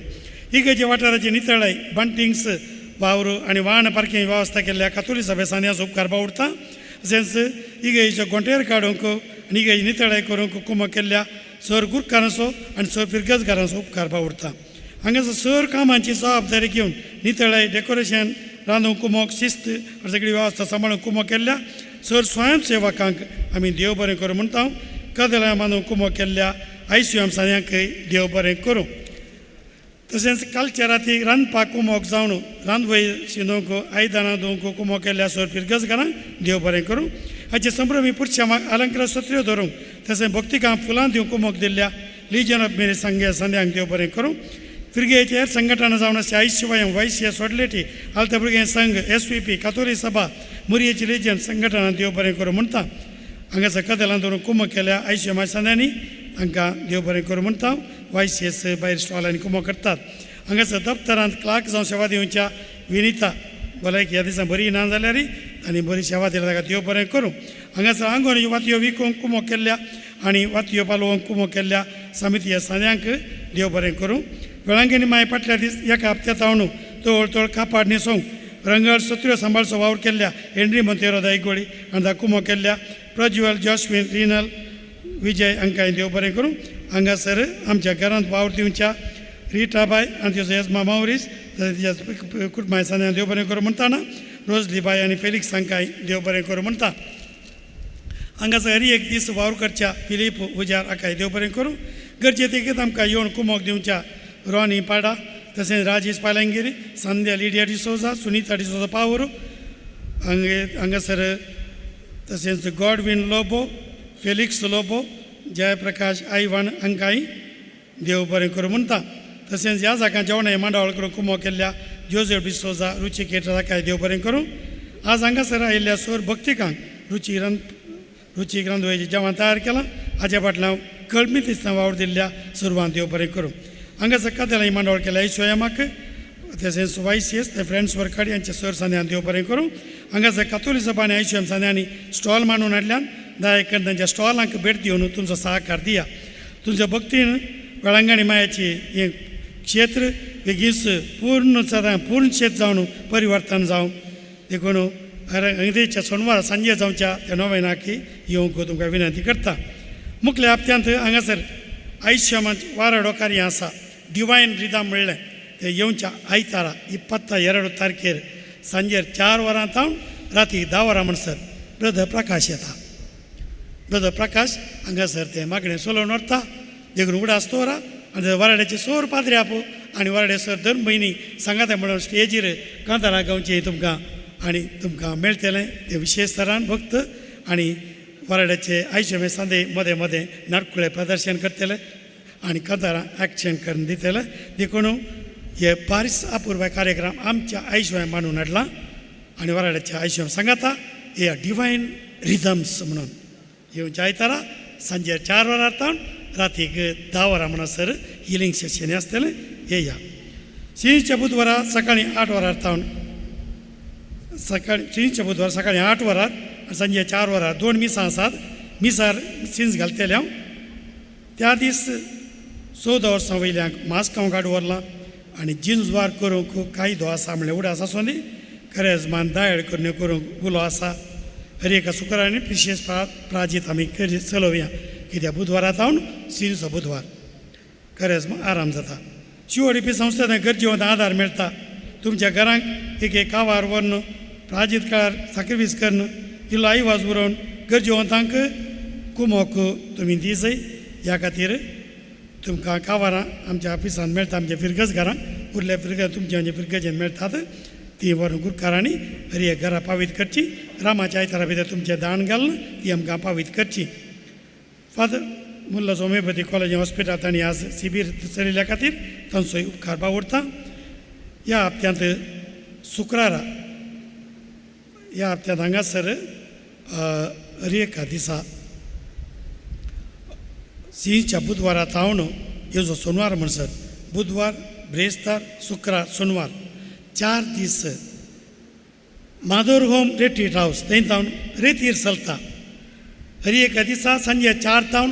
इगर्जे वाठाराची नितळाय बांटिंग्स वावर आनी वाहन पार्किंग वेवस्था केल्ल्या कातोली सभे सांद्यांचो उपकार बावडटा. तशेंच इगर्जेचो गोंटेर काडूंक आनी इगर्ज नितळाय करूंक कुमक केल्ल्या सर गुरकारांचो आनी सर फिरगजगारांचो उपकार बावडटा. हांगासर सर कामांची जबाबदारी घेवन नितळाय डेकोरेशन रांदूंक कुमोक शिस्त आनी सगळी वेवस्था सांबाळूंक कुमोक केल्ल्या सर स्वयंसेवकांक आमी देव बरें करूं म्हणटा. कदलां बांदूंक कुमोक केल्ल्या आयसीएम सांद्यांकय देव बरें करूं. तशेंच कालच्या राती रांदपाक कुमोक जावन रांदवय शिंदोवंक आयदनां धुवंक कुमोक केल्ल्या सर फिरगजगारांक देव बरें करूं. हाचे संभ्रमी पुरशांक अलंकृत सत्र्यो धरूंक तशें भक्तिकां फुलां दिवंक कुमोक दिल्ल्या लिजन ऑफ मेरी संगे सांद्यांक देव बरें करूं. फिरगेचे हेर संघटना जावन आसा आयशिवायम वैश्य सोडलेटी आलता भुरगें संघ एस व्ही पी कातोरी सभा मुरयेची लिजन संघटना देव बरें करूं म्हणटा. हांगासर कदेलां दवरून कुमक केल्या आयशिवाय सांद्यांनी तांकां देव बरें करूं म्हणटा. वायसीएस भायर स्टॉलांनी कुमो करतात. हांगासर दप्तरांत क्लार्क जावन सेवा दिवच्या विनिता भलायकी ह्या दिसा बरी ना जाल्यार आनी बरी सेवा दिल्या ताका देव बरें करूं. हांगासर आंगोनी वातयो विकूंक कुमो केल्ल्या आनी वातयो पालोवंक कुमो केल्ल्या समिती सांद्यांक देव बरें करूं. वेळांगणी माय फाटल्या दीस एका हप्त्या तावणू तवळ तवळ कापाड न्हेसोवंक रंगळ सत्र्यो सांबाळचो वावर केल्ल्या हेनरी मोंतेरो दायगोळी आनी दा कुमो केल्ल्या प्रज्वल जॉस्विन रिनल विजय हांकांय देव बरें करूं. हांगासर आमच्या घरांत वावर दिवच्या रिटाबाय आनी तिचो येजमा मावरीस तशें तिच्या कुटुंबा सांद्यांक देव बरें करूं म्हणटाना रोजली बाय आनी फेलिक्स हांकांय देव बरें करूं म्हणटा. हांगासर हरी एक दीस वावर करच्या फिलीप उजार हाकाय देव बरें करूं. गरजे तिगेत आमकां येवन कुमोक दिवच्या रॉनी पाडा तशेंच राजेश पालंगिरी संध्या लिडिया डिसोजा सुनीता डिसोजा पावर हांगासर तशेंच गॉडवीन लोबो फेलिक्स लोबो जयप्रकाश आयवान हांकांय देव बरें करूं म्हणटा. तशेंच ह्या जाग्यां जेवणां मांडावळ करून कुमो केल्ल्या जोजेफ डिसोजा रुची केटर हाकाय देव बरें करूं. आज हांगासर आयिल्ल्या सोर भक्तिकांक रुचीक रांदवयचें जेवण तयार केलां हाच्या फाटल्यान कळमी दिसतना वावर दिल्ल्या सर्वांक देव बरें करूं. हांगासर कदेलां मांडावळ केल्या ईश्वयामाक तशेंच वायसीएस ते फ्रेंड्स वर्कड यांच्या सर सांद्यान देव बरें करूं. हांगासर कातोली सभा आनी आयसीएम सांद्यांनी स्टॉल मांडून हाडल्यान दया करून तांच्या स्टॉलांक भेट दिवन तुमचो सहकार दिया. तुमच्या भक्तीन वेळांगणी मायाची हें क्षेत्र बेगीच पूर्ण सदां पूर्ण शेत जावन परिवर्तन जावं देखून अंग्रेजच्या सोनवार सांजे जावच्या त्या नोवेनाकी येवंक तुमकां विनंती करता. मुखल्या हप्त्यांत हांगासर आयुष्यमान वाराडो कार्य आसा डिवायन रिदम म्हणलें ते येवच्या आयतारा 22 तारखेर सांजेर 4 वरां तावन राती 10 वरां म्हणसर ब्रदर प्रकाश येता. ब्रदर प्रकाश हांगासर ते मागणें चलोवन व्हरता देखून उडास दवरा आनी वराड्याचे सोर पाद्रे आपो आनी वराडे सोर दोन भयणी सांगाता म्हणून स्टेजीर कांतारां गावचें तुमकां आनी तुमकां मेळटलें तें विशेश तरान भक्त आनी वराड्याचे आयशे सांदे मदें मदें नाटकुळें प्रदर्शन करतले आनी कांतारां एक्शन करून दितले. देखून हे बारीस अपूर्व कार्यक्रम आमच्या आयुष्यान मांडून हाडला आनी वराड्याच्या आयुष्यान सांगाता हे डिवायन रिदम्स म्हणून येवच्या आयतारा सांजे 4 वरां तावन रातीक 10 वरां म्हणसर हिलींग सेशन आसतलें. येया शिंयच्या बुधवारा सकाळीं 8 वरां तावन सकाळीं शिंयच्या बुधवार सकाळीं 8 वरां सांजे 4 वरां 2 मिसां आसात. मिसार सिन्स घालतलें हांव. त्या दीस 14 वर्सां वयल्यांक मास्क हांव काडून व्हरलां आनी जिन्सवार करूंक कायदो आसा म्हणल्यार उडास आसूं दी खरेजमान दायळ करण्यो करूंक उलो आसा. हर एका शुक्रारांनी विशेश प्राजीत आमी चलोवया कित्याक बुधवारा जावन सिरिसो बुधवार खरेंच आराम जाता. शिवोडीपी संस्थेन गरजेवंत आदार मेळटा. तुमच्या घरांक एक एक कावार व्हरून प्राजीत काळार साक्रिफीस करून इल्लो आयवाज उरोवन गरजेवंतांक कुमोक तुमी दिसय. ह्या खातीर तुमकां कावारां आमच्या ऑफिसान मेळटा. आमच्या फिरगज घरांक उरल्या फिरगज तुमच्या आमच्या फिरगजेन मेळटात ती व्हरून गुरकारांनी हर एक घरा पावीत करची. रामाच्या आयतारा भितर तुमचें दान घालून ती आमकां पावीत करची. फादर मुल्लास होमियोपॅथी कॉलेज हॉस्पिटल तांणी आज शिबीर चलयल्ल्या खातीर तांचोय उपकार बावडटा. ह्या हप्त्यांत शुक्रारा ह्या हप्त्यांत हांगासर हर एका दिसा शिंयच्या बुधवारा तावन येवचो सोनवार म्हणसर बुधवार ब्रेस्तार शुक्रार सोनवार 4 दीस माधोर होम रेट्रीट हावस थंय तावन रेतीर चलता. हर एका दिसा सांजे 4 तावन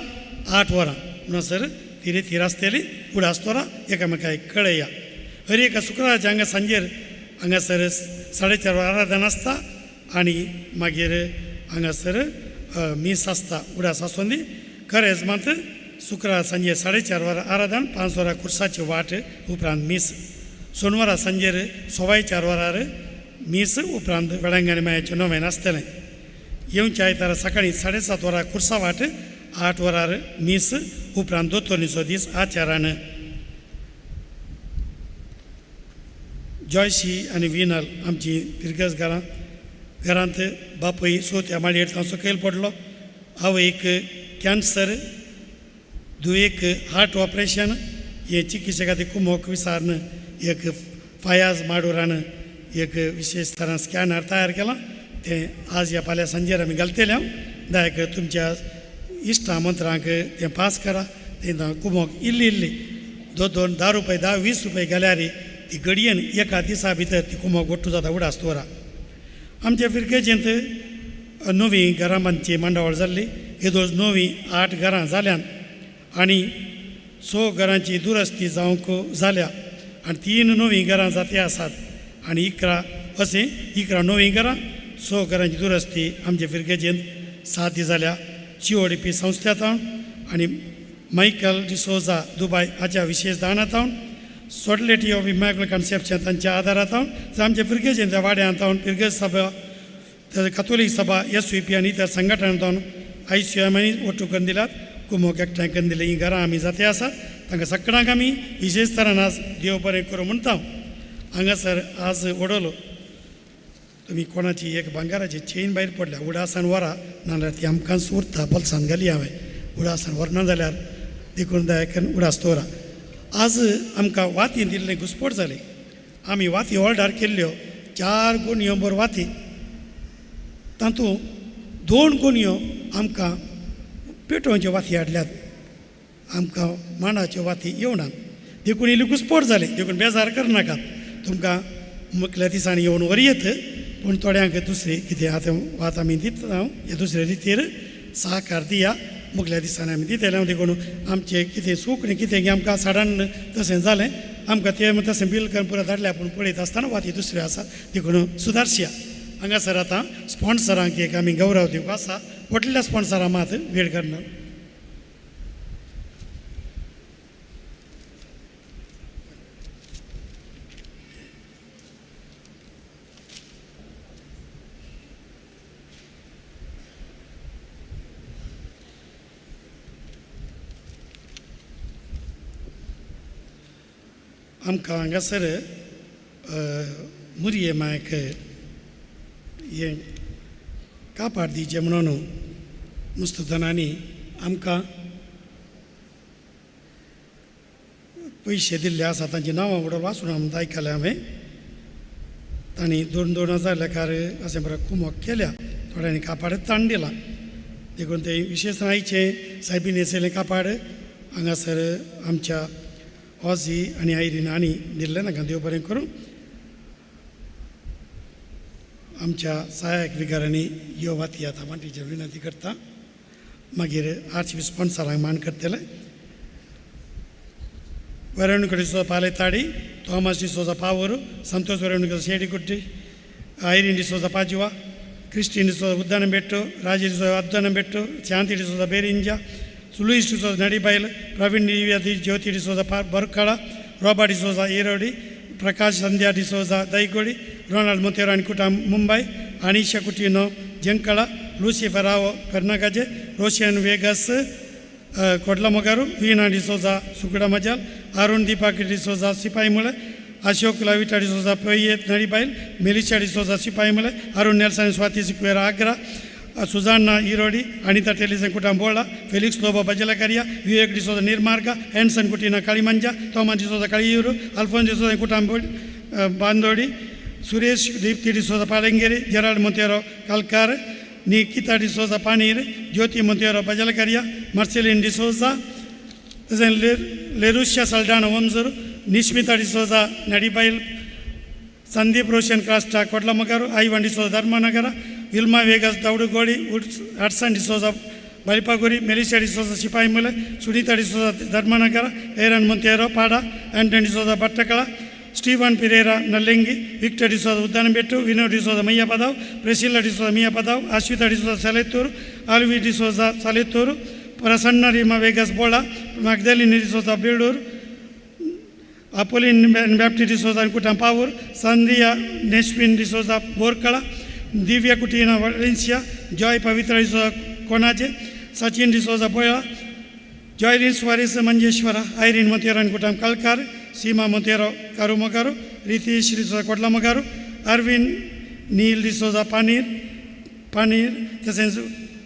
8 वरां म्हणसर ती रेतीर आसतली. उडास तोरा एकामेकाक कळया. हर एका शुक्राराचे हांगा सांजेर हांगासर 4:30 वरां आराधन आसता आनी मागीर हांगासर मीस आसता. उडास आसून दी खरेंच मात शुक्रार सांजे 4:30 वरां आराधन 5 वरां खुर्साची वाट उपरांत मीस. सोनवारा सांजेर 4:15 वरार मीस उपरांत वेळांगणी मायाचें नवें आसतलें. येवच्या आयतारा सकाळीं 7:30 वरां खुर्सा वाट 8 वरार मीस उपरांत दोतोरणीचो दीस आचारान. जॉयशी आनी विनल आमची फिरगज घरां घरांत बापूय चवथ्या माळयेर तांचो सकयल पडलो. आवयक कॅन्सर धुवेक हार्ट ऑपरेशन हे चिकित्से खातीर कुमोक विचारून एक फायाज माडूरान एक विशेश तरान स्कॅनर तयार केलां. तें आज ह्या फाल्यां सांजेर आमी घालतले. हांव दायक तुमच्या इश्टा मंत्रांक तें पास करा. तें कुमोक इल्ली इल्ली 2 2 10 रुपये 10 20 रुपये घाल्यार ती घडयेन एका दिसा भितर ती कुमोक ಒಟ್ಟು जाता उडास दवरा. आमच्या फिरगेजेंत नवी घरां बांदची मांडावळ जाल्ली. येदोळ नवी 8 घरां जाल्यान आनी 6 घरांची दुरस्ती जावंक जाल्या आनी 3 नवीं घरां जाती आसात आनी 11 अशें 11 नवीं घरां 6 घरांची दुरस्ती आमच्या फिरगेजेंत साध्य जाल्या. शिओडीपी संस्थेंत आनी मायकल डिसोजा दुबाय हाच्या विशेश दानांत सोडलेटी ऑफ इमॅक्युलेट कन्सेप्शन तांच्या आदारांत आमच्या फिरगेजेंतल्या वाड्यांत फिरगेज सभा कथोलीक सभा एस यू पी आनी इतर संघटनांत I C M ಒಟ್ಟು करून कुमोक एकठांय करून दिलें. हीं घरां आमी जाती आसात तांकां सगळ्यांक आमी विशेश तरान आज देव बरें करूं म्हणटा. हांगासर आज वडवलो तुमी कोणाची एक भांगाराची चेन भायर पडल्या उडासान व्हरा नाजाल्यार ती आमकांच उरता बोल्सान घाली हांवें उडासान व्हरना जाल्यार देखून दया करून उडास दवरा. आज आमकां वाती दिल्लें घुसपोट जाली. आमी वाती ऑर्डर केल्ल्यो 4 गोणयो बर वाती तातूंत 2 गोणयो आमकां पेटोवच्यो वाती हाडल्यात. आमकां मांडाच्यो वाती येवनात देखून इल्ली घुसपोट जाली. देखून बेजार करनाकात. तुमकां मुखल्या दिसांनी येवन व्हरयेत पूण थोड्यांक दुसरी कितें आतां वात आमी दिता हांव हे दुसरे रितीर साकार दिया मुखल्या दिसांनी आमी दितले. देखून आमचें कितें चूक न्ही कितें आमकां साडान तशें जालें आमकां तें तशें बील करून पुरो धाडल्या पूण पळयत आसतना वाती दुसऱ्यो आसात देखून सुदारशा. हांगासर आतां स्पॉन्सरांक एक आमी गौरव दिवपा आसा. व्हडल्या स्पॉन्सरां मात वेळ करना. आमकां हांगासर मुरये मायक हें कापाड दिवचें म्हणून मुस्तुदनांनी आमकां पयशे दिल्ले आसा. तांची नांवां बरोबर वाचून आमकां आयकलें हांवें. तांणी 2-2 हजार लेखार अशें बरें कुमोक केल्या, थोड्यांनी कापाड ताण दिलां. देखून ते विशेश आयचें सायबीन न्हेसयलें कापाड हांगासर आमच्या ऑजी आनी आयरीन हांणी दिल्लें. तांकां देव बरें करूं. आमच्या सहायक विगारांनी यो वाती आतां वांटीचेर विनंती करता. मागीर आर्च स्पॉन्सरांक मान करतले. Veronica D'Souza Paletadi, Thomas D'Souza Pavoor, Santosh Veronica Shedikutti, Irene D'Souza Pajua, Christine D'Souza Uddanabettu, Rajesh D'Souza Uddanabettu, Shanti D'Souza Berinja, Louis D'Souza Nadibail, Praveen Divyati Jyoti D'Souza Barkala, Robert D'Souza Erodi, Prakash Sandhya D'Souza Daigodi, Ronald Monteiro Ankuta Mumbai, Anisha Coutinho Jankala, Lucy Ferrao Pernagaje, Roshan Vegas Kodlamogaru, Veena D'Souza Sukudamajal, Arun Deepak D'Souza Sipaimule, Ashok Lavita D'Souza Poyet Nadibail, Melisha D'Souza Sipaimule, Arun Nelson Swati Sequeira Agra, Susanna Erodi, Anita Telison Kutambola, Felix Lobo Bajalakaria, Vivek D'Souza Nirmarga, Hanson Kutina Kalimanja, Thomas D'Souza Kaliyuru, Alphonse D'Souza Kutambol Bandodi, Suresh Deepti D'Souza Palangeri, Gerald Monteiro Kalkar, Nikita D'Souza Panir, Jyoti Monteiro Bajalakaria, Marceline D'Souza, Lerusha Saldana Vamsur, Nishmita D'Souza Nadibail, Sandeep Roshan Krasta Kodlamagaru, Ivan D'Souza Dharmanagara, Vilma Vegas Daudugodi, Hudson D'Souza Balipaguri, Melissa D'Souza Sipaimule, Sunita D'Souza Dharmanagara, Aaron Monteiro Pada, Anton D'Souza Battakala, Stephen Pereira Nallengi, Victor D'Souza Uddanabettu, Vinod D'Souza Mayyapadav, Priscilla D'Souza Miyyapadav, Ashwita D'Souza Salettur, Alvi D'Souza Salettur, Prasanna Rima Vegas Bola, Magdalene D'Souza Bildur, Apolline Baptist D'Souza Kutam Pavoor, Sandhya Neshwin D'Souza Borkala, Divya Coutinho Valencia, Joy Pavitra D'Souza Konaje, Sachin D'Souza Boya, Joylin Suarez Manjeshwara, Irene Monteiro Kutam Kalkar, Seema Monteiro Karumagaru, Ritesh D'Souza Kotlamagaru, Arvind Neil D'Souza Paneer, तसेच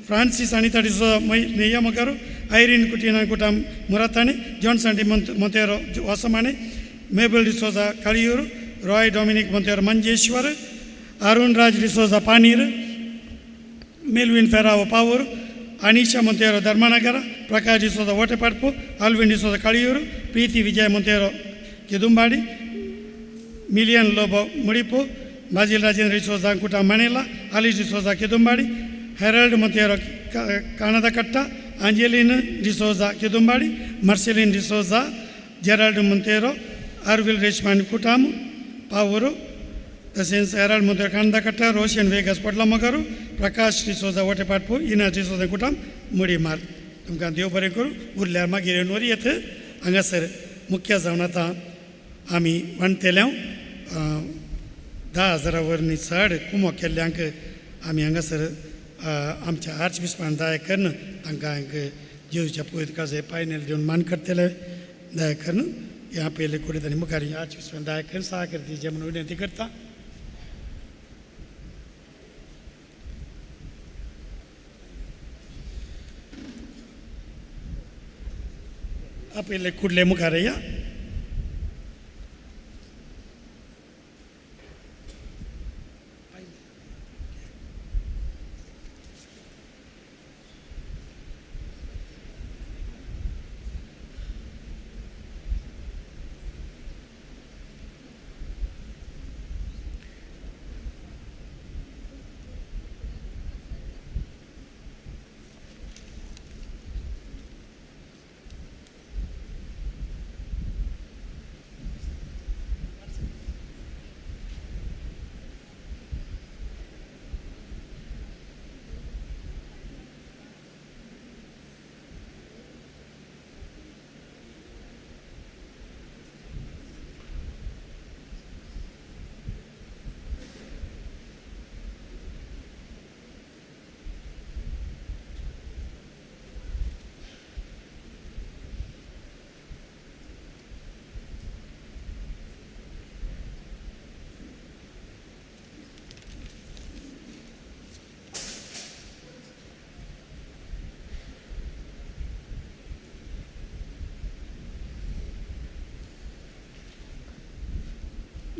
Francis Anita D'Souza Neyyamagaru, Irene Coutinho Kutam Muratani, Johnson D Monteiro Hosamane, Mabel D'Souza Kaliyur, Roy Dominic Monteiro Manjeshwar, Arun Raj D'Souza Paneer, Melvin Ferrao Pavoor, Anisha Monteiro Dharmanagara, Prakash D'Souza Otepadpu, Alvin D'Souza Kaliyur, Preethi Vijay Monteiro Kedumbadi, Millian Lobo Mudipu, Basil Rajendra D'Souza Kutam Manila, Alice D'Souza Kedumbadi, Harold Monteiro Kanadakatta, Angeline D'Souza Kedumbadi, Marceline D'Souza, Gerald Monteiro, Arvil Reshman Kutam Pavoor, तसेच Harold Monteiro Kanadakatta, Roshan Vegas Kotlamagaru, Prakash D'Souza Otepadpu, Ina D'Souza Kutam Mudimar. तुमकां देव बरें करूं. उरल्यार मागीर येवन येत हांगासर मुख्य जावन आतां आमी वणतेल्या 10,000 वरनी चड कुमोक केल्ल्यांक आमी हांगासर आमच्या आर्च बिस्पान दया करून तांकां जेजूच्या पवित्र काळजाचे पायनेल दिवन मान करतले. दया करून ह्या पयले कुडीत आनी मुखार आर्च बिस्पान दया करून सहाय्य दिवचें म्हणून विनंती करता. आपले कुडले मुखार या.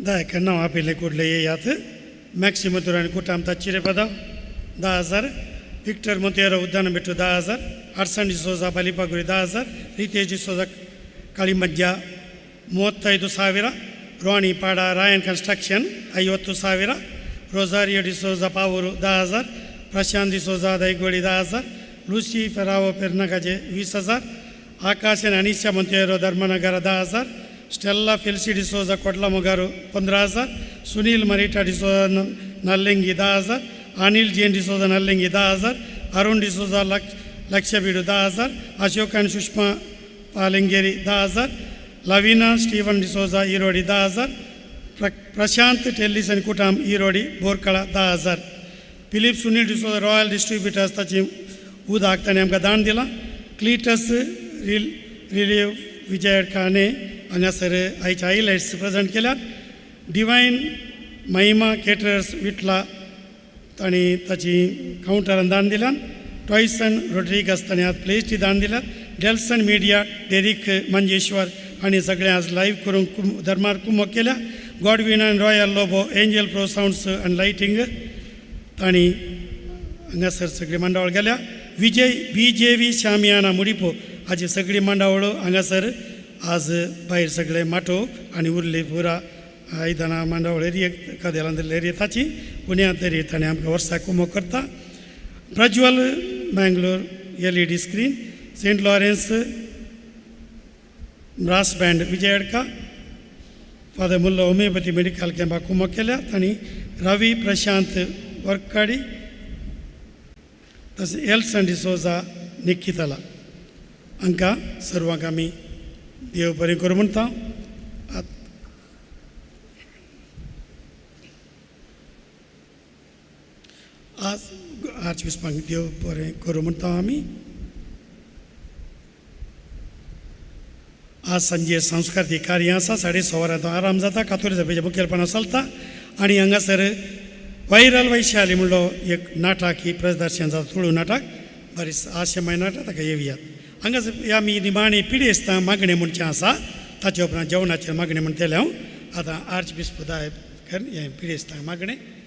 दायक नांव आपयलें कुडले येयात. मॅक्सिमतुर आनी कुटाम ताचिरे पदाव 10,000, Victor Montero Udyan Bettu 10,000, Arson D'Souza Balipaguri 10,000, Ritesh D'Souza Kalimajja 35,000, Roni Pada Rayan construction 50,000, Rosario D'Souza Pavoor 10,000, Prashant D'Souza Daigoli 10,000, Lucy Ferao Pernagaje 20,000, Akash Anisha Montero Dharmanagar 10,000, Stella Felcy D'Souza Kodlamogaru 15,000, Sunil Marita D'Souza Nallengi 10,000, Anil Jane D'Souza Nallengi 10,000, Arun D'Souza Lakshabeedu 10,000, Ashok and Sushma Palengeri 10,000, Lavina Steven D'Souza Erodi 10,000, Prashant Tellis and ಕುಟಾಮ್ ಈರೋಡಿ ಬೋರ್ಕಳ 10,000, ಫಿಲಿಪ್ ಸುनील डिसोजा रॉयल डिस्ट्रिब्युटर्स ताची उदक ताणें आमकां दान दिलां. क्लिटस रिलीव विजय काणे हांगासर आयचे हायलायट्स प्रेजेंट केल्यात. डिवायन महिमा केटरर्स विटला तांणी ताची कावंटरान दान दिल्यात. टॉयसन रोड्रिगस ताणें आज प्लेस्टी दान दिल्यात. डेल्सन मिडिया डेरिक मंजेश्वर हांणी सगळें आज लायव्ह करूंक धर्मार कुमक केल्या. Godwin and Royal Lobo Angel Pro Sounds and Lighting तांणी हांगासर सगळी मांडावळ गेल्या. विजय बी जे व्ही शामियाना मुडिपो हाजी सगळी मांडावळ हांगासर आज भायर सगळे माटो आनी उरली पुरा आयदनां मांडावळ एरियेक कदेलां दिल्ले एरिये ताची उण्या तरी ताणें आमकां वर्साक कुमोक करता. Prajwal Mangalore LED screen, Saint Lawrence brass band Vijay Adka, Father Mulla homeopathy medical कॅम्पाक कुमोक केल्या. तांणी रवी प्रशांत वर्काडी तशें एल्सन डिसोजा निक्कितला हांकां सर्वांक आमी देव बरें करूं म्हणटा. आज आर्चबिस्पांक देव बरें करूं म्हणटा आमी. आज सांजे सांस्कृतीक कार्य आसा. 6:30 वरां आराम जाता. कातोली सभेचें मुखेलपणान चलता आनी हांगासर व्हायरल वैशाली म्हणलो एक नाटक ही प्रदर्शन जाता. तुळू नाटक बरें आशेमय नाटक ताका येवयात. हांगासर आमी निमाणी पिडेस्तां मागणें म्हणचें आसा. ताचे उपरांत जेवणाचेर मागणें म्हणटलें हांव. आतां आर्चबिस्प दायब कर हें पिडेस्तां मागणें.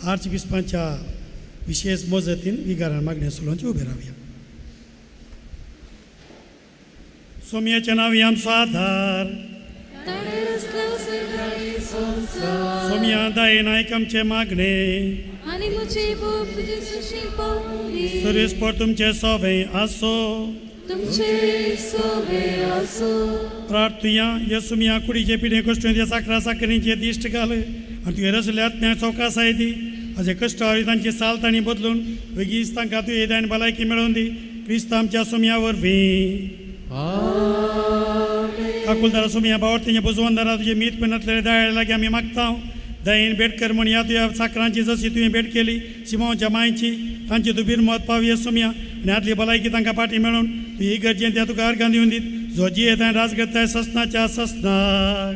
आर्चबिस्पांच्या विशेष मजतीन विगारान मागणें सोलोवचे उबें रावया. सोमयाच्या नांवी आमचो आधार, सोमया दाये नायक आमचे मागणे सर्वेस्पर तुमचे सोवे आसो. प्रार्थुया. येसुमिया कुडीचे पिडे कश्ट साकरा साकरींचे दिश्ट घाल आनी तुवें रचल्या आत्म्याक चौकासाय दी. अशें कश्ट तांची साल तांणी बदलून वेगीच तांकां तुवें आनी भलायकी मेळोवन दी. क्रिस्त आमच्या सोमया वरवीं. काकुलदारा सोमया बावडतेचे बुजवंदारा तुजे मीत पयनातले दयाळे लागीं आमी मागता. दयेन भेट कर म्हण ह्या तुज्या साकरांची जशी तुवें भेट केली सिमांवच्या मांयची तांची तूं बिरमत पावया सोमया आनी आदली भलायकी तांकां फाटी मेळोवन तूं ही गरजेन त्या तुका अर्गां दिवन दीत. जो जियेता राज करताय ससनाच्या ससनाक.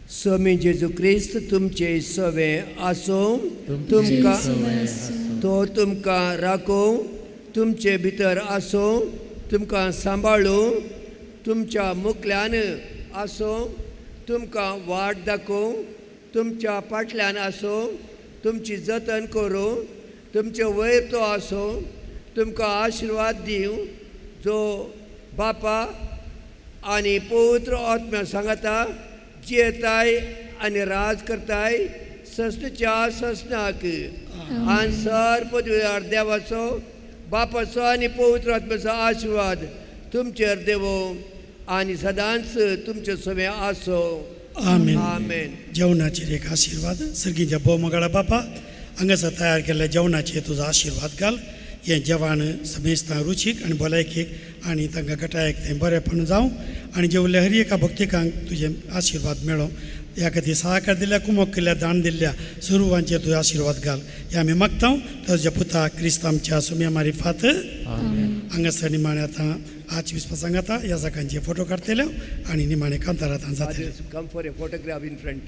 स्वामी जेजू क्रिस्त तुमचे सवे आसूं. तुमकां तो तुमकां राखूं, तुमचे भितर आसूं, तुमकां सांबाळूं, तुमच्या मुखल्यान आसूं, तुमकां वाट दाखोवं, तुमच्या फाटल्यान आसूं, तुमची जतन करूं, तुमचे वयर तो आसूं, तुमकां आशिर्वाद दिवं. जो बापा आनी पवित्र आत्म्या सांगता जियेताय आनी राज करताय ससनाच्या ससनाक. आनी सर पदवीदार देवाचो बापाचो आनी पवित्र आत्म्याचो आशिर्वाद तुमचेर देवो आनी सदांच तुमचे सवे आसो. आमेन. आमेन. जेवणाचेर एक आशिर्वाद. सर्गीच्या भोवमगाळा बापा हांगासर तयार केल्ल्या जेवणाचेर तुजो आशिर्वाद घाल. हें जेवण समेस्तां रुचीक आनी भलायकेक आनी तांकां गटायक तें बरेंपण जावं आनी जेवल्ल्या हर एका भक्तिकांक तुजें आशिर्वाद मेळो. ह्या खातीर सहकार दिल्या, कुमोक केल्या, दान दिल्ल्या सर्वांचेर तुजो आशिर्वाद घाल. हे आमी मागता तुज्या पुता क्रिस्त आमच्या सुम्या मारिफात. हांगासर निमाणें आतां आर्च बिस्पा सांगाता ह्या जाकांचे फोटो काडटले आनी निमाणें कांतार आतां जातलें. Come for a photograph in front.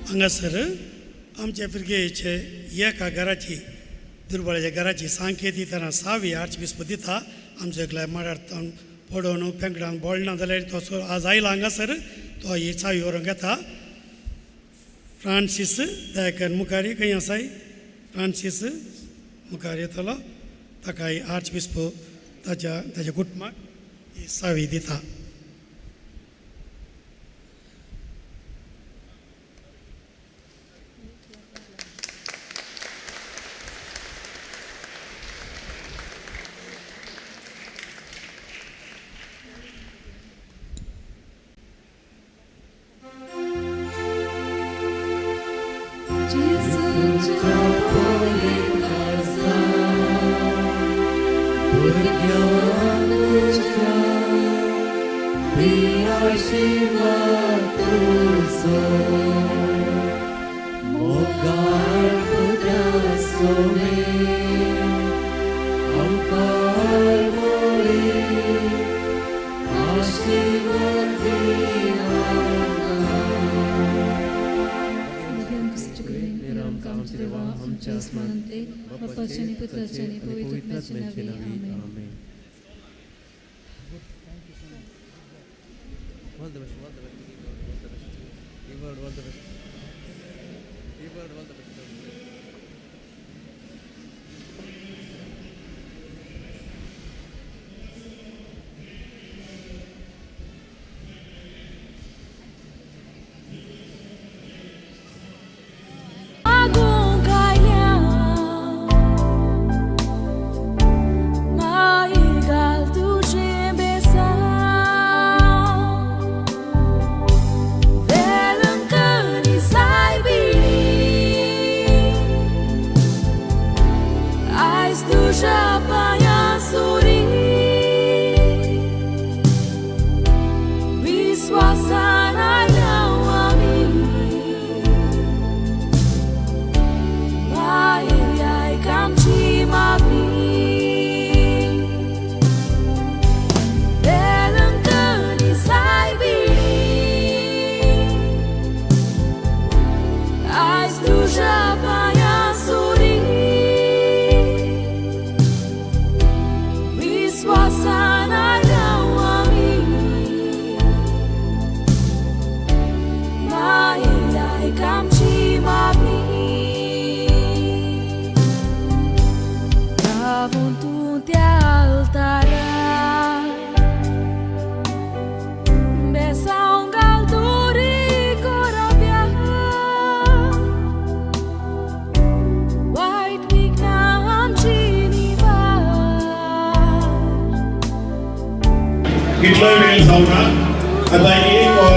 हांगासर आमच्या फिरगेचे एका घराची दुर्बळाच्या घराची सांकेती तरां सावी आर्च बिस्प दिता. आमचो एकल्या माडार पडोवन पेंकडान बोळना जाल्यार तो आज आयला हांगासर तो ही चावी व्हरूंक येता. फ्रांसीस दयाकर मुखारी खंय आसाय? फ्रांसीस मुखार येतलो, ताका ही आर्च बिस्प ताच्या ताच्या कुटुंबाक ही सावी दिता. All the best, all the best. All the best. All the best. All the best. कितलोय वेळ जावना आता एक वर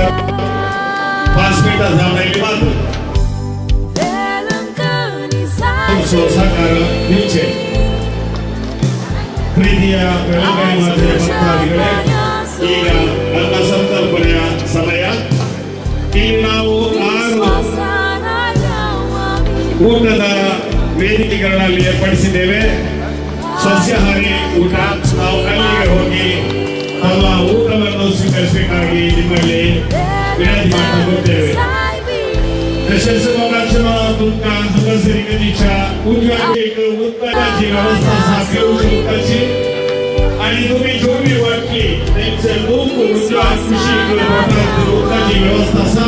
5 मिनटां जावन आयली मात्र तुमचो साकार दिवचे. ಪ್ರೀತಿಯ ಬೆಳಗಾವಿ ಮಾತೆಯ ಭಕ್ತಾದಿಗಳೇ, ಈಗ ಅನ್ನ ಸಂತರ್ಪಣೆಯ ಸಮಯ. ಇಲ್ಲಿ ನಾವು 6 ಊಟದ ವೇದಿಕೆಗಳಲ್ಲಿ ಏರ್ಪಡಿಸಿದ್ದೇವೆ. ಸಸ್ಯಾಹಾರಿ ಊಟ, ನಾವು ಅಲ್ಲಿಗೆ ಹೋಗಿ ತಮ್ಮ ಊಟವನ್ನು ಸ್ವೀಕರಿಸಬೇಕಾಗಿ ನಿಮ್ಮಲ್ಲಿ ವಿನಂತಿ ಮಾಡಿಕೊಳ್ಳುತ್ತೇವೆ. तशेंच तुमकां हांगासर गतीच्या उजव्या एक उदकाची व्यवस्था आसा, पिवची उदकाची, आनी तुमी जेवणी वाटली तेंचे लोक उजव्या कुशीक बोटांत उदकाची व्यवस्था आसा.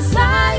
Sai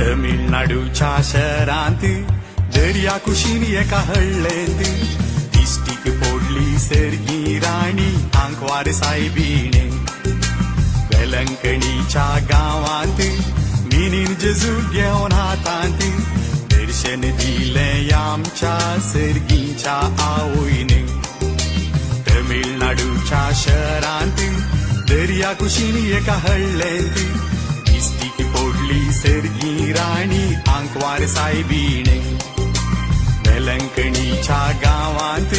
तमिळनाडूच्या शहरांत दर्या कुशीन एका हळ्ळेंत दिश्टीक पडली सर्गी राणी आंकवार सायबीणे. वेलंकणीच्या गांवांत मिनीन जेजू घेवन हातांत दर्शन दिलें आमच्या सर्गीच्या आवयन. तमिळनाडूच्या शहरांत दर्या कुशीन एका हळ्ळेंत दिश्टीक पडली सर्गी राणी आंकवार सायबीणे. वेलंकणीच्या गांवांत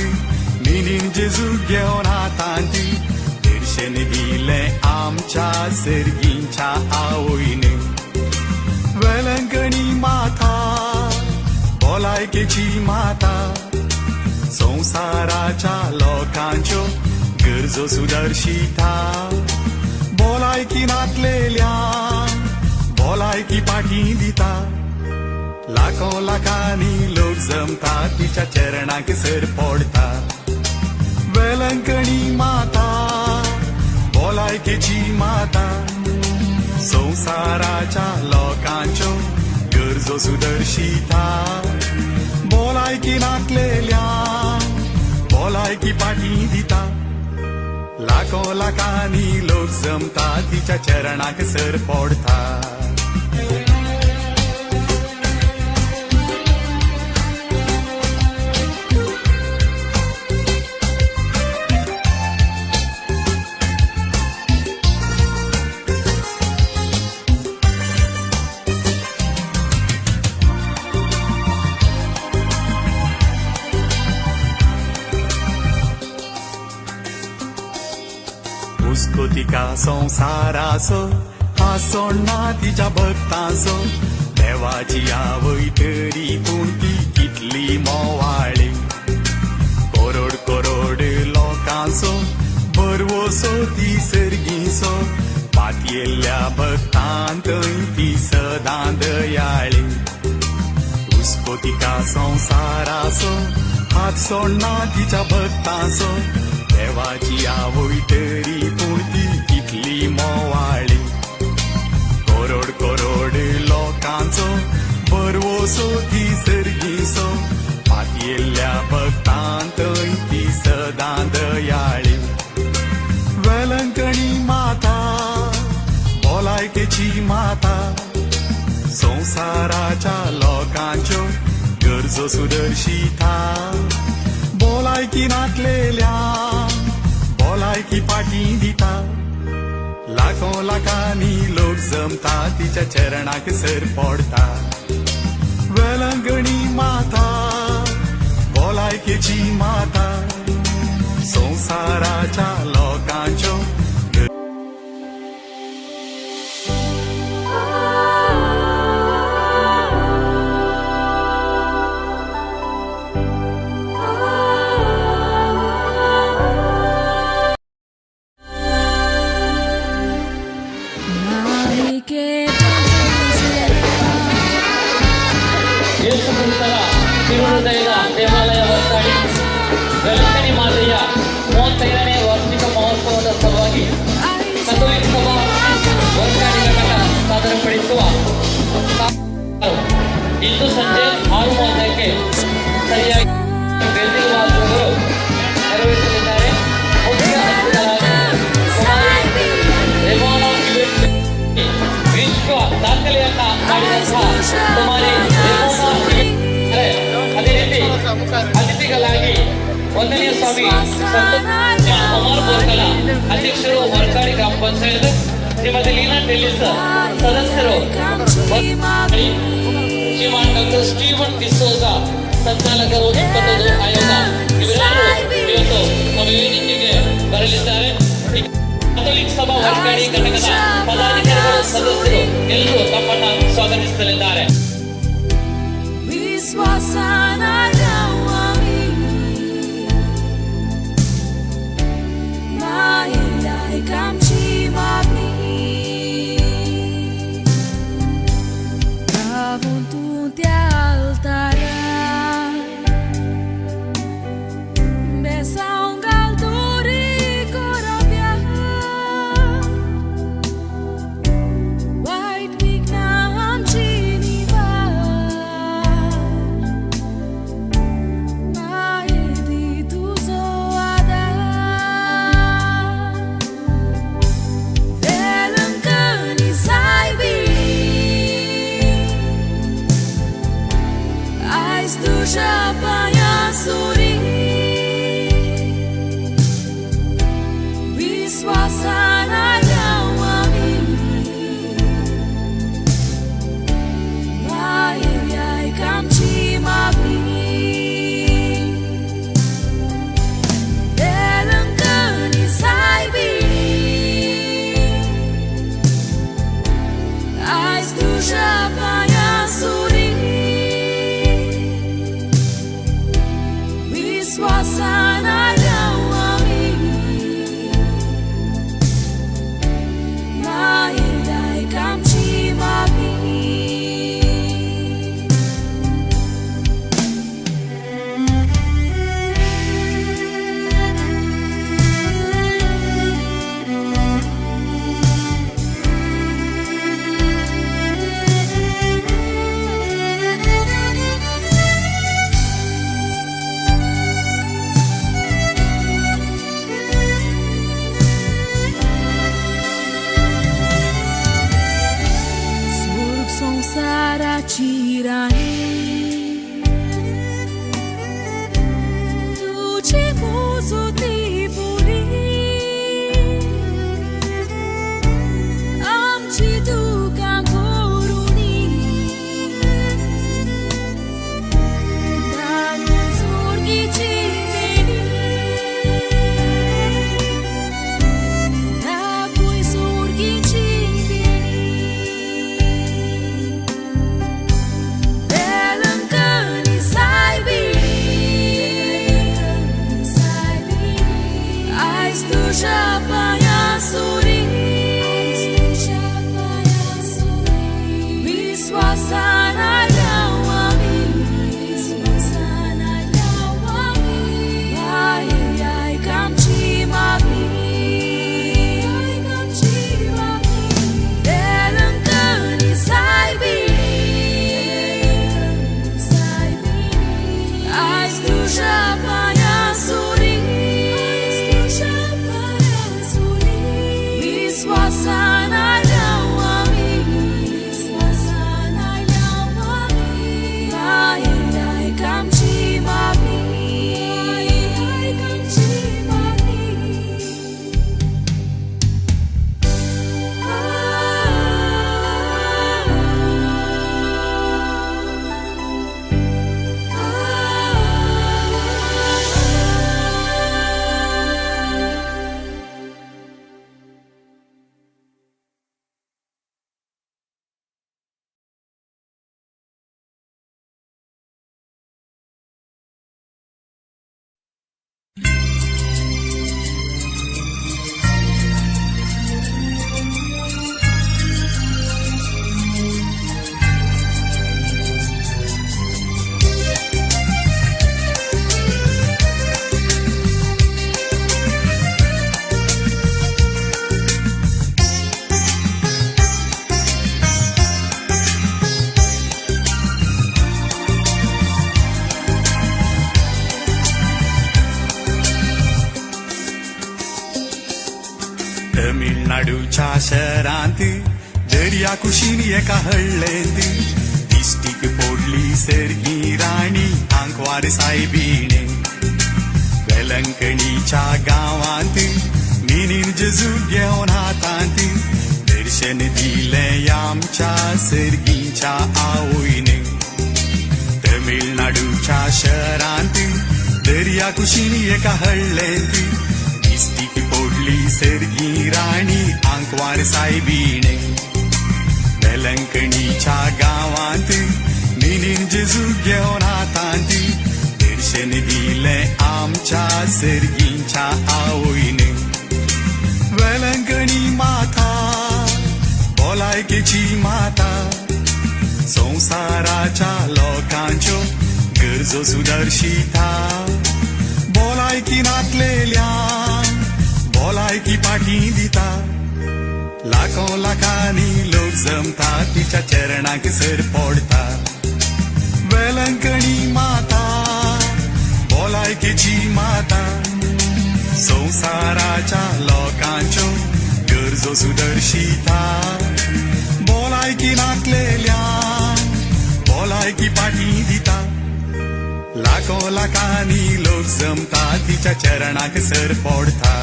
मिनीन जेजू घेवन हातांत दर्शन दिलें आमच्या सर्गीच्या आवयन. वेलंकणी माता भलायकेची माता, संवसाराच्या लोकांच्यो गरजो सुदर्शिता. भलायकी नातलेल्या भलायकी पाठी दिता, लाखो लाखांनी लोक जमता तिच्या चरणाक सर पडटा. वेलंकणी माता भलायकेची माता, संवसाराच्या लोकांच्यो गरजो सुदर्शिता. भलायकी नातलेल्या भलायकी पाठी दिता, लाखो लाखांनी लोक जमता तिच्या चरणाक सर पडटा. तिका संवसाराचो हांसो ना तिच्या भक्तांचो, देवाची आवय तरी पूण ती कितली मोवाळी. करोड करोड लोकांचो बरवसो ती सर्गीचो, पातयेल्ल्या भक्तांत ती सदां दयाळी. हुस्को तिका संवसाराचो हात सोडना तिच्या भक्तांचो, देवाची आवय तरी पूण ती कितली मोवाळी. करोड करोड लोकांचो बरवसो ती सर्गीचो, पातयेल्ल्या भक्तांत ती सदां दयाळी. वेलंकणी माता भलायकेची माता, संवसाराच्या लोकांच्यो गरजो सुदर्शिता. भलायकी नातलेल्या भलायकी पाठी दिता, लाखो लाखांनी लोक जमता तिच्या चरणाक सर पडटा. वेलंगणी माता भलायकेची माता, संवसाराच्या लोकांच्यो ಯೇಸುಕ್ರಿಸ್ತರ ತಿರುಹೃದಯದ ದೇವಾಲಯ ವರ್ಕಾಡಿ ವೆಲಂಕಣಿ ಮಾತೆಯ 35ನೇ ವಾರ್ಷಿಕ ಮಹೋತ್ಸವದ ಸಲುವಾಗಿ ಕಥೋಲಿಕ ಸಭಾ ವರ್ಕಾಡಿ ಘಟಕ ಸಾದರಪಡಿಸುವ ಇಂದು ಸಂಜೆ 6:30ಕ್ಕೆ ಸರಿಯಾಗಿ ಬೆಲ್ದಿಲ್ ವಾಸವರು ನೆರವೇರಿಸಲಿದ್ದಾರೆ. ಮುಖ್ಯ ಅತಿಥಿಗಳಾಗಿ ಕುಮಾರಿ ರೆಮೋನಾ ಇವೆಂಟ್ ವಿಶ್ವ ದಾಖಲೆಯನ್ನ ಮಾಡಿದಂತಹ ಕುಮಾರಿ ರೆಮೋನಾ ಇವೆಂಟ್, ಅದೇ ರೀತಿ ಅತಿಥಿಗಳಾಗಿ ಒಂದನೆಯ ಸ್ವಾಮಿ ಸಂತೋಷ್ ಕುಮಾರ್ ಬೋರ್ಕಲ ಅಧ್ಯಕ್ಷರು ವರ್ಕಾಡಿ ಗ್ರಾಮ ಪಂಚಾಯತ್, ಶ್ರೀಮತಿ ಲೀನಾ ಟೆಲ್ಲಿಸ್ ಸದಸ್ಯರು, ಶ್ರೀಮಾನ್ ಡಾಕ್ಟರ್ ಸ್ಟೀವನ್ ಡಿಸೋಜಾ ಸಂಚಾಲಕರು 21 ಆಯೋಗ, ಇವರೆಲ್ಲರೂ ಇವತ್ತು ನಮ್ಮ ವೇದಿಕೆಗೆ ಬರಲಿದ್ದಾರೆ. ಕಥೋಲಿಕ್ ಸಭಾ ವರ್ಕಾಡಿ ಘಟಕದ ಪದಾಧಿಕಾರಿಗಳು ಸದಸ್ಯರು ಎಲ್ಲರೂ ತಮ್ಮನ್ನ ಸ್ವಾಗತಿಸಲಿದ್ದಾರೆ. White राणी तुझे मोजोती पुरी आमची दुकां करुणी दाखय सोर्गीची देणी दाखय सोर्गीची देणी वेलंकनी सायबिणी आयज तुज्या पांयां सुरी विस्वासान आयल्या आमी आई आयक आमची मागणी वेलंकनी सायबिणी आयज तुज्या पांयां सुरी विस्वासान आयल्या आमी आई आयक आमची मागणी तमिळनाडूच्या शहरांत दर्या कुशीन एका हळ्ळेंत दिश्टीक पडली सर्गी राणी आंकवार सायबीणे वेलंकणीच्या गांवांत मिनीन जेजू घेवन हातांत दर्शन दिलें आमच्या सर्गीच्या आवयन तमिळनाडूच्या शहरांत दर्या कुशीन एका हळ्ळेंत दिश्टीक पडली सर्गी राणी आंकवार सायबीणे वेलंकणीच्या गांवांत मिनीन जेजू घेवन हातांत दर्शन दिलें आमच्या सर्गीच्या आवयन वेलंकणी माता भलायकेची माता संवसाराच्या लोकांच्यो गरजो सुदर्शिता भलायकी नातलेल्या भलायकी पाठी दिता लाखो लाखांनी लोक जमता तिच्या चरणाक सर पडता वेलंकणी माता भलायकेची माता संवसाराच्या लोकांच्यो गरजो सुदर्शिता भलायकी नातलेल्या भलायकी पाठी दिता लाखो लाखांनी लोक जमता तिच्या चरणाक सर पडता.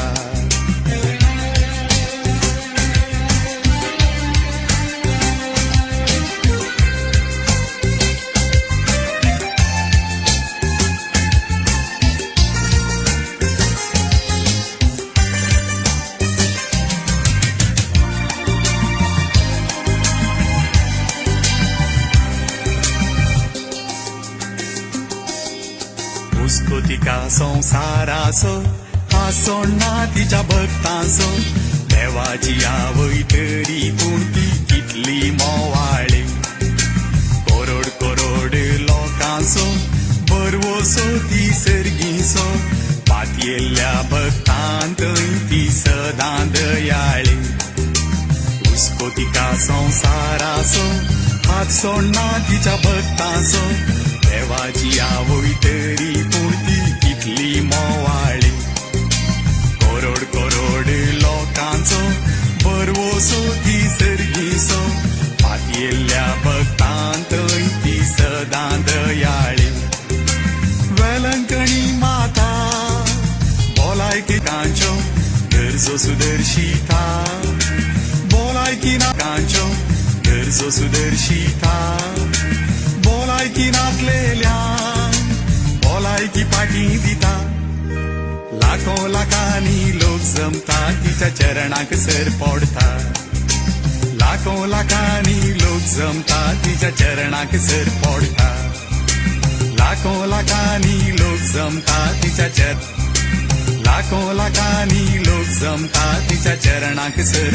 तिका संवसाराचो हासोण्णा तिच्या भक्तांचो देवाची आवय तरी पूण ती कितली मोवाळी करोड करोड लोकांचो बरवसो ती सर्गीचो पातयेल्ल्या भक्तांत ती सदां दयाळी हुस्को तिका संवसाराचो हात सोडना तिच्या भक्तांचो देवाची आवय तरी पूण ती कितली मोवाळी करोड करोड लोकांचो बरवसो ती सर्गीचो पातयेल्ल्या भक्तांत ती भलायकी नाकांच्यो गरजो सुदर्शिता भलायकी नातलेल्या भलायकी पाटी दिता. लाखो लाखांनी लोक जमता तिच्या चरणाक सर पडता. लाखो लाखांनी लोक जमता तिच्या चरणाक सर पडता. लाखो लाखांनी लोक जमता तिच्या चर लाखो लाखांनी लोक जमता तिच्या चरणाक सर.